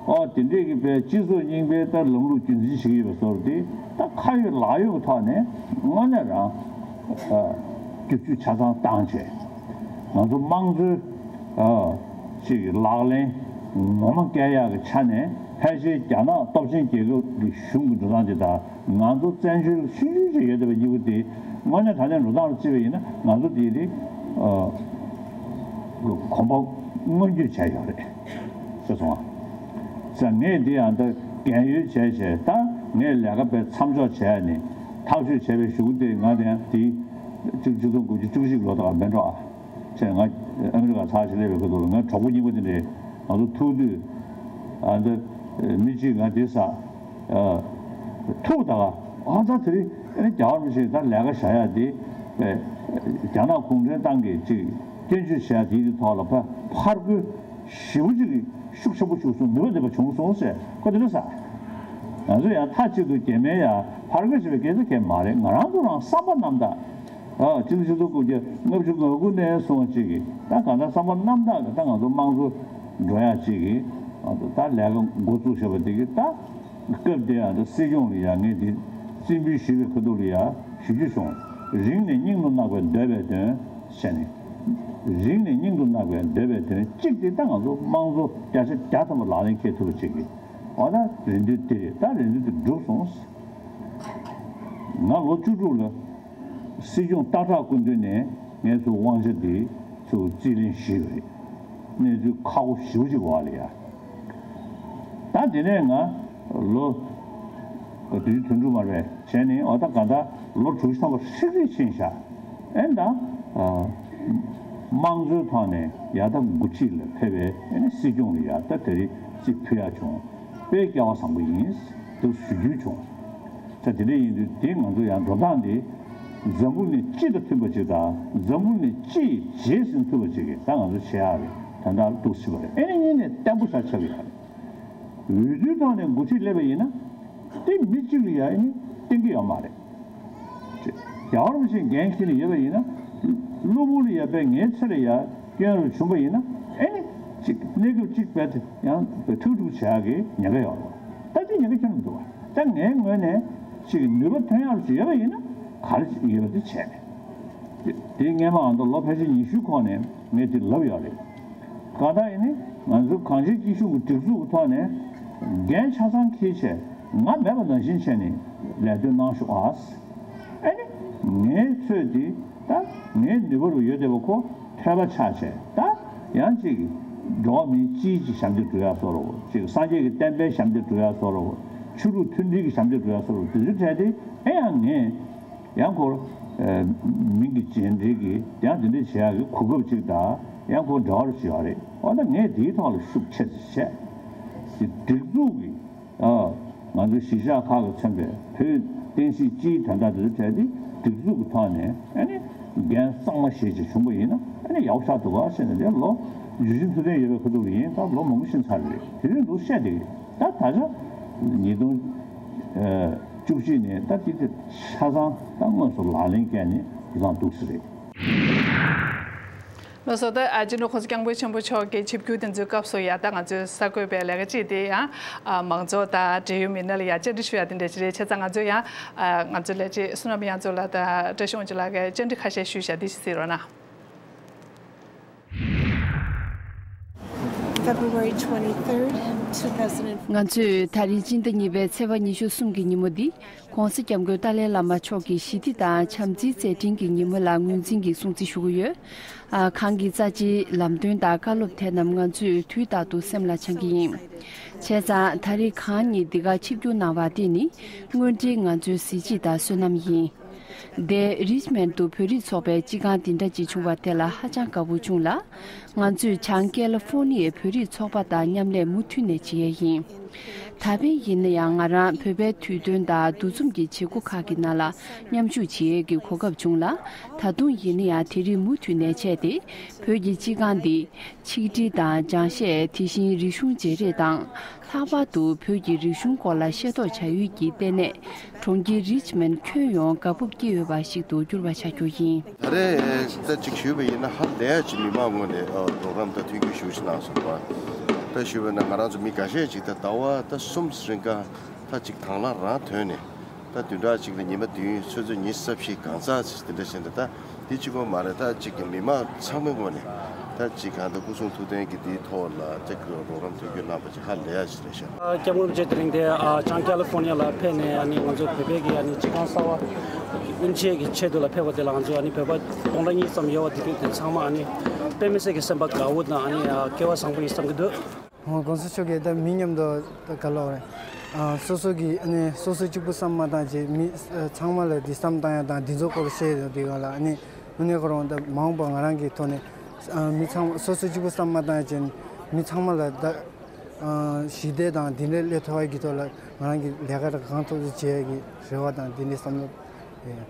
ཨོ་དེ་འདྲས་ཀྱི་པས་སྤྱི་ཚོགས་རྙིང་པའི་ལྟར་ལམ་ལུགས་རྒྱུན་འཛིན་བྱེད་ཀྱི་ཡོད་པའི་བཟོ་འདྲ་དེ་ད་ཁ་ཡོད་ལག་ཡོད་ཀྱི་ཐོག་ནས་དངོས་གནས་རང་བསྒྱུར་བཅོས་ཆ་ཚང་བཏང་བྱས། ང་ཚོ་དམངས་གཙོའི་ཅིག་ལག་ལེན་ངོ་མ་བཀལ་ཡག་གི་ཆ་ནས་ཕལ་ཆེར་རྒྱ་ནག་སྟོབས་ཆེན་རྒྱལ་ཁབ་ཀྱི་གཞུང་གི་འགྲོ་སྟངས་དེ་དང་། ང་ཚོ་བཙན་བྱོལ་ཤུལ་ཤུལ་ཞིག་ཡོད་བསྡད་པའི་གཉིས་པོ་དེ་དངོས་གནས་དྲང་གནས་འགྲོ་སྟངས་ལ་བརྩིས་པ་ཡིན་ན་ང་ཚོ་དེ་རིགས་གོམ་པ་སྔོན་སྐྱོད་བྱས་ཡོད་རེད་ཟེར་སོང་ང་། ཟེར་ངས་འདི་ཡང་ད་རྒན་ཡོལ་བྱས་བྱས་ད་ངས་ལས་ཀ་དཔེ་མཚམས་འཇོག་བྱས་ནས་ཐག་གཅོད་བྱས་པའི་གཞུག་གུ་དེ་ང་དེ་ཡང་དེ་གཅིག་ཆིག་སྟོང་དགུ་བརྒྱ་བཅུ་གཅིག་ལོ་དང་མེད་འགྲོ་ཨ། བྱས་ང་ཨ་མི་རི་ཀ་ཚར་ཞིག་སླེབས་པའི་ཁ་ཐུག་ལ་ངའི་གྲོགས་པོ་གཉིས་པོ་དེ་འདྲས་ང་ཚོ་ཐུག་དུས་ཨ་འདི་མི་གཅིག་ང་དེ་ས་ཐུག་ད་ག་ཨ་ད་དེ་རིང་ཨ་ནི་རྒྱལ་བ་རིན་པོ་ཆེ་ད་ལས་ཀ་བཞག་ཡ་དེ་རྒྱ་ནག་གུང་ཁྲན་ཏང་གི་ཅིག་སྐྱོན་བརྗོད་བྱས་ཡ་དེའི་ཐོག་ལ་ཕ་ཕར་རྒོལ་ཞེ་པོ་ཅིག་ཤུགས་ཆེན་པོ་བྱུང་སོང་། ནུས་པ་ལྡན་པ་བྱུང་སོང་ཟེར་ཁོ་དེ་འདྲ་ས། ང་ཚོ་ཡང་མཐའ་གཅིག་ཏུ་རྒྱལ་མེད་ཡ་ཕར་རྒོལ་བྱེད་པའི་སྐད་ཆ་གང་མ་རེད། ང་རང་ཚོ་རང་བསམ་པ་རྣམ་དག་ཨ་སྤྱི་ལོ་ཆིག་སྟོང་དགུ་བརྒྱ་ལྔ་བཅུ་ང་དགུ་ནས་སོང་ཅིག་གིས་ད་གང་ལྟར་བསམ་པ་རྣམ་དག་གིས་ད་ང་ཚོ་དམངས་གཙོ་འགྲོ་ཡག་ཅིག་གིས་ང་ཚོ་ད་ལས་ཀ་འགོ་བཙུགས་བཞག་པ་དེ་གིས་ད་སྐབས་དེ་ཡང་ད་སྲིད་སྐྱོང་ལ་ཡང་ངས་འདི་རྩིས་འབུལ་ཞུས་པའི་ཁ་ཐུག་ལ་ཡང་ཞུ་རྒྱུ་བྱུང་། རིང་ནས་སྙིང་དུ་བརྣག་པའི་འདོད་པའི་དོན་བྱས་ནས། རིང་ནས་སྙིང་དུ་བརྣག་པའི་འདོད་པའི་དོན་གཅིག་དེ་ད་ང་ཚོ་དམངས་གཙོ་བརྒྱ་ཆ་བརྒྱ་ཐམ་པ་ལག་ལེན་འཁེལ་ཐུབ་པ་ཅིག་གིས་འོ་ད་རེ་འདུན་དེ་རེད། ད་རེ་འདུན་དེ་འགྲུབ་སོང་། ང་ལོ་བཅུ་དྲུག་ལ་སྲིད་སྐྱོང་སྟག་བྲག་སྐུ་མདུན་ནས་ངས་ཚུར་དབང་ཆ་འདི་ཚུར་རྩིས་ལེན་ཞུས་པ་རེད། གནས་ཚུལ་ཁག་པོ་ཞེ་པོ་ཅིག་འོག་ལ་ཡ། ད་དེ་ནས་ང་ལོ་དུས་དོན་གྲུབ་མ་རེད་བྱས་ནས་འོ་ད་ག་ད་ལོ་དྲུག་ཅུ་ཐམ་པ་ཧྲིག་ཧྲིག་ཕྱིན་ཤག་ཨེ་ད་དམངས་གཙོའི་ཐོག་ནས་ཡ་ད་འགོ་ཁྲིད་ལ་ཕེབས་པའི་ཨེ་ནི་སྲིད་སྐྱོང་ལ་ཡ་ད་དེ་རིང་རྩིས་ཕུལ་ཡག་བྱུང་། དཔེ་སྐལ་བ་བཟང་པོ་ཡིན་འདུག་ཞུ་རྒྱུ་བྱུང་། ད་དེ་འདྲ་ཡིན་དུས་དེ་ང་ཚོ་ཡང་འགྲོ་སྟངས་དེ་འཛམ་བུ་གླིང་སྤྱི་དང་མཐུན་པ་ཅིག་དང་འཛམ་བུ་གླིང་སྤྱི་ཡི་རྗེས་ཟིན་ཐུབ་པ་ཅིག་གིས་ད་ང་ཚོ་བྱེད་ཡག་རེད། ད་ལྟ་འདུག་ཟེར་བ་རེད། ཨེ་ནི་གཉིས་ནས་བརྟན་པོ་ཆགས་ཆགས་ཡག་རེད། འོས་བསྡུའི་ཐོག་ནས་འགོ་ཁྲིད་སླེབས་པ་ཡིན་ན་དེ་མི་གཅིག་ལ་ཡ་ཨེ་ནི་བརྟེན་གྱི་ཡོད་མ་རེད། རྒྱལ་བ་རིན་པོ་ཆེས་འགན་འཁྱེར་ནས་ཡོད་པ་ཡིན་ན། གློ་བུར་ལ་ཡ་པས་ངའི་ཚེ་ལ་ཡ་སྐྱོན་རུ་བྱུང་པ་ཡིན་ན་ཨེ་ནི་ཅིག་གནས་སྐབས་གཅིག་པས་དེ་ཡང་ཕྲུག་ཕྲུག་བྱེད་ཡག་གི་ཉེན་ཁ་ཡོད་རེད། ད་དེ་ཉེན་ཁ་ཁྱོན་ནས་མི་འདུག་བ། ད་ངའི་ངོས་ནས་ཅིག་ནུས་པ་ཐོན་ཡག་ཅིག་ཡོད་པ་ཡིན་ན་ག་རེ་ཡོད་པ་དེ་བྱས་ནས། དེ་སྔས་མ་ཨ་མདོ་ལོ་ཕལ་ཆེར་ཉི་ཤུའི་གོང་ནས་ངས་དེ་ལབ་ཡོད་རེད། གང་ལྟར་ཡིན་ནི་ང་ཚོ་གངས་ཅན་སྐྱིད་གཤོངས་ཀྱི་སྒྲིག་འཛུགས་ཀྱི་ཐོག་ནས་འགན་ཆ་ཚང་འཁྱེར་བྱས་ང་མེད་པ་ནང་བཞིན་བྱས་ནས་ལས་དོན་གནང་ཤོག་ཨ། ཨ་ནི་ངའི་ཚོད་འདི་ད་ངའི་ནུས་པ་རུ་ཡོད་བསྡད་པ་ཁོ་ཐོས་པ་ཆགས་བྱས་ད་ཡང་ཅིག་འགྲོ་བ་མིའི་སྤྱིའི་ཅིག་ཞབས་འདེགས་སྒྲུབ་ཡག་བཟོ་འདྲ་བོ་ཅིག་སངས་རྒྱས་ཀྱི་བསྟན་པའི་ཞབས་འདེགས་སྒྲུབ་ཡག་བཟོ་འདྲ་བོ་ཆོས་ལུགས་མཐུན་སྒྲིལ་གྱི་ཞབས་འདེགས་སྒྲུབ་ཡག་བཟོ་འདྲ་བོ་དེ་ཚོའི་གྲས་དེ་ཨེ་ཡང་ངས། ཡང་ཁོ་མིང་གི་རྗེས་འབྲེལ་གྱི་ཡང་དེ་འདྲ་བྱེད་ཡག་གི་གོ་སྐབས་ཅིག་དང་ཡང་ཁོ་འབྲེལ་བ་ཞིག་ཡོད་རེད། འོ་ན་ངས་དེའི་ཐོག་ལ་ཤུགས་ཆེ་ཙམ་བྱས། དེ་སྒྲིག་འཛུགས་ཀྱི་ང་ཚོའི་གཞིས་ཆགས་ཁག་གིས་མཚོན་པའི་བོད་བསྟན་སྲིད་སྤྱིའི་དོན་དག་དེ་ཚོ་གྲས་དེ་སྒྲིག་འཛུགས་ཀྱི་ཐོག་ནས་ཨ་ནི་འགན་གཙང་མ་བཞེས་བྱས་བྱུང་པ་ཡིན་ན་ཨ་ནི་ཡག་པོ་ཆགས་འདུག་ག་ཟེར་ནས་དེ་ལོ་ཡུལ་སྲིད་མཐུན་ལྡན་ཡོད་པའི་ཁ་ཐུག་ལ་ཡིན། ད་ལོ་མང་པོ་ཕྱིན་ཚར་རེད། དེ་རིང་འདུག་བཤད་བསྡད་ཀྱི་རེད། ད་ད་ཆ་ཉིས་སྟོང་བཅུ་གཅིག་ནས་ད་དེ་དེ་ཆ་ཚང་ད་དངོས་སུ་ལག་ལེན་བཀལ་ནས་དེང་སང་འདུག་ས་རེད། ལགས་སོ། ད་ཨ་སྤྱི་ནོར་༸གོང་ས་༸སྐྱབས་མགོན་ཆེན་པོ་མཆོག་གི་ཆིབས་བསྒྱུར་དེ་ཚོའི་སྐབས་སུ་ཡ། ད་ང་ཚོའི་གསར་འགོད་པའི་ལས་ཀ་ཅིག་དེ་ཡང་ཨ་མང་ཚོགས་དང་འབྲེལ་ཡོད་མི་སྣ་ལ་ཡ་བཅར་འདྲི་ཞུ་ཡ་དེ་འདྲ་ཅིག་རེད། བྱས་ཙང་ང་ཚོ་ཡང་ཨ་ང་ཚོའི་ལས་བྱེད་བསོད་ནམས་དབྱངས་མཚོ་ལགས་དང་བཀྲ་ཤིས་དབང་ཕྱུག་ལགས་ཀྱིས་བཅར་འདྲི་ཁ་ཤས་ཞུས་བཞག་འདི་ཞིག་གཟིགས་རོགས་གནང་། February twenty-third, two thousand and ང་ཚོས་ད་རིང་སྤྱི་ཟླ་གཉིས་པའི་ཚེས་པ་ཉི་ཤུ་གསུམ་གྱི་ཉིན་མོ་འདི་༸གོང་ས་༸སྐྱབས་མགོན་ཏཱ་ལའི་བླ་མ་མཆོག་གི་ཞི་བདེ་དང་བྱམས་བརྩེའི་མཛད་འཕྲིན་གྱི་ཉིན་མོ་ལ་ངོས་འཛིན་གྱིས་སྲུང་བརྩི་ཞུ་གི་ཡོད། ཨ། གང་གི་རྩ་ཆེའི་ལམ་སྟོན་དང་བཀའ་སློབ་དེ་རྣམས་ང་ཚོས་དུས་རྟག་ཏུ་སེམས་ལ་འཆང་གི་ཡིན། བྱས་ཙང་ད་རེས་གང་ཉིད་འདི་གར་ཆིབས་བསྒྱུར་གནང་བ་དེ་ནི་དངོས་འབྲེལ་ང་ཚོའི་གཟི་བརྗིད་དང་བསོད་ནམས་ཡིན། འདས་རིཆ་མན་དུ་བོད་རིགས་ཚོགས་པའི་སྤྱི་ཁང་འདི་འདྲ་ཅིག་བྱུང་བ་དེ་ལ་ཧ་ཅང་དགའ་པོ་བྱུང་ལ། ང་ཚོས་བྱང་ཀེ་ལི་ཧྥོར་ནི་ཡའི་བོད་རིགས་ཚོགས་པ་དང་མཉམ་ལས་མུ་མཐུད་ནས་བྱེད་ཡས་ཡིན། ད་ཕན་ཡིན་ན་ཡང་ང་རང་བོད་པའི་དུས་སྟོན་དང་འདུ་འཛོམས་ཀྱི་བྱེད་སྒོ་ཁག་གི་ནང་ལ་མཉམ་ཞུགས་བྱེད་ཡས་ཀྱི་གོ་སྐབས་བྱུང་ལ། ད་དུང་ཡིན་ན་ཡང་དེ་རིང་མུ་མཐུད་ནས་བྱས་ཏེ། བོད་ཀྱི་སྤྱི་ཁང་འདི་ཆིག་སྒྲིལ་དང་སྦྱང་བཤད། དེ་བཞིན་རིག་གཞུང་བརྗེ་རེས་དང་། ལྷག་པར་དུ་བོད་ཀྱི་རིག་གཞུང་སྐོར་ལ་ཤེས་རྟོགས་བྱ་ཡུལ་གྱི་ལྟེ་གནས་གྲོང་ཁྱེར་རིཆ་མན་ཁྱོན་ཡོངས་དགའ་སྤོབས་སྐྱེ་འོས་པ་ཞིག་ཏུ་འགྱུར་བ་བྱ་རྒྱུ་ཡིན། ད་རེས་ད་ཅིག་ཞུས་པ་ཡིན་ན་ཧ་ལས་ཡ་ཅིག་མི་མང་ངོས་ནས་ཨ་རོགས་རམ་དང་མཐུན་འགྱུར་ཞེ་པོ་ཅིག་གནང་སོང་བ། ད་ཞུས་པ་ན་ང་རང་ཚོ་མི་འགའ་ཤས་ཅིག་ད་ཟླ་བ་ད་གསུམ་རིང་ག་ད་ཅིག་དང་བླངས་རང་ཐོན་ནས་ད་བདུན་ཕྲག་གཅིག་ལ་ཉི་མ་བདུན། ཆུ་ཚོད་ཉི་ཤུ་རྩ་བཞི་གང་ཚ་ཅིག་དེ་འདྲ་བྱས་ནས། ད་དེ་གཅིག་པོ་མ་རེད། ད་ཅིག་གི་མི་མང་ཚང་མའི་ངོས་ནས་ད་ཅིག་གང་ལྟར་སྐུ་གསུང་ཐུགས་རྟེན་གྱི་དེའི་ཐོག་ལ་ཅིག་རོགས་རམ་མཐུན་འགྱུར་གནང་བ་ཅིག་ཧ་ལས་ཡ་ཅིག་རེད་ཤག་ཨ། སྐྱབས་མགོན་རིན་པོ་ཆེ་དེ་རིང་དེ་ཨ་བྱང་ཀ་ལི་ཧྥོར་ནི་ཡ་ལ་ཕེབས་ནས་ཨ་ནི་ང་ཚོ་བོད་པའི་གི་ཨ་ནི་སྤྱི་ཁང་གསར་པ་དབུ་འབྱེད་ཀྱི་ཆེད་དུ་ལ་ཕེབས་པ་དེ་ལ་ང་ཚོ་ཨ་ནི་བོད་པ་སྟོང་ཕྲག་གཉིས་ཙམ་ཡོད་པ་དེ་དུས་དེ་ཚང་མ་ཨ་ནི་དཔེ་མི་སྲིད་ཀྱི་སེམས་པ་དགའ་བོ་དང་ཨ་ནི་ཨ་སྐལ་བ་བཟང་པོ་ཡིན་བསམ་གྱི་འདུག་ཨོ། ༸གོང་ས་མཆོག་གིས་ད་མི་མཉམ་དུ་ད་ག་ལབ་རེད། ཨ། སོ་སོ་གི་ཨ་ནི་སོ་སོ་གཅིག་པུ་བསམ་མ་བཏང་བྱས་མི་ཨ་ཚང་མ་ལ་འདི་བསམ་བཏང་ཡ་དང་འདི་ཚོ་སྐོར་བཤད་ཡོད་དུས་ག་ལ། ཨ་ནི་དངོས་གནས་ཁོ་རང་ད་མ་འོངས་པ་ང་རང་གི་ཐོག་ནས་ཨ་མི་ཚང་མ་སོ་སོ་གཅིག་པུ་བསམ་མ་བཏང་ཡ་བྱས་མི་ཚང་མ་ལ་ད་ཨ་ཞི་བདེ་དང་འདི་འདྲའི་སླེབས་ཐུབ་པ་གི་ཐོག་ལ་ང་རང་གི་ལས་ཀ་ད་གང་ཐུབ་ཐུབ་བྱེད་ཡ་གི་རེ་བ་དང་འདི་འདྲའི་བསམ་བློ་ཡོད།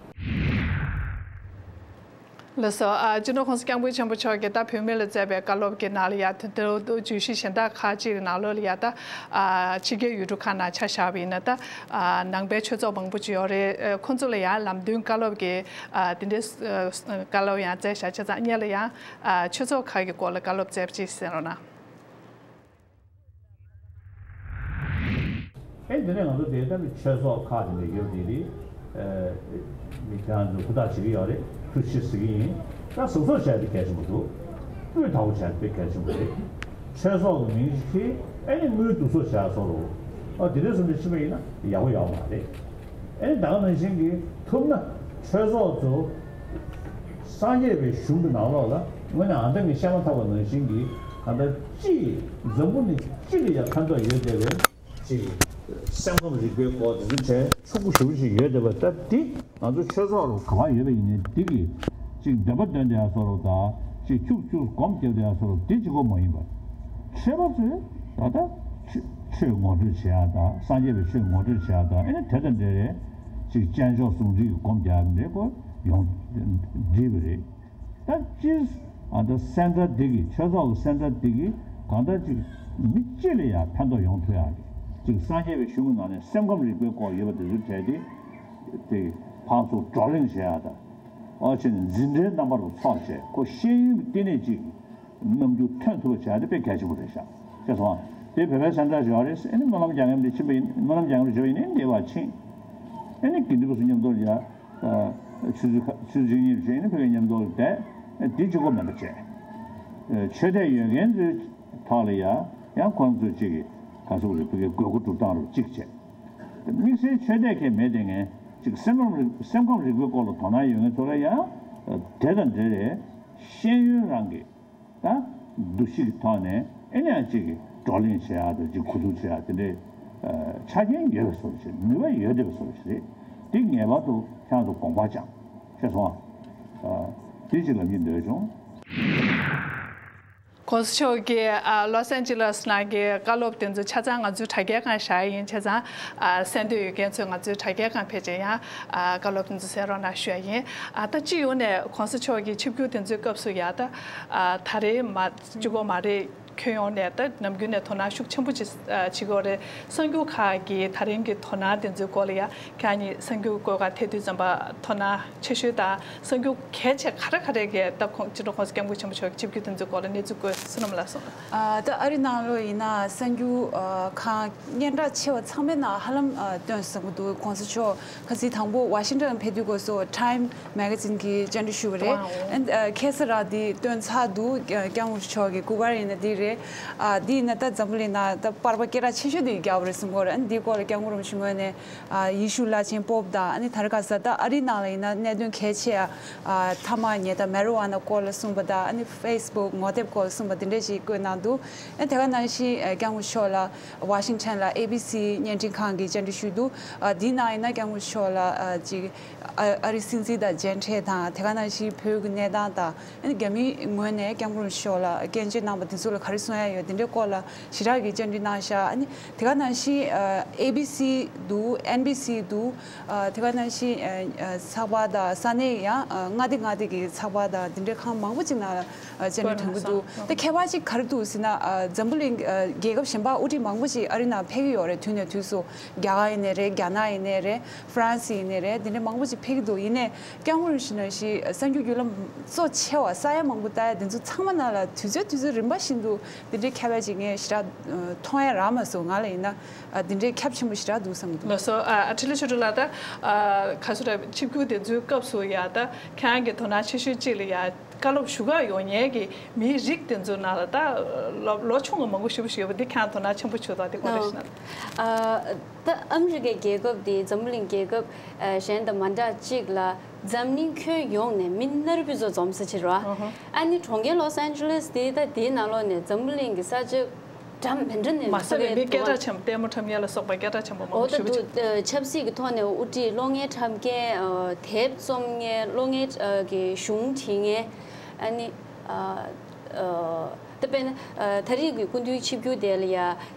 ལགས་སོ། ཨ། སྤྱི་ནོར་༸གོང་ས་༸སྐྱབས་མགོན་ཆེན་པོ་མཆོག་གིས་ད་བོད་མི་ལ་སྩལ་བའི་བཀའ་སློབ་ཀྱི་ནང་ལ་ཡ། དེ་ལྟར་དུ་བརྗོད་གཞི་གཞན་དག་ཁག་ཅིག་གི་ནང་ལོགས་ལ་ཡ། ད་ཨ་ཕྱི་རྒྱལ་ཡུལ་གྲུ་ཁག་ནང་ཆ་བཞག་པ་ཡིན་ན། ད་ཨ་ནང་པའི་ཆོས་ཚོགས་མང་པོ་ཅིག་ཡོད་རེད། ཨ། ཁོང་ཚོ་ལ་ཡ་ལམ་སྟོན་བཀའ་སློབ་ཀྱི་ཨ་དེ་འདྲའི་ཨ་བཀའ་སློབ་ཡང་སྩལ་བཞག་བྱས་ཙང་སྔོན་ལ་ཡ་ཨ་ཆོས་ཚོགས་ཁག་གི་སྐོར་ལ་བཀའ་སློབ་སྩལ་བ་ཅིག་གསན་རོགས་གནང་། ཨེ། འདི་ནས་ང་ཚོ་དེ་ལྟ་བུའི་ཆོས་ཚོགས་ཁག་དེ་འདྲ་ཡོད་དེ་རེད། ཨ། མི་དེ་ཚོ་ཧུར་ཐག་བྱེད་ཀྱི་ཡོད་རེད། ཐུགས་རྗེ་ཆེ་ཟེར་གྱི་ཡིན། ད་གཟབ་གཟབ་བྱས་ཏེ་གལ་ཆེན་པོ་འདུག་དབུས་ཐག་པོ་བྱས་ཏེ་གལ་ཆེན་པོ་རེད། ཆོས་ཚོགས་ཀྱི་མིང་ཞིག་གིས་ཨེ་ནི་དངུལ་བསྡུ་གསོག་བྱས་སོང་རུང་། ཨ། དེ་འདྲའི་བཟོ་འདྲ་ཕྱིན་པ་ཡིན་ན་ཡག་པོ་ཡོད་མ་རེད། ཨེ་ནི་ད་ག་ནང་བཞིན་གྱི་ཐུབ་ན་ཆོས་ཚོགས་ཚོ་སངས་རྒྱས་པའི་གཞུང་གི་ནང་ལོགས་ལ་དངོས་གནས་ཨ་མདའ་གི་བཤད་མ་ཐག་པ་ནང་བཞིན་གྱི་གང་ལྟར་སྤྱི་འཛམ་བུ་གླིང་སྤྱི་ལ་ཡང་ཕན་ཐོགས་ཡོད་བསྡད་པའི་ཅིག་སེམས་ཁམས་རིག་པའི་སྐོར་དེ་ཚོ་གྲས་ཕྱུག་པོ་ཞེ་པོ་ཞིག་ཡོད་བསྡད་པ། ད་འདི་ང་ཚོ་ཆོས་ཚོགས་རུ་ག་པར་ཡོད་པ་ཡིན་ནའི་འདི་གི་ཅིག་འདོན་པ་འདོན་བསྡད་ཡ་བཟོ་འདྲ་དང་། ཅིག་ཁྱུག་ཁྱུག་སྒོམ་རྒྱབ་བསྡད་ཡ་བཟོ་འདྲ་འདི་གཅིག་པོ་མ་ཡིན་པར། ཆོས་པ་ཚོས་ད་ལྟ་ཆོས་ཆོས་ངོ་སྤྲོད་བྱེད་ཡ་དང་། སངས་རྒྱས་པའི་ཆོས་ངོ་སྤྲོད་བྱེད་ཡ་དང་། ཨེ་ནི་དེ་དང་འབྲེལ་བའི་ཅིག་སྤྱན་ཕྱོགས་ཟུང་འབྲེལ་གྱི་སྒོམ་རྒྱག་ཡ་འདྲའི་སྐོར་ཡོང་འགྲིག་པ་རེད། ད་སྤྱིར་ཨ་ད་སེམས་ཁྲལ་འདི་གིས། ཆོས་ཚོགས་ཀྱི་སེམས་ཁྲལ་འདི་གིས་གང་ལྟར་ཅིག་མི་སྤྱི་ལ་ཡང་ཕན་ཐོགས་ཡོང་ཐུབ་ཡག་གི། ཅིག་སངས་རྒྱས་པའི་གཞུང་གི་ནང་ནས་སེམས་ཁམས་རིག་པའི་སྐོར་ཡོད་པ་དེ་ཚོ་གྲས་དེ་དེ་ཕར་ཚུར་བགྲོ་གླེང་བྱེད་ཡག་དང་། ཨོ་ཆེ་ནས་འཛིན་གྲྭའི་རྣམ་པ་རུ་ཚོགས་བྱས། ཁོ་ཤེས་ཡོན་གྱི་བསྟི་གནས་ཅིག་རྣམ་འགྱུར་ཐོན་ཐུབ་པ་བྱེད་ཡག་དེ་དཔེ་གལ་ཆེན་པོ་རེད་ཤག་ཤེས་སོང་ཨ། དེ་བོད་པའི་སེམས་ཁྲལ་ཞིག་ཡོད་རེད། ཨ་ནི་སྨོན་ལམ་རྒྱག་མཁན་དེ་ཕྱིན་པ་ཡིན། སྨོན་ལམ་རྒྱག་མཁན་ཞིག་ཡིན་ནའི་འདི་བ་ཕྱིན། ཨ་ནི་དགེ་འདུན་པ་ཚོ་མཉམ་དུ་ཡ། ཆུ་ཚོད་ཆུ་ཚོད་གཅིག་གཉིས་རེ་བྱས་ནས་ཕ་གིའི་མཉམ་དུ་བསྡད། དེ་གཅིག་པོ་མིན་པ་བྱས། ཆོས་དད་ཡོད་མཁན་ཚོའི་ཐོག་ལ་ཡ་ཡང་ཁོང་ཚོས་གཅིག་གི་ག་ཚོད་རེ་ཕ་གིའི་དགོས་མཁོ་སྒྲུབ་སྟངས་རུ་གཅིག་བྱས། དམིགས་བསལ་ཆོས་དད་ཁས་མེད་དེ་ངས་གཅིག་སེམས་ཁམས་རིག་སེམས་ཁམས་རིག་པའི་སྐོར་ལ་དོ་སྣང་ཡོད་མཁན་ཚོ་ལ་ཡང་དེ་དང་འབྲེལ་བའི་ཤེས་ཡོན་རང་གི་ད་འདུ་ཤེས་ཀྱི་ཐོག་ནས་ཨེ་ནས་ཡང་གཅིག་གི་བགྲོ་གླེང་བྱེད་ཡག་དང་། གཅིག་གོ་བསྡུར་བྱེད་ཡག་དེ་འདྲའི་ཆ་རྐྱེན་ཡོད་པའི་བཟོ་འདྲ་ཞིག་ནུས་པ་ཡོད་བསྡད་པའི་བཟོ་འདྲ་ཞིག་རེད། འདི་ངེས་པར་དུ་ཁྱེད་རང་ཚོ་དགོངས་པ་བཅངས། ཤེས་སོང་ཨ། དེ་གཅིག་ལབ་སྙིང་འདོད་བྱུང་།༸གོང་ས་མཆོག་གིས་ཨ་ལོ་སན་ཇི་ལེ་སི་ནང་གི་བཀའ་སློབ་དེ་ཚོ་ཆ་ཚང་ང་ཚོའི་དྲ་རྒྱའི་སྒང་བཞག་ཡིན། བྱས་ཙང་ཨ་གསན་འདོད་ཡོད་མཁན་ཚོས་ང་ཚོའི་དྲ་རྒྱའི་སྒང་ཕེབས་བྱས་ཡང་ཨ་བཀའ་སློབ་དེ་ཚོ་གསན་རོགས་གནང་ཞུ་ཡ་ཡིན། ཨ་ད་སྤྱི་ཡོངས་ནས་༸གོང་ས་མཆོག་གི་ཆིབས་བསྒྱུར་དེ་ཚོའི་སྐབས་སུ་ཡ། ད་ཨ་ད་རེས་མ་གཅིག་པོ་མ་རེད། ཁྱོན་ཡོངས་ནས་ད་ནམ་རྒྱུན་ནས་དོ་སྣང་ཤུགས་ཆེན་པོ་ཅིག་ཨ་བྱེད་ཀྱི་ཡོད་རེད། གསར་འགྱུར་ཁག་གི་ད་རིང་གི་དོ་སྣང་དེ་ཚོའི་སྐོར་ལ་ཡ་ཁྱེད་རང་གཉིས་གསར་འགྱུར་སྐོར་ག་ཐད་དུས་ཙམ་པ་དོ་སྣང་ཆེ་ཤོས་དང་གསར་འགྱུར་གལ་ཆེ་ག་རེ་ག་རེ་གི་ད་ཁོང་སྤྱི་ནོར་༸གོང་ས་༸སྐྱབས་མགོན་ཆེན་པོ་མཆོག་གི་ཆིབས་བསྒྱུར་དེ་ཚོའི་སྐོར་ལ་གནས་ཚུལ་བཀོད་བསོད་ནམས་ལགས་སོང་། ཨ་ད་ཨ་རི་ནང་ལོགས་ཡིན་ན་གསར་འགྱུར་ཨ་ཁང་སྙན་གྲགས་ཆེ་བ་ཚང་མའི་ནང་ཧ་ལམ་ཨ་བཏོན་བསམ་གྱི་འདུག ༸གོང་ས་མཆོག་ཁ་སང་དང་པོ་ཝ་ཤིང་ཊོན་ཕེབས་དུས་སྐབས་སུ་ཊའིམ་མེ་ག་ཛིན་གྱི་བཅར་འདྲི་ཞུས་པ་རེད། ཨ་ཁ་སང་རང་དེ་བཏོན་ཚར་འདུག་སྐྱབས་མགོན་མཆོག་གི་སྐུ་པར་ཡིན་ན་དེ་རེད། ཨ་དེ་ཡིན་ན་ད་འཛམ་བུ་གླིང་ནང་ད་པར་པ་སྐད་གྲགས་ཆེ་ཤོས་དེ་རྒྱག་པ་རེད་གསུང་གི་ཡོད་རེད། ཨ་འདིའི་སྐོར་ལ་སྐྱབས་མགོན་རིན་པོ་ཆེ་ངོས་ནས་ཨ་ཡེ་ཤུ་བླ་ཆེན་པོབ་དང་ཨ་ནི་ད་རེས་ཁ་སང་ད་ཨ་རི་ནང་ལ་ཡིན་ན་གནད་དོན་གལ་ཆེ་ཨ་ཐ་མག་ཉལ་ཐ་མེ་རི་ཝ་ན་སྐོར་ལ་གསུངས་པ་དང་ཨ་ནི་ཕེ་སི་བུག་ངོ་དེབ་སྐོར་ལ་གསུངས་པ་དེ་འདྲ་ཞིག་བཀོད་གནང་འདུག་ཨ་དེ་ག་ནང་བཞིན་ཨ་སྐྱབས་མགོན་མཆོག་ལ་ཝ་ཤིང་ཊོན་ལ་ཨེ་བི་སི་བརྙན་འཕྲིན་ཁང་གིས་བཅར་འདྲི་ཞུས་འདུག་ཨ་དེའི་ནང་ཡིན་ན་སྐྱབས་མགོན་མཆོག་ལ་ཨ་ཅིག་ཨ་ཨ་རིའི་སྲིད་འཛིན་དང་མཇལ་འཕྲད་དང་དེ་ག་ནང་བཞིན་བོད་ཀྱི་གནས་སྟངས་དང་ཨ་ནི་རྒྱ་མིའི་ངོས་ནས་སྐྱབས་མགོན་རིན་པོ་ཆེ་མཆོག་ལ་སྐྱོན་བརྗོད་གནང་པ་དེ་ཚོ་ལ་ག་རེ་གསུང་ཡ་ཡོད་དེ་འདྲའི་སྐོར་ལ་ཞེ་དྲག་གི་བཅར་འདྲི་གནང་ཤག་ཨ་ནི་དེ་ག་ནང་བཞིན་ཨ་ཨེ་བི་སི་འདུག་ཨེན་བི་སི་འདུག་ཨ་དེ་ག་ནང་བཞིན་ཨ་ཨ་ཚགས་པར་དང་ས་གནས་ཡང་ཨ་མངའ་སྡེ་མངའ་སྡེ་གི་ཚགས་པར་དང་དེ་འདྲའི་ཁང་མང་པོ་ཅིག་ནང་ལ་ཨ་བཅར་འདྲི་ཐོན་གྱི་འདུག་ད་ཁྱད་པར་ཅིག་ག་རེ་འདུག་ཟེར་ན་ཨ་འཛམ་བུ་གླིང་ཨ་རྒྱལ་ཁབ་གཞན་པ་དབུ་ཁྲིད་མང་པོ་ཅིག་ཨ་རི་ནང་ཕེབས་ཀྱི་ཡོད་རེད། དུས་ནས་དུས་སུ་རྒྱ་གར་ཡིན་ནའི་རེད། རྒྱ་ནག་ཡིན་ནའི་རེད། ཧྥ་རན་སི་ཡིན་ནའི་རེད། དེ་འདྲ་མང་པོ་ཅིག་ཕེབས་ཀྱི་འདུག་ཡིན་ནའི་སྐྱབས་མགོན་རིན་པོ་ཆེ་ནང་བཞིན་གསར་འགྱུར་བརྒྱུད་ལམ་གཙོ་ཆེ་བ་ས་ཡ་མང་པོ་ལྟ་ཡ་དེ་ཚོ་ཚང་མ་ནང་ལ་དུས་ཚོད་དུས་ཚོད་རིམ་པ་བཞིན་དུ་དེ་འདྲའི་ཁྱབ་པ་ཅིག་ངས་ཞེ་དྲག་མཐོང་ཡ་རག་མ་སོང་། ང་ལ་ཡིན་ན་ཨ་དེ་འདྲའི་ཁྱབ་ཆེན་པོ་ཞེ་དྲག་འདུག་བསམ་གྱི་འདུག་ལགས་སོ། ཨ་ཨ་འཕྲིན་ལས་ཆོས་སྒྲོན་ལགས། ད་ཨ་ག་ཚོད་རེད། ཆིབས་བསྒྱུར་དེ་ཚོའི་སྐབས་སུ་ཡ་ད་ཁྱེད་རང་གི་དོ་སྣང་ཆེ་ཤོས་གཅིག་ལ་ཡ་བཀའ་སློབ་ཞུ་ག་ཡོང་མཁན་གྱི་མིའི་རིགས་དེ་ཚོའི་ནང་ལ་ད་ལོ་ལོ་ཆུང་བ་མང་པོ་ཞེ་པོ་ཞིག་ཡོད་པ་འདི་ཁྱེད་རང་དོ་སྣང་ཆེན་པོ་བྱུང་དང་དེ་སྐོར་རེ་ཞུ་ན། ཨ་ད་ཨ་མི་རི་ཀའི་རྒྱལ་ཁབ་དེ་འཛམ་བུ་གླིང་རྒྱལ་ཁབ་ཨ་གཞན་དང་མ་འདྲ་གཅིག་ལ་འཛམ་གླིང་ཁྱོན་ཡོངས་ནས་མི་ནར་བུ་ཚོ་འཛོམས་ས་ཕྱིར་རོ། ཨ་ནི་གྲོང་ཁྱེར་ལོ་སི་ཨན་ཇེ་ལེ་སི་དེ་ད་དེའི་ནང་ལོགས་ནས་འཛམ་བུ་གླིང་གི་ས་ཆ་འདྲ་མི་འདྲ་ནས་མ་ཟད་པའི་མི་སྐད་གྲགས་ཆེན་པོ་ལྟད་མོ་འཁྲབ་མཁན་ལ་སོགས་པ་སྐད་གྲགས་ཆེན་པོ་མང་པོ་ཞེ་པོ་ཅིག་འོ་ད་ཆབ་སྲིད་ཀྱི་ཐོག་ནས་དབུ་ཁྲིད་གློག་བརྙན་འཁྲབ་མཁན་དེབ་རྩོམ་མཁན་གློག་བརྙན་གྱི་གཞུང་བྲིས་མཁན་ཨ་ནི། ད་དཔེར་ན་ད་རེས་ཀྱི་སྐུ་མདུན་ཆིབས་བསྒྱུར་དེ་ལ་ཡ་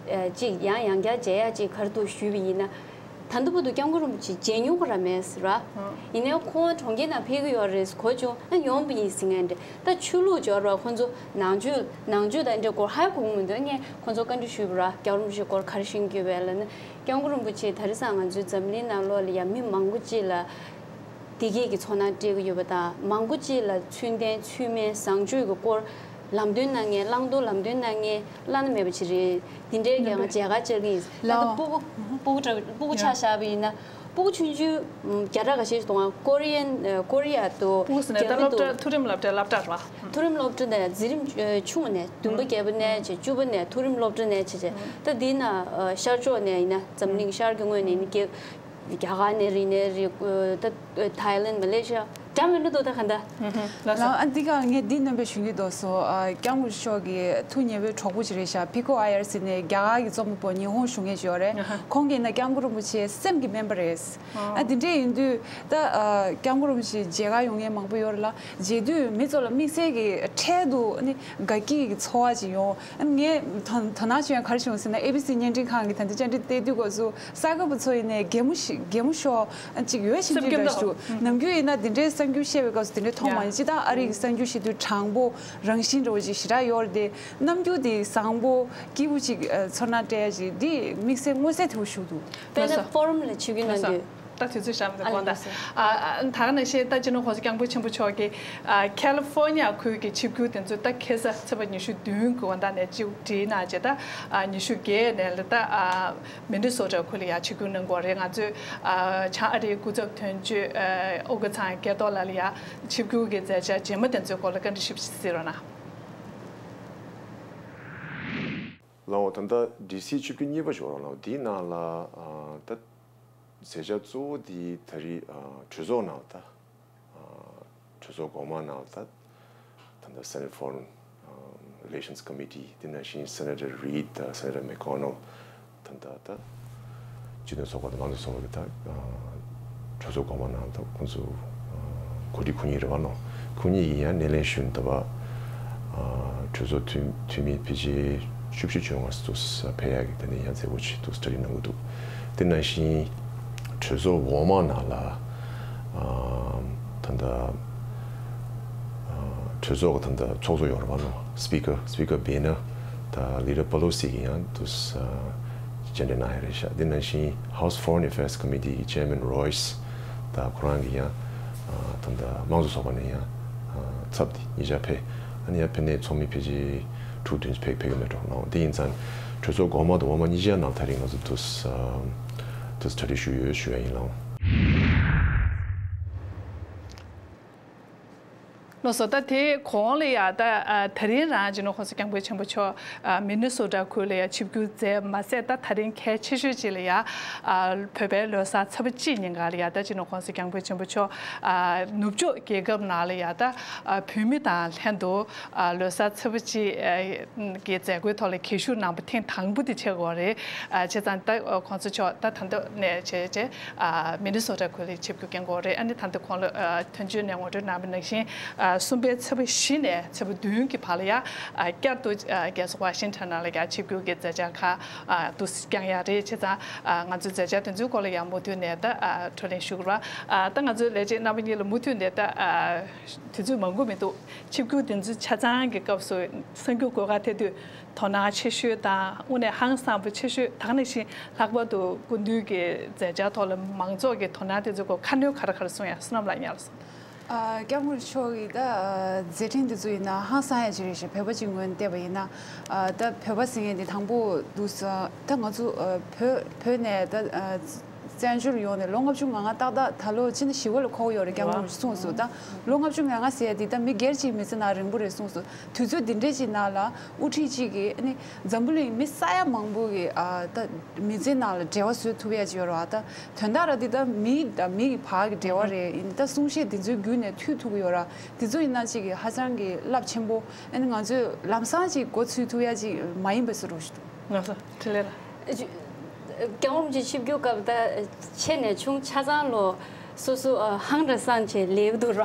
ཅིག་ཡང་ཡང་བསྐྱར་མཇལ་ཡ་ཅིག་ག་རེ་འདུག་ཞུས་པ་ཡིན་ན། ད་ལྟ་བར་དུ་སྐྱབས་མགོན་རིན་པོ་ཆེ་མཇལ་མྱོང་གི་ར་མེད་ཟེར་བ། ཡིན་ནའི་ཁོང་གྲོང་ཁྱེར་ནང་ཕེབས་ཀྱི་ཡོད་རེད་གོ་བྱུང་ན་ཡོང་པ་ཡིན་ཟེར་མཁན་འདྲ། ད་ཆོས་ལུགས་སྦྱོར་བ་ཁོང་ཚོ་ནང་ཆོས་ནང་ཆོས་དང་འདྲ་སྐོར་ཧ་གོ་གི་མི་འདུག་ངས་ཁོང་ཚོ་བཀའ་འདྲི་ཞུས་པ་ར་སྐྱབས་མགོན་རིན་པོ་ཆེ་སྐོར་ག་རེ་ཤེས་ཀྱི་ཡོད་པས་ལབ་ན། སྐྱབས་མགོན་རིན་པོ་ཆེ་ད་རེས་སང་ང་ཚོའི་འཛམ་གླིང་ནང་ལོགས་ལ་ཡ་མི་མང་པོ་ཅིག་ལ། བདེ་སྐྱིད་ཀྱི་ཚོར་སྣང་སྤྲད་ཀྱི་ཡོད་པ་དང་མང་པོ་ཅིག་ལ་ཚུལ་ལྡན་ཚུལ་མིན་བཟང་སྤྱོད་ཀྱི་སྐོར་ལམ་སྟོན་གནང་མཁན་བླང་དོར་ལམ་སྟོན་གནང་མཁན་བླ་ན་མེད་པ་ཅིག་རེད། འདི་འདྲའི་ཀྱང་མཇལ་ཁ་བཅར་གྱི་ཡིན། ད་ལྟ་ལའོ། སྤུ་གུ་སྤུ་གུ་འདྲ་སྤུ་གུ་ཆ་བཞག་པ་ཡིན་ན་སྤུ་གུ་ཆུང་ཆུང་བརྒྱ་ཕྲག་ཁ་ཤས་ཤིག་འདུག་ཨ། ཀོ་རི་ཡན་ཀོ་རི་ཡ་འདུག་སྤུ་གུ་ཟེར་ནས་ད་རྒྱ་མི་སློབ་གྲྭ་འདུག་མཐོ་རིམ་སློབ་གྲྭའི་སློབ་གྲྭ་རེད་བ། མཐོ་རིམ་སློབ་གྲྭ་ནས་འཛིན་རིམ་ཆུང་བ་ནས་བདུན་པ་བརྒྱད་པ་ནས་བྱས་བཅུ་པ་ནས་མཐོ་རིམ་སློབ་གྲྭ་ནས་བྱས་བྱས་ད་འདི་ན་ཤར་ཕྱོགས་ནས་ཡིན་ན་འཛམ་གླིང་ཤར་གྱི་ངོས་ནས་ཡིན་ན་རྒྱ་རྒྱ་གར་ནས་རེད་ནས་རེད། ད་ཐའི་ལེན་མ་ལེ་ཤི་ཡ་འདྲ་མི་འདྲ་འདུག་ད་ག་འདྲ། ལགས་སོ། ལགས་ཨ་འདི་ག་ངས་འདི་སྣོན་པ་ཞུ་གི་འདུག་སོ། ཨ་སྐྱབས་མགོན་མཆོག་གི་ཐུགས་ཉེ་བའི་གྲོགས་པོ་ཅིག་རེད་ཤག་ཕི་ཁོ་ཨ་ཡར་ཟེར་ནས་རྒྱ་གར་གྱི་རྩོམ་པ་པོ་ཉི་ཧོང་བཞུགས་མཁན་ཅིག་ཡོད་རེད། ཁོང་གིས་ན་སྐྱབས་མགོན་རིན་པོ་ཆེ་སེམས་ཀྱི་སྨན་པ་རེད། ཨ་འདི་འདྲས་ཡིན་དུས་ད་ཨ་སྐྱབས་མགོན་རིན་པོ་ཆེ་མཇལ་ཁ་ཡོང་མཁན་མང་པོ་ཡོད་རེད་ལ། མཇལ་དུས་མི་ཚོ་ལ་དམིགས་བསལ་གྱི་འཕྲལ་དུ་ནི་དགའ་སྐྱིད་ཀྱི་ཚོར་བ་ཅིག་ཡོང་། ཨ་ངས་དོ་དོ་སྣང་བྱུང་ཡ་ག་རེ་བྱུང་ཟེར་ན་ཨེ་བི་སི་བརྙན་འཕྲིན་ཁང་གི་ད་ལྟ་བཅར་འདྲི་བལྟས་དུས་སྐབས་སུ་གསར་འགོད་པ་ཚོ་ཡིན་ནའི་གད་མོ་ཤི་གད་མོ་ཤོར་ཅིག་ཡོད་ཤིན་ཏུ་འདྲ་ཞིག་འདུག་ནམ་རྒྱུན་ཡིན་ན་དེ་འདྲའི་གསར་འགྱུར་བཤད་པའི་སྐབས་སུ་དེ་འདྲའི་མཐོང་མ་མྱོང་། སྤྱིར་བཏང་ཨ་རི་གི་གསར་འགྱུར་བཤད་དུས་དྲང་པོ་རང་བཞིན་འདྲ་བོ་ཅིག་ཞེ་དྲག་ཡོད་རེད་དེ། རྣམ་འགྱུར་དེ་བཟང་པོ་སྐྱིད་པོ་ཅིག་ཚོར་སྣང་སྤྲད་ཡ་ཅིག་འདི་དམིགས་བསལ་མངོན་གསལ་དོད་པོ་ཞིག་འདུག་དཔེར་ན་ཕོ་རམ་ལ་ཆིབས་བསྒྱུར་གནང་དུས། ད་དུས་ཚོད་ཤར་མི་འདུག་དགོངས་དག་ཨ་ད་ག་ནང་བཞིན་ད་སྤྱི་ནོར་༸གོང་ས་༸སྐྱབས་མགོན་ཆེན་པོ་མཆོག་གིས་ཨ་ཁ་ལི་ཧྥོར་ནི་ཡ་ཁུལ་གྱི་ཆིབས་བསྒྱུར་དེ་ཚོ་ད་ཁ་སང་ཚེས་པ་ཉི་ཤུ་བདུན་གི་དགོང་དག་ནས་ཅིག་བསྒྲིལ་གནང་རྗེས་ད་ཨ་ཉི་ཤུ་བརྒྱད་ནས་ལ་ད་ཨ་མི་ནི་སོ་ཊ་ཁུལ་ལ་ཡ་ཆིབས་བསྒྱུར་གནང་གི་ཡོད་རེད། ང་ཚོས་ཨ་བྱང་ཨ་རིའི་སྐུ་ཚབ་དོན་གཅོད་ཨ་ཨོ་གྷི་ཚང་སྐལ་རྡོར་ལགས་ལ་ཡ་ཆིབས་བསྒྱུར་གྱི་མཛད་འཆར་རྗེས་མ་དེ་ཚོའི་སྐོར་ལ་བཀའ་འདྲི་ཞིབ་ཞིག་གཟིགས་རོགས་གནང་། ལའོ། ད་ལྟ་ཌི་སི་ཆིབས་བསྒྱུར་གཉིས་པ་ཞིག་ཡོད་རེད་ལའོ། དེའི་ནང་ལ་ཨ་ད་མཛད་འཆར་གཙོ་བོ་དེ་ད་རེས་ཨ་གྲོས་ཚོགས་ནང་ད་ཨ་གྲོས་ཚོགས་འགོ་དམངས་ནང་ད་ད་ལྟ་Senate Foreign ཨ་Relations Committee དེ་ནང་བཞིན་Senator Reid དང་Senator McConnell ད་ད་ད་སྤྱི་མཐུན་ཚོགས་པ་དང་མང་གཙོ་ཚོགས་པ་གི་ད་ཨ་གྲོས་ཚོགས་འགོ་དམངས་ནང་ད་ཁོང་ཚོ་ཨ་གོ་སྒྲིག་ཁོ་གཉིས་རེད་བ་ལའོ། ཁོ་གཉིས་ཀྱིས་ཡང་སྣེ་ལེན་ཞུས་ནས་ད་བ་ཨ་གྲོས་ཚོགས་འཐུས་འཐུས་མི་ཕལ་ཆེར་བཅུ་བཞི་བཅོ་ལྔ་ཙམ་ཕེབས་ཡག་གི་ད་ནི་ཡང་མཛད་སྒོ་ཅིག་ཏུ་གྲ་སྒྲིག་གནང་གི་འདུག་དེ་ནང་བཞིན་གྲོས་ཚོགས་འོག་མ་ནང་ལ་ཨ་ད་ལྟ་ཨ་གྲོས་ཚོགས་ཀྱི་ད་ལྟ་ཚོགས་གཙོ་ཡོད་རེད་བ་ལའོ། Speaker Speaker Boehner ད་ལི་ཌར་པེ་ལོ་སི་གིས་ཡང་དུས་མཇལ་འཕྲད་གནང་ཡ་རེད་ཤག་དེ་ནང་བཞིན་House Foreign Affairs Committee གི་ཅེར་མན་རོ་ཡིས་ད་ཁོ་རང་གིས་ཡང་ད་ལྟ་དམངས་གཙོ་ཚོགས་པ་ནས་ཡང་ཚབ་དེ་གཉིས་ཆ་ཕེབས། ཨ་ནི་ཡང་ཕེབས་ནས་ཚོགས་མི་ཕལ་ཆེར་དྲུག་བདུན་ཕེབས་ཕེབས་ཀྱི་མེད་འགྲོ་ནའང་། དེ་ཡིན་ཙང་གྲོས་ཚོགས་འགོ་མ་དང་འོག་མ་གཉིས་ཆའི་ནང་ད་རིང་ང་ཚོ་དུས་དུས་གྲ་སྒྲིག་ཞུས་ཡོད་ཞུ་ཡ་ཡིན་ལགས། ལགས་སོ། ད་དེ་གོང་ལ་ཡ་ད་ཨ་ད་རིང་རང་སྤྱི་ནོར་༸གོང་ས་༸སྐྱབས་མགོན་ཆེན་པོ་མཆོག་ཨ་མི་ནི་སོ་ཊ་ཁུལ་ལ་ཡ་ཆིབས་བསྒྱུར་མཛད་མ་ཟད། ད་ད་རིང་གལ་ཆེ་ཤོས་ཅིག་ལ་ཡ་ཨ་བོད་པའི་ལོ་གསར་ཚེས་པ་གཅིག་ཉིན་ག་ལ་ཡ་ད་སྤྱི་ནོར་༸གོང་ས་༸སྐྱབས་མགོན་ཆེན་པོ་མཆོག་ཨ་ནུབ་ཕྱོགས་རྒྱལ་ཁབ་ནང་ལ་ཡ་ད་ཨ་བོད་མི་དང་ལྷན་དུ་ཨ་ལོ་གསར་ཚེས་པ་གཅིག་ཨ་གི་མཛད་སྒོའི་ཐོག་ལ་གྱེས་ཞུགས་གནང་པ་ཐེངས་དང་པོ་དེ་ཆགས་ཀྱི་ཡོད་རེད། ཨ་བྱས་ཙང་ད་༸གོང་ས་མཆོག་ད་ད་ལྟ་ནས་བྱས་བྱས་ཨ་མི་ནི་སོ་ཊ་ཁུལ་ལ་ཆིབས་བསྒྱུར་བསྐྱངས་ཀྱི་ཡོད་རེད། ཨ་ནི་ད་ལྟ་ཁོང་ལ་ཨ་ཐོན་ཆོས་ནས་ངོ་སྤྲོད་གནང་བའི་ནང་བཞིན་ཨ་གསུམ་པའི་ཚེས་པ་བཞི་ནས་ཚེས་པ་བདུན་གྱི་བར་ལ་ཡ་ཨ་བསྐྱར་དུ་ཨ་རྒྱལ་ས་ཝ་ཤིང་ཊོན་ནང་ལ་ཡ་ཆིབས་བསྒྱུར་གྱི་མཛད་འཆར་ཁག་ཨ་དུ་བསྐྱངས་ཡ་རེད། བྱས་ཙང་ཨ་ང་ཚོའི་མཛད་འཆར་དེ་ཚོའི་སྐོར་ལ་ཡ་མུ་མཐུད་ནས་ད་ཨ་འཕྲོས་ལེན་ཞུ་དགོས་ར། ཨ་ད་ང་ཚོའི་ལས་བྱེད་རྣམ་པ་གཉིས་ལ་མུ་མཐུད་ནས་ད་ཨ་དུས་ཚོད་མང་པོ་མི་འདུག་ཆིབས་བསྒྱུར་དེ་ཚོའི་ཆ་ཚང་གི་སྐབས་སུ་གསར་འགྱུར་བཀོད་ཁག་ཐེབས་དུས་དོ་སྣང་ཆེ་ཤོས་དང་དངོས་གནས་ཧང་སངས་པོ་ཆེ་ཤོས། ད་ག་ནང་བཞིན་ལྷག་པར་དུ་སྐུ་མདུན་གྱི་མཛད་འཆར་ཐོག་ལ་མང་ཚོགས་ཀྱི་དོ་སྣང་དེ་ཚོའི་སྐོར་ཁ་སྣོན་ག་རེ་ག་རེ་གསུང་ཡ། བསོད་ནམས་ལགས་ཉར་སོང་། ཨ་སྐྱབས་མགོན་མཆོག་གི་ད་ཨ་མཛད་འཕྲིན་དེ་ཚོ་ཡིན་ན་ཧང་སངས་ཡ་ཅིག་རེད་ཤག་བོད་པ་ཅིག་ངོས་ནས་བལྟས་པ་ཡིན་ན། ཨ་ད་བོད་པ་ཟེར་མཁན་དེ་དང་པོ་འདུག་ས། ད་ང་ཚོ་ཨ་བོད་བོད་ནས་ད་ཨ་བཙན་བྱོལ་ཡོང་ནས་ལོ་ལྔ་བཅུ་ང་ལྔ་ཏག་ཏག་ད་ལོ་ཕྱི་ཟླ་བཞི་པ་ལ་འཁོར་གྱི་ཡོད་རེད། སྐྱབས་མགོན་རིན་པོ་ཆེ་གསུངས་སོང་། ད་ལོ་ལྔ་བཅུ་ང་ལྔ་ཟེར་ཡ་དེ་ད་མི་སྒེར་གཅིག་མི་ཚེ་ནང་རིང་པོ་རེད་གསུངས་སོང་། དུས་ཚོད་འདི་འདྲའི་ཅིག་ནང་ལ་དབུ་ཁྲིད་གཅིག་གིས་ཨ་ནི་འཛམ་བུ་གླིང་མི་ས་ཡ་མང་པོ་གི་ཨ་ད་མི་ཚེ་ནང་ལ་འབྲེལ་བ་བཟོ་ཐུབ་ཡ་ཅིག་ཡོད་རེད་བ། ད་དོན་དག་ར་འདི་ད་མི་དང་མི་གི་བར་གྱི་འབྲེལ་བ་རེད། ཡིན་ད་གསུང་བཤད་འདི་ཚོའི་བརྒྱུད་ནས་མཐུད་ཐུབ་ཀྱི་ཡོད་ར། འདི་ཚོ་ཡིན་ན་ཅིག་གི་ཧ་ཅང་གི་རླབས་ཆེན་པོ། ཨ་ནི་ང་ཚོས་ལམ་སང་ཅིག་འགོ་ཚུགས་ཐུབ་ཡ་ཅིག་མ་ཡིན་པ་བཟོ་འདྲ་ཞིག་འདུག་ང་ཚོ་འཕྲིན་ལས་ལ། སྐྱབས་མགོན་རིན་པོ་ཆེ་ཆིབས་བསྒྱུར་སྐབས་ད་ཆེ་ནས་ཆུང་ཆ་ཚང་ལོ་སོ་སོ་ཨ་ཧང་ར་སང་བྱས་ལེབ་འདུག་ར།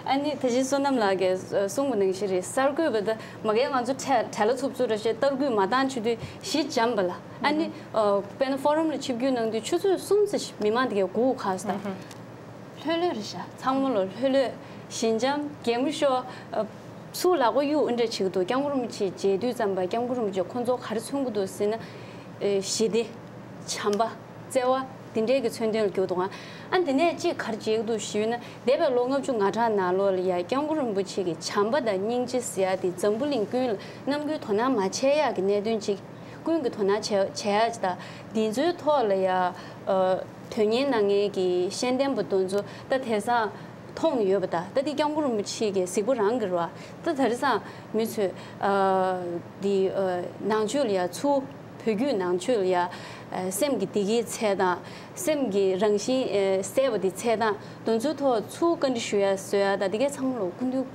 ཨ་ནི་ད་ཅི་བསོད་ནམས་ལགས་ཀྱིས་གསུངས་པ་ནང་བཞིན་རེད། གསར་འགོད་པ་ད་མ་གིར་ང་ཚོ་གྲལ་གྲལ་ལ་ཚུབ་ཚུབ་ར་བྱས་སྟར་སྐུད་མ་བཏང་བྱེད་དུས་གཞི་འཇམ་པ་ལ། ཨ་ནི་ཨ་དཔེར་ན་ཕོ་རམ་ལ་ཆིབས་བསྒྱུར་གནང་དུས་ཆུ་ཚོད་གསུམ་ཙམ་ཞིག་མི་མང་དེ་གས་སྒུག་ག་ས་ད། ལྷོད་ལྷོད་རེད་ཤག་ཚང་མ་ལོ་ལྷོད་ལྷོད། ཞི་འཇམ་གད་མོ་ཤོར། ཨ་ཚུར་ལག་པ་གཡུག་འདྲ་བྱེད་ཀྱི་འདུག་སྐྱབས་མགོན་རིན་པོ་ཆེ་མཇལ་དུས་ཙམ་པ་སྐྱབས་མགོན་རིན་པོ་ཆེ་ཁོང་ཚོ་ག་རེ་མཚོན་གྱི་འདུག་ཟེར་ན། ཨེ་ཞི་བདེ། བྱམས་པ། བརྩེ་བ། འདི་འདྲའི་གི་མཚོན་དོན་ལ་གྱུར་འདུག་ཨང་། ཨ་འདི་ནས་གཅིག་ག་རེ་མཇལ་གྱི་འདུག་ཞུས་ན། འདས་པའི་ལོ་ལྔ་བཅུ་ང་གྲངས་ནང་ལོགས་ལ་ཡ་སྐྱབས་མགོན་རིན་པོ་ཆེ་གི་བྱམས་པ་དང་སྙིང་རྗེ་ཟེར་ཡ་དེ་འཛམ་བུ་གླིང་ཀུན་ལ་ནམ་རྒྱུན་དོ་སྣང་མ་བྱས་ཡག་གི་གནད་དོན་ཅིག་ཀུན་གྱིས་དོ་སྣང་བྱེད་བྱེད་ཡ་ཅིག་དང་། འདི་ཚོའི་ཐོག་ལ་ཡ་ཨ་དོན་གཉེར་གནང་མཁན་གྱི་ཤེས་ལྡན་པ་དེ་ཚོ་ད་དེང་སང་མཐོང་ཡོད་པ་དང་། ད་འདི་སྐྱབས་མགོན་རིན་པོ་ཆེ་གི་གཟིགས་པ་རང་གི་རེད་བ། ད་དེང་སང་མི་ཚོས་ཨ་འདི་ཨ་ནང་ཆོས་ལ་ཡ་ཚུར་བོད་བརྒྱུད་ནང་ཆོས་ལ་ཡ་ཨ་སེམས་ཀྱི་བདེ་སྐྱིད་འཚོལ་སྟངས། སེམས་ཀྱི་རང་བཞིན་ཨ་གསལ་བ་འདི་འཚོལ་སྟངས་དེ་ཚོའི་ཐོག་ཚུར་བཀའ་འདྲི་ཞུ་ཡ་བཟོ་ཡ་དང་། འདི་གའི་ཚང་མ་ལོ་སྐུ་མདུན་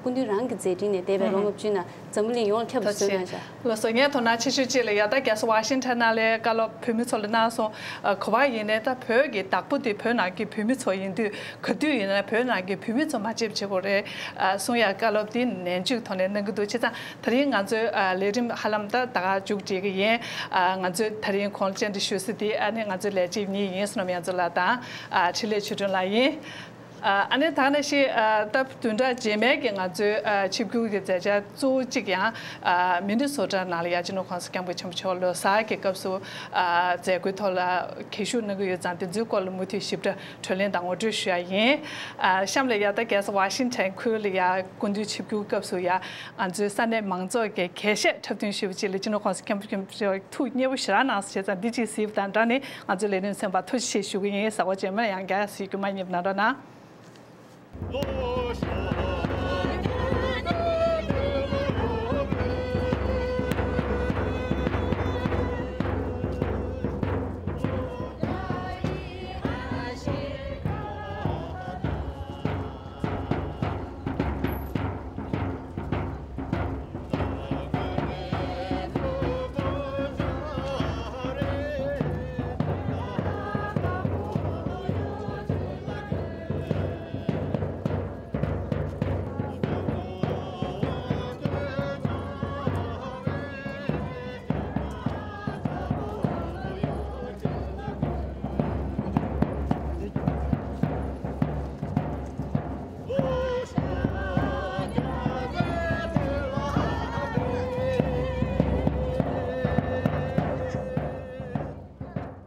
སྐུ་མདུན་རང་གི་མཛད་འཕྲིན་ནས་འདས་པའི་ལོ་ལྔ་བཅུ་ནང་འཛམ་བུ་གླིང་ཡོངས་ལ་ཁྱབ་ཐུབ་སོང་ན་ཤག་ལགས་སོ། ངས་དོ་སྣང་ཆེ་ཤོས་གཅིག་ལ་ཡ་ད་རྒྱལ་ས་ཝ་ཤིང་ཊོན་ནང་ལ་བཀའ་སློབ་བོད་མི་ཚོ་ལ་གནང་སོང་། ཨ་ག་པར་ཡིན་ནའི་ད་བོད་ཀྱི་བདག་པོ་དེ་བོད་ནང་གི་བོད་མི་ཚོ་ཡིན་དུས། ག་དུས་ཡིན་ནའི་བོད་ནང་གི་བོད་མི་ཚོ་མ་བརྗེད་པ་བྱེད་དགོས་རེད། ཨ་གསུང་ཡ་བཀའ་སློབ་དེ་ནན་བརྗོད་ཐོག་ནས་གནང་གི་འདུག་བྱས་ཙང་ད་རིང་ང་ཚོའི་ཨ་ལས་རིམ་ཧ་ལམ་ད་ད་ག་མཇུག་སྒྲིལ་གི་ཡིན། ཨ་ང་ཚོས་ད་རིང་ཁོང་ལ་བཅར་འདྲི་ཞུ་ས་དེ་ཨ་ནི་ང་ཚོའི་ལས་བྱེད་གཉིས་ཡིན། བསོད་ནམས་དབྱངས་མཚོ་ལགས་དང་ཨ་འཕྲིན་ལས་ཆོས་སྒྲོན་ལགས་ཡིན། ཨ་ནི་ད་ག་ནང་བཞིན་ཨ་ད་བདུན་ཕྲག་རྗེས་མའི་གི་ང་ཚོའི་ཨ་ཆིབས་བསྒྱུར་གྱི་མཛད་འཆར་གཙོ་བོ་གཅིག་ཡང་ཨ་མི་ནི་སོ་ཊ་ནང་ལ་ཡ་སྤྱི་ནོར་༸གོང་ས་༸སྐྱབས་མགོན་ཆེན་པོ་མཆོག་ལོ་གསར་གྱི་སྐབས་སུ་ཨ་མཛད་སྒོའི་ཐོག་ལ་གྱེས་ཞུགས་གནང་གི་ཡོད་ཙང་། དེ་ཚོའི་སྐོར་ལ་མུ་མཐུད་ཞིབ་ཕྲ་གྲོས་གླེང་དང་ངོ་སྤྲོད་ཞུ་ཡ་ཡིན། ཨ་གཤམ་ལ་ཡ་ད་རྒྱལ་ས་ཝ་ཤིང་ཊོན་ཁུལ་ལ་ཡ་སྐུ་མདུན་ཆིབས་བསྒྱུར་སྐབས་སུ་ཡ་ང་ཚོའི་ས་གནས་མང་ཚོགས་ཀྱི་དགྱེས་བཞེས་འཁྲབ་སྟོན་ཞུས་པ་ཅིག་ལ་སྤྱི་ནོར་༸གོང་ས་༸སྐྱབས་མགོན་ཆེན་པོ་མཆོག་ཐུགས་མཉེས་པོ་ཞེ་དྲག་གནང་སོང་། བྱས་ཙང་འདི་གཅིག་གཟིགས་པ་དང་སྦྲགས་ནས་ང་ཚོའི་ལས་རིམ་ཚན་པར་ཐུགས་རྗེ་ཆེ་ཞུ་གི་ཡིན། གཟའ་འཁོར་རྗེས་མ་ཡང་བསྐྱར་གཟིགས་རྒྱུ་མ་བསྙེལ་བ་གནང་རོགས་གནང་།